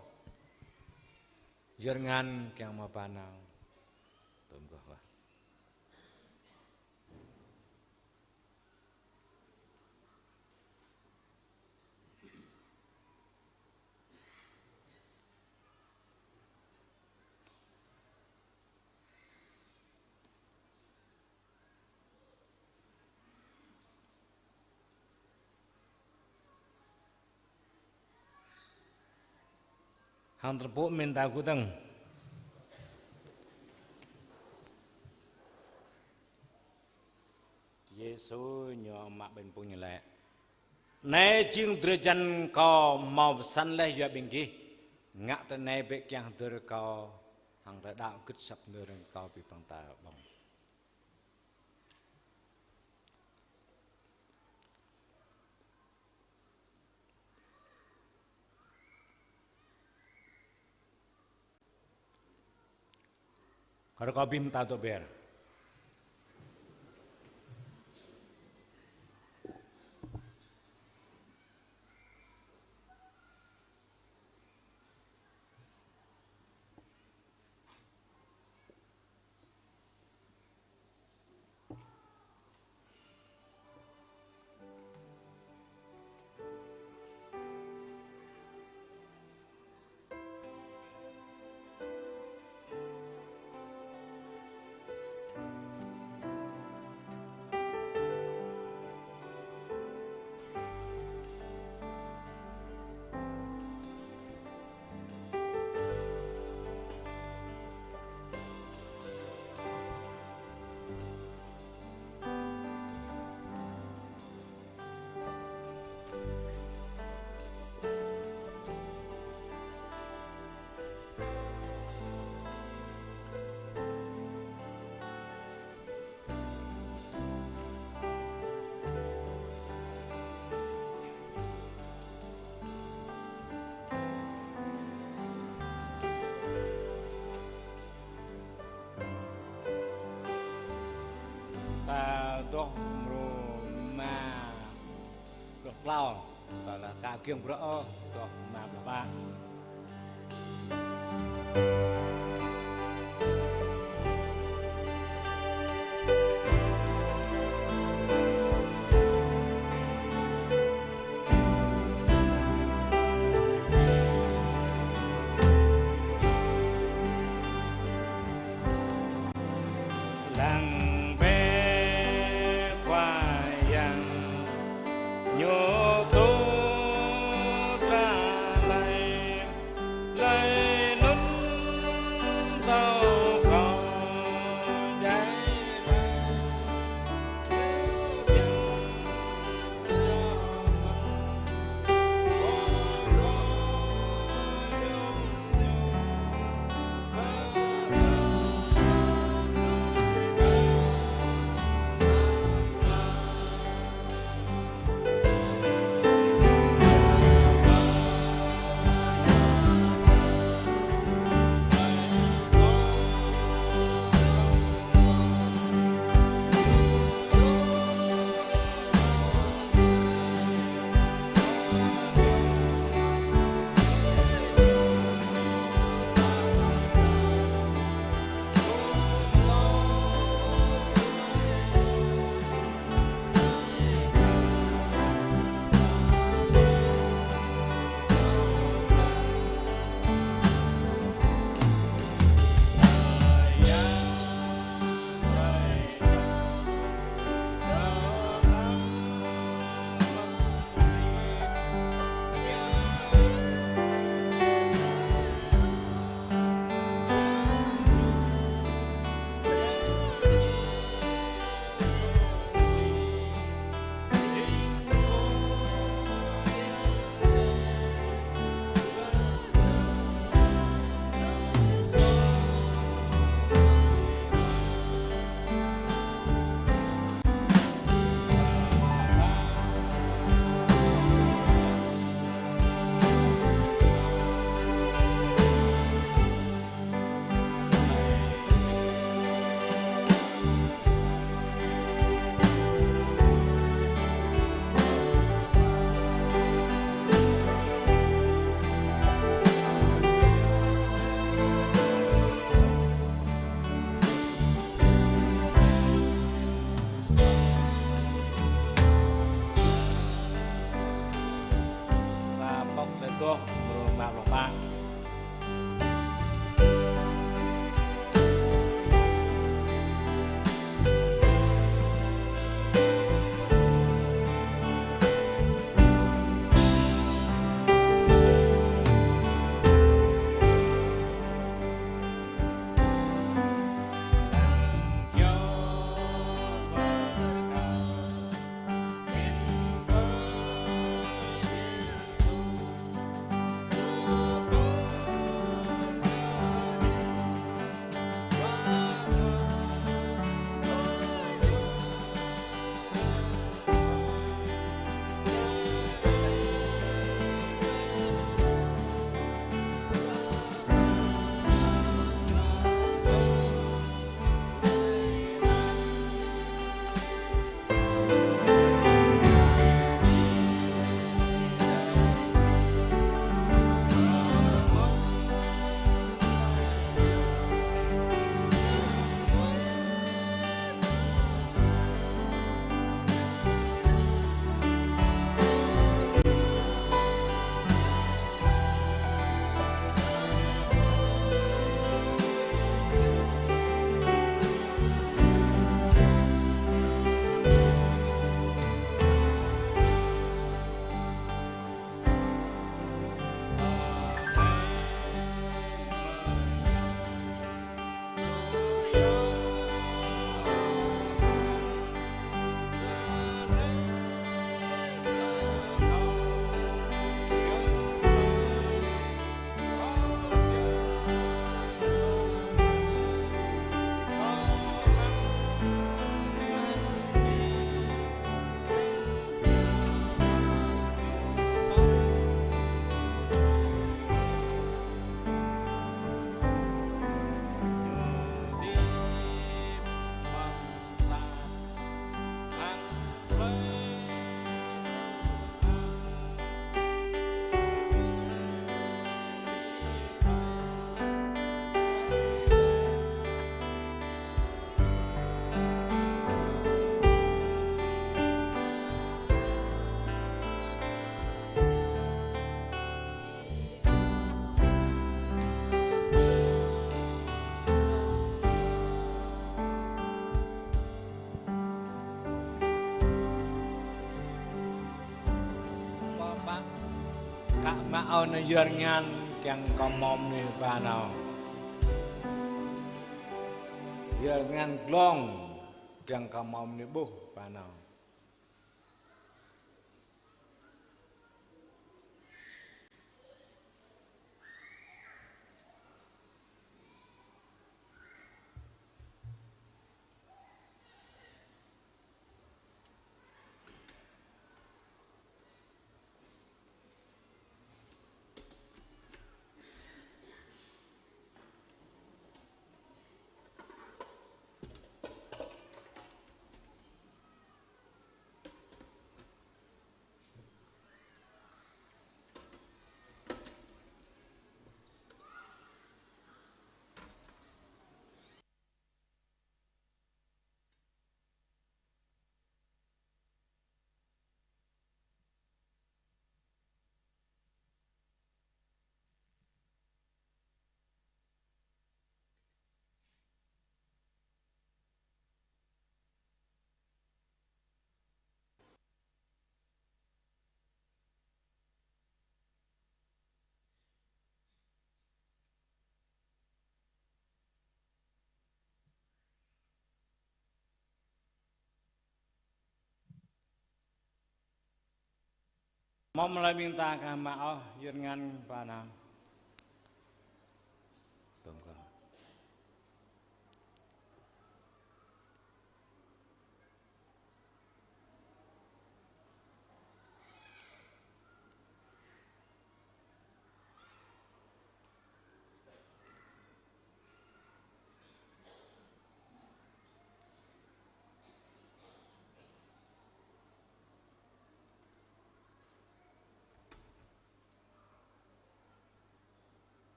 Yua ngăn kiăng hmâo ba nao. Tôm gơ̆ wah. Hăng tơpŭ mơ̆n ta gŭ tơ̆ng. Yêsu ñu mă ƀing phung ñu laĭ: Anai jing drơi jan Kâo hmâo pơsăn laih yua ƀing gih. Ngă tui anai bĕ kiăng hơdơr Kâo, hăng tơlơi đaŏ gưt asăp nơ̆r Kâo ƀing ta ƀơ̆ng. Kar kâo ƀing ta dŏ ber. Ta dŏ mrô rơma pluh klâo, ta lĕ ka kiăng bruă ôh, dŏ rơma pluh pă. Lăng bĕ Khua Yang, Ñu tŭ dra laih Mă ôh nao yua rơngan kiăng kơ hmâo mơnuih ba nao. Yua rơngan glông kiăng kơ hmâo mơnuih ƀuh ba nao. Hmâo mơlơi ƀing ta kah mă ôh yua rơngan ba nao. Tôm kơ.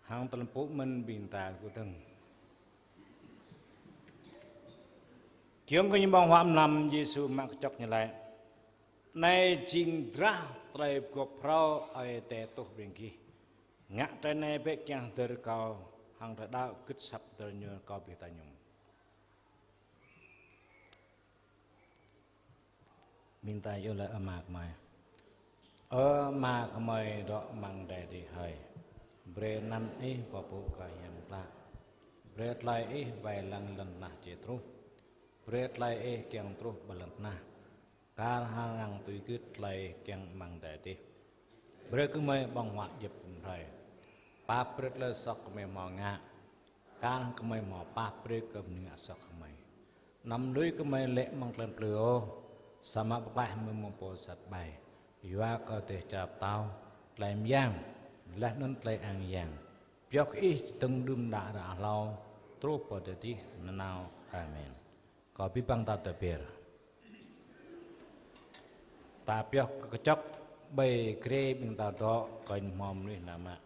Hăng tơlơi pơpŭ mơ̆n ƀing ta kơkuh dơ̆ng. Giŏng kơ ñu ƀơ̆ng huă mlam, Yêsu mă kơčŏk ñu laĭ: Anai jing drah tơlơi pơgop phrâo Ơi Adai tuh brơi gih. Ngă tơlơi anai bĕ kiăng hơdơr kâo. Hăng tơlơi đaŏ gưt asăp hơdơr ñu, kâo abih bang mơñum. Ƀing ta iâu laĭ: Ơ Ama gơmơi. Ơ Ama gơmơi dŏ amăng adai adih hơi. Brơi anăn Ih pơpŭ kơ hiam klă. Brơi tơlơi Ih wai lăng lŏn tơnah či truh. Brơi tơlơi Ih kiăng truh ƀơi lŏn tơnah, kar hăng tui gưt tơlơi Ih kiăng amăng adai adih. Brơi kơ gơmơi ƀơ̆ng huă djŏp hrơi. Pap brơi tơlơi soh gơmơi hmâo ngă, kar hăng gơmơi hmâo pap brơi kơ mơnuih ngă soh kơ gơmơi. Anăm lui gơmơi lê̆ amăng tơlơi plư ôh, samơ̆ pơklaih gơmơi mơ̆ng pô sat ƀai. Yua kơ Ih dêh čar pơtao, tơlơi mơyang, laih anŭn tơlơi ang yang. Pioh kơ Ih čơdơ̆ng đưm đă ră hlâo, truh pơ adai adih nanao. Amen. Kâo abih bang ta tơbiă. Ta pioh kơ kơčŏk ƀơi grê ƀing ta dŏ, kơnh hmâo mơnuih nao mă.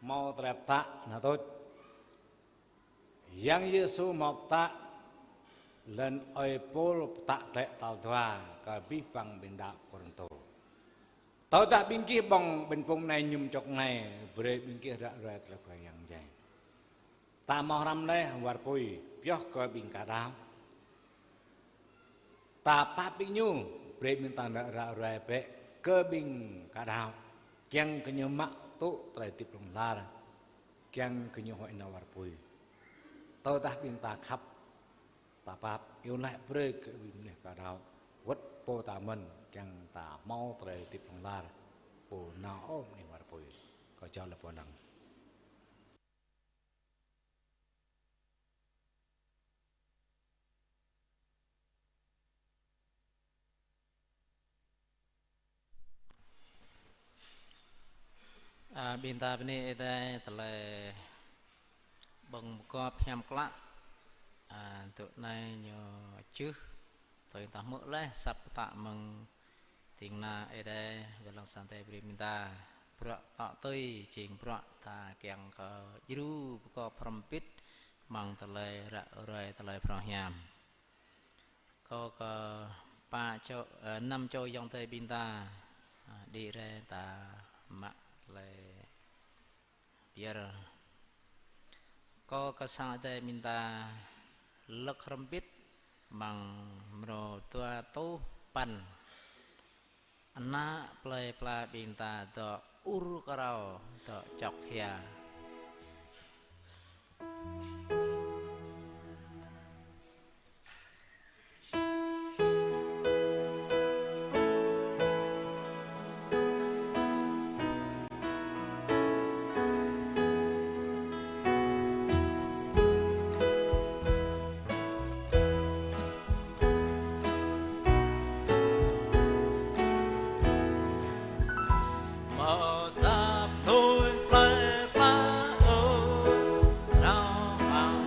Hmâo tơlơi pơtă anŭn tuč. Yang Yêsu hmâo pơtă, lŏn ơi Pôl pơtă glaĭ tal dua kơ abih bang ƀing đaŏ Kôrintô. Tơdah ƀing gih ƀơ̆ng ƀañ pŭng anai, mơñum čŏk anai, brơi ƀing gih ră ruai tơlơi Khua Yang jai. Ta hmâo hrăm laih war apui, pioh kơ ƀing ka đaŏ. Ta pap ƀing ñu, brơi ƀing ta ră ruai bĕ kơ ƀing ka đaŏ, kiăng kơ ñu mă tŭ tơlơi hơdip hlŏng lar, kiăng kơ ñu huĭ nao war apui. Tơdah ƀing ta khăp, ta pap, iâu laĭ brơi kơ ƀing mơnuih ka đaŏ, wơ̆t pô ta mơ̆n, kiăng ta hmâo tơlơi hơdip hlŏng lar, ƀu nao ôh mơnuih war apui. Kâo jao lăp pô lăng. A, ƀing ta bơni Ơi Adai tơlơi ƀơ̆ng pơgop hiam klă. A, tŭ anai ñu čih, tui ta hmư̆ laih asăp pơtă mơ̆ng ding kơna Ơi Adai, wai lăng sang Ơi Adai brơi ƀing ta. Bruă tŏ tui, jing bruă ta kiăng kơ djru pơgop hrŏm hơbĭt, Mơ̆ng tơlơi ră ruai tơlơi phrâo hiam. Kâo kơ pă čô, ơ, năm čô ayŏng adơi ƀing ta, ơ, đĭ rai ta mă tơlơi pơyơr. Kâo kơ sang adơi ƀing ta lăk hrŏm hơbĭt amăng mrô dua rơtuh păn. Ană plơi pla ƀing ta dŏ ur krao, dŏ čŏk hia. Mơ̆ săp tui plơi pla ơ, nao ƀăng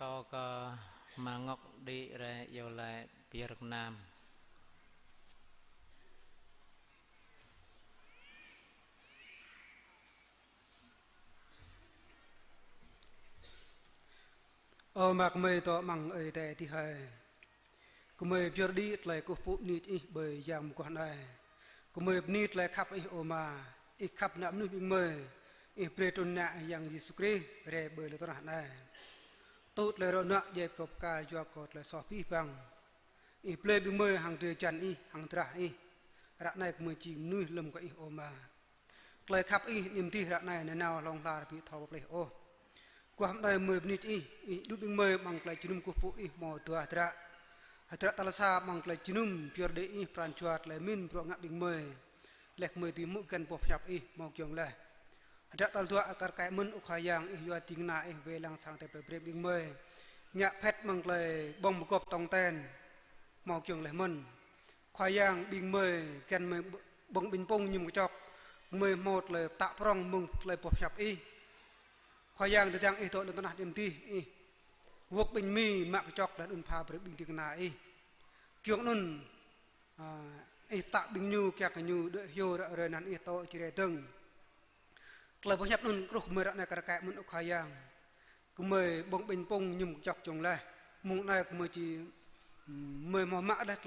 Kâo kơ Ama Ngŏk đĭ rai iâu laĭ pơyơr gơnam. Ơ Ama gơmơi dŏ amăng Ơi Adai adih hơi. Gơmơi pơyơr đĭ tơlơi kơkuh pơpŭ bơni Ih ƀơi yang mơguah anai. Gơmơi bơni tơlơi khăp Ih, ơ Ama, Ih khăp ană mơnuih ƀing gơmơi, Ih brơi trŭn Ană Ih Yang Yêsu Krist rai ƀơi lŏn tơnah anai. Tŭ tơlơi rŏ nuă djai pơkŏp kal yua kơ tơlơi soh abih bang. Ih blơi ƀing gơmơi hăng drơi jăn Ih, hăng drah Ih. Ră anai gơmơi jing mơnuih lơ̆m kơ Ih, ơ Ama. Tơlơi khăp Ih niêm dih ră anai nanao hlŏng lar ƀu thâo pơplih ôh. Guah mơ̆ng anai gơmơi bơni Ih, Ih đuaĭ ƀing gơmơi amăng tơlơi jơnum kơkuh pơpŭ Ih hmâo dua hơdră. Hơdră tal sa amăng tơlơi jơnum pơyơr đĭ Ih pran jua tơlơi mĭn bruă ngă ƀing gơmơi. Laih gơmơi dưi hmư̆ găn boh pơhiăp Ih hmâo giŏng laih. Hơdră tal dua, akar kaĭ mơ̆n, ơ Khua Yang, Ih yua ding kơna Ih wai lăng sang Adai plei Brem ƀing gơmơi. Ngă phet amăng tơlơi ƀơ̆ng pơgop tong ten hmâo giŏng laih mơ̆n. Khua Yang, ƀing gơmơi găn gơmơi ƀơ̆ng ƀañ pŭng mơñum kơčŏk, gơmơi hmâo tơlơi pơtă prŏng mơ̆ng tơlơi boh pơhiăp Ih. Khua Yang, tơdang Ih dŏ lŏn tơnah niêm dih, Ih wơ̆k ƀañ mi mă kơčŏk laih anŭn pha brơi ƀing ding kơna Ih. Giŏng anŭn, a, Ih pơtă ƀing ñu, kiăng kơ ñu đuaĭ hyu ră ruai anăn Ih tŏ či rai dơ̆ng. Tơlơi pơhiăp anŭn truh gơmơi ră anai akar kaĭ mơ̆n, ơ Khua Yang. Gơmơi ƀơ̆ng ƀañ pŭng mơñum kơčŏk giŏng laih. Mơ̆ng anai gơmơi či, ưm, gơmơi hmâo mă laih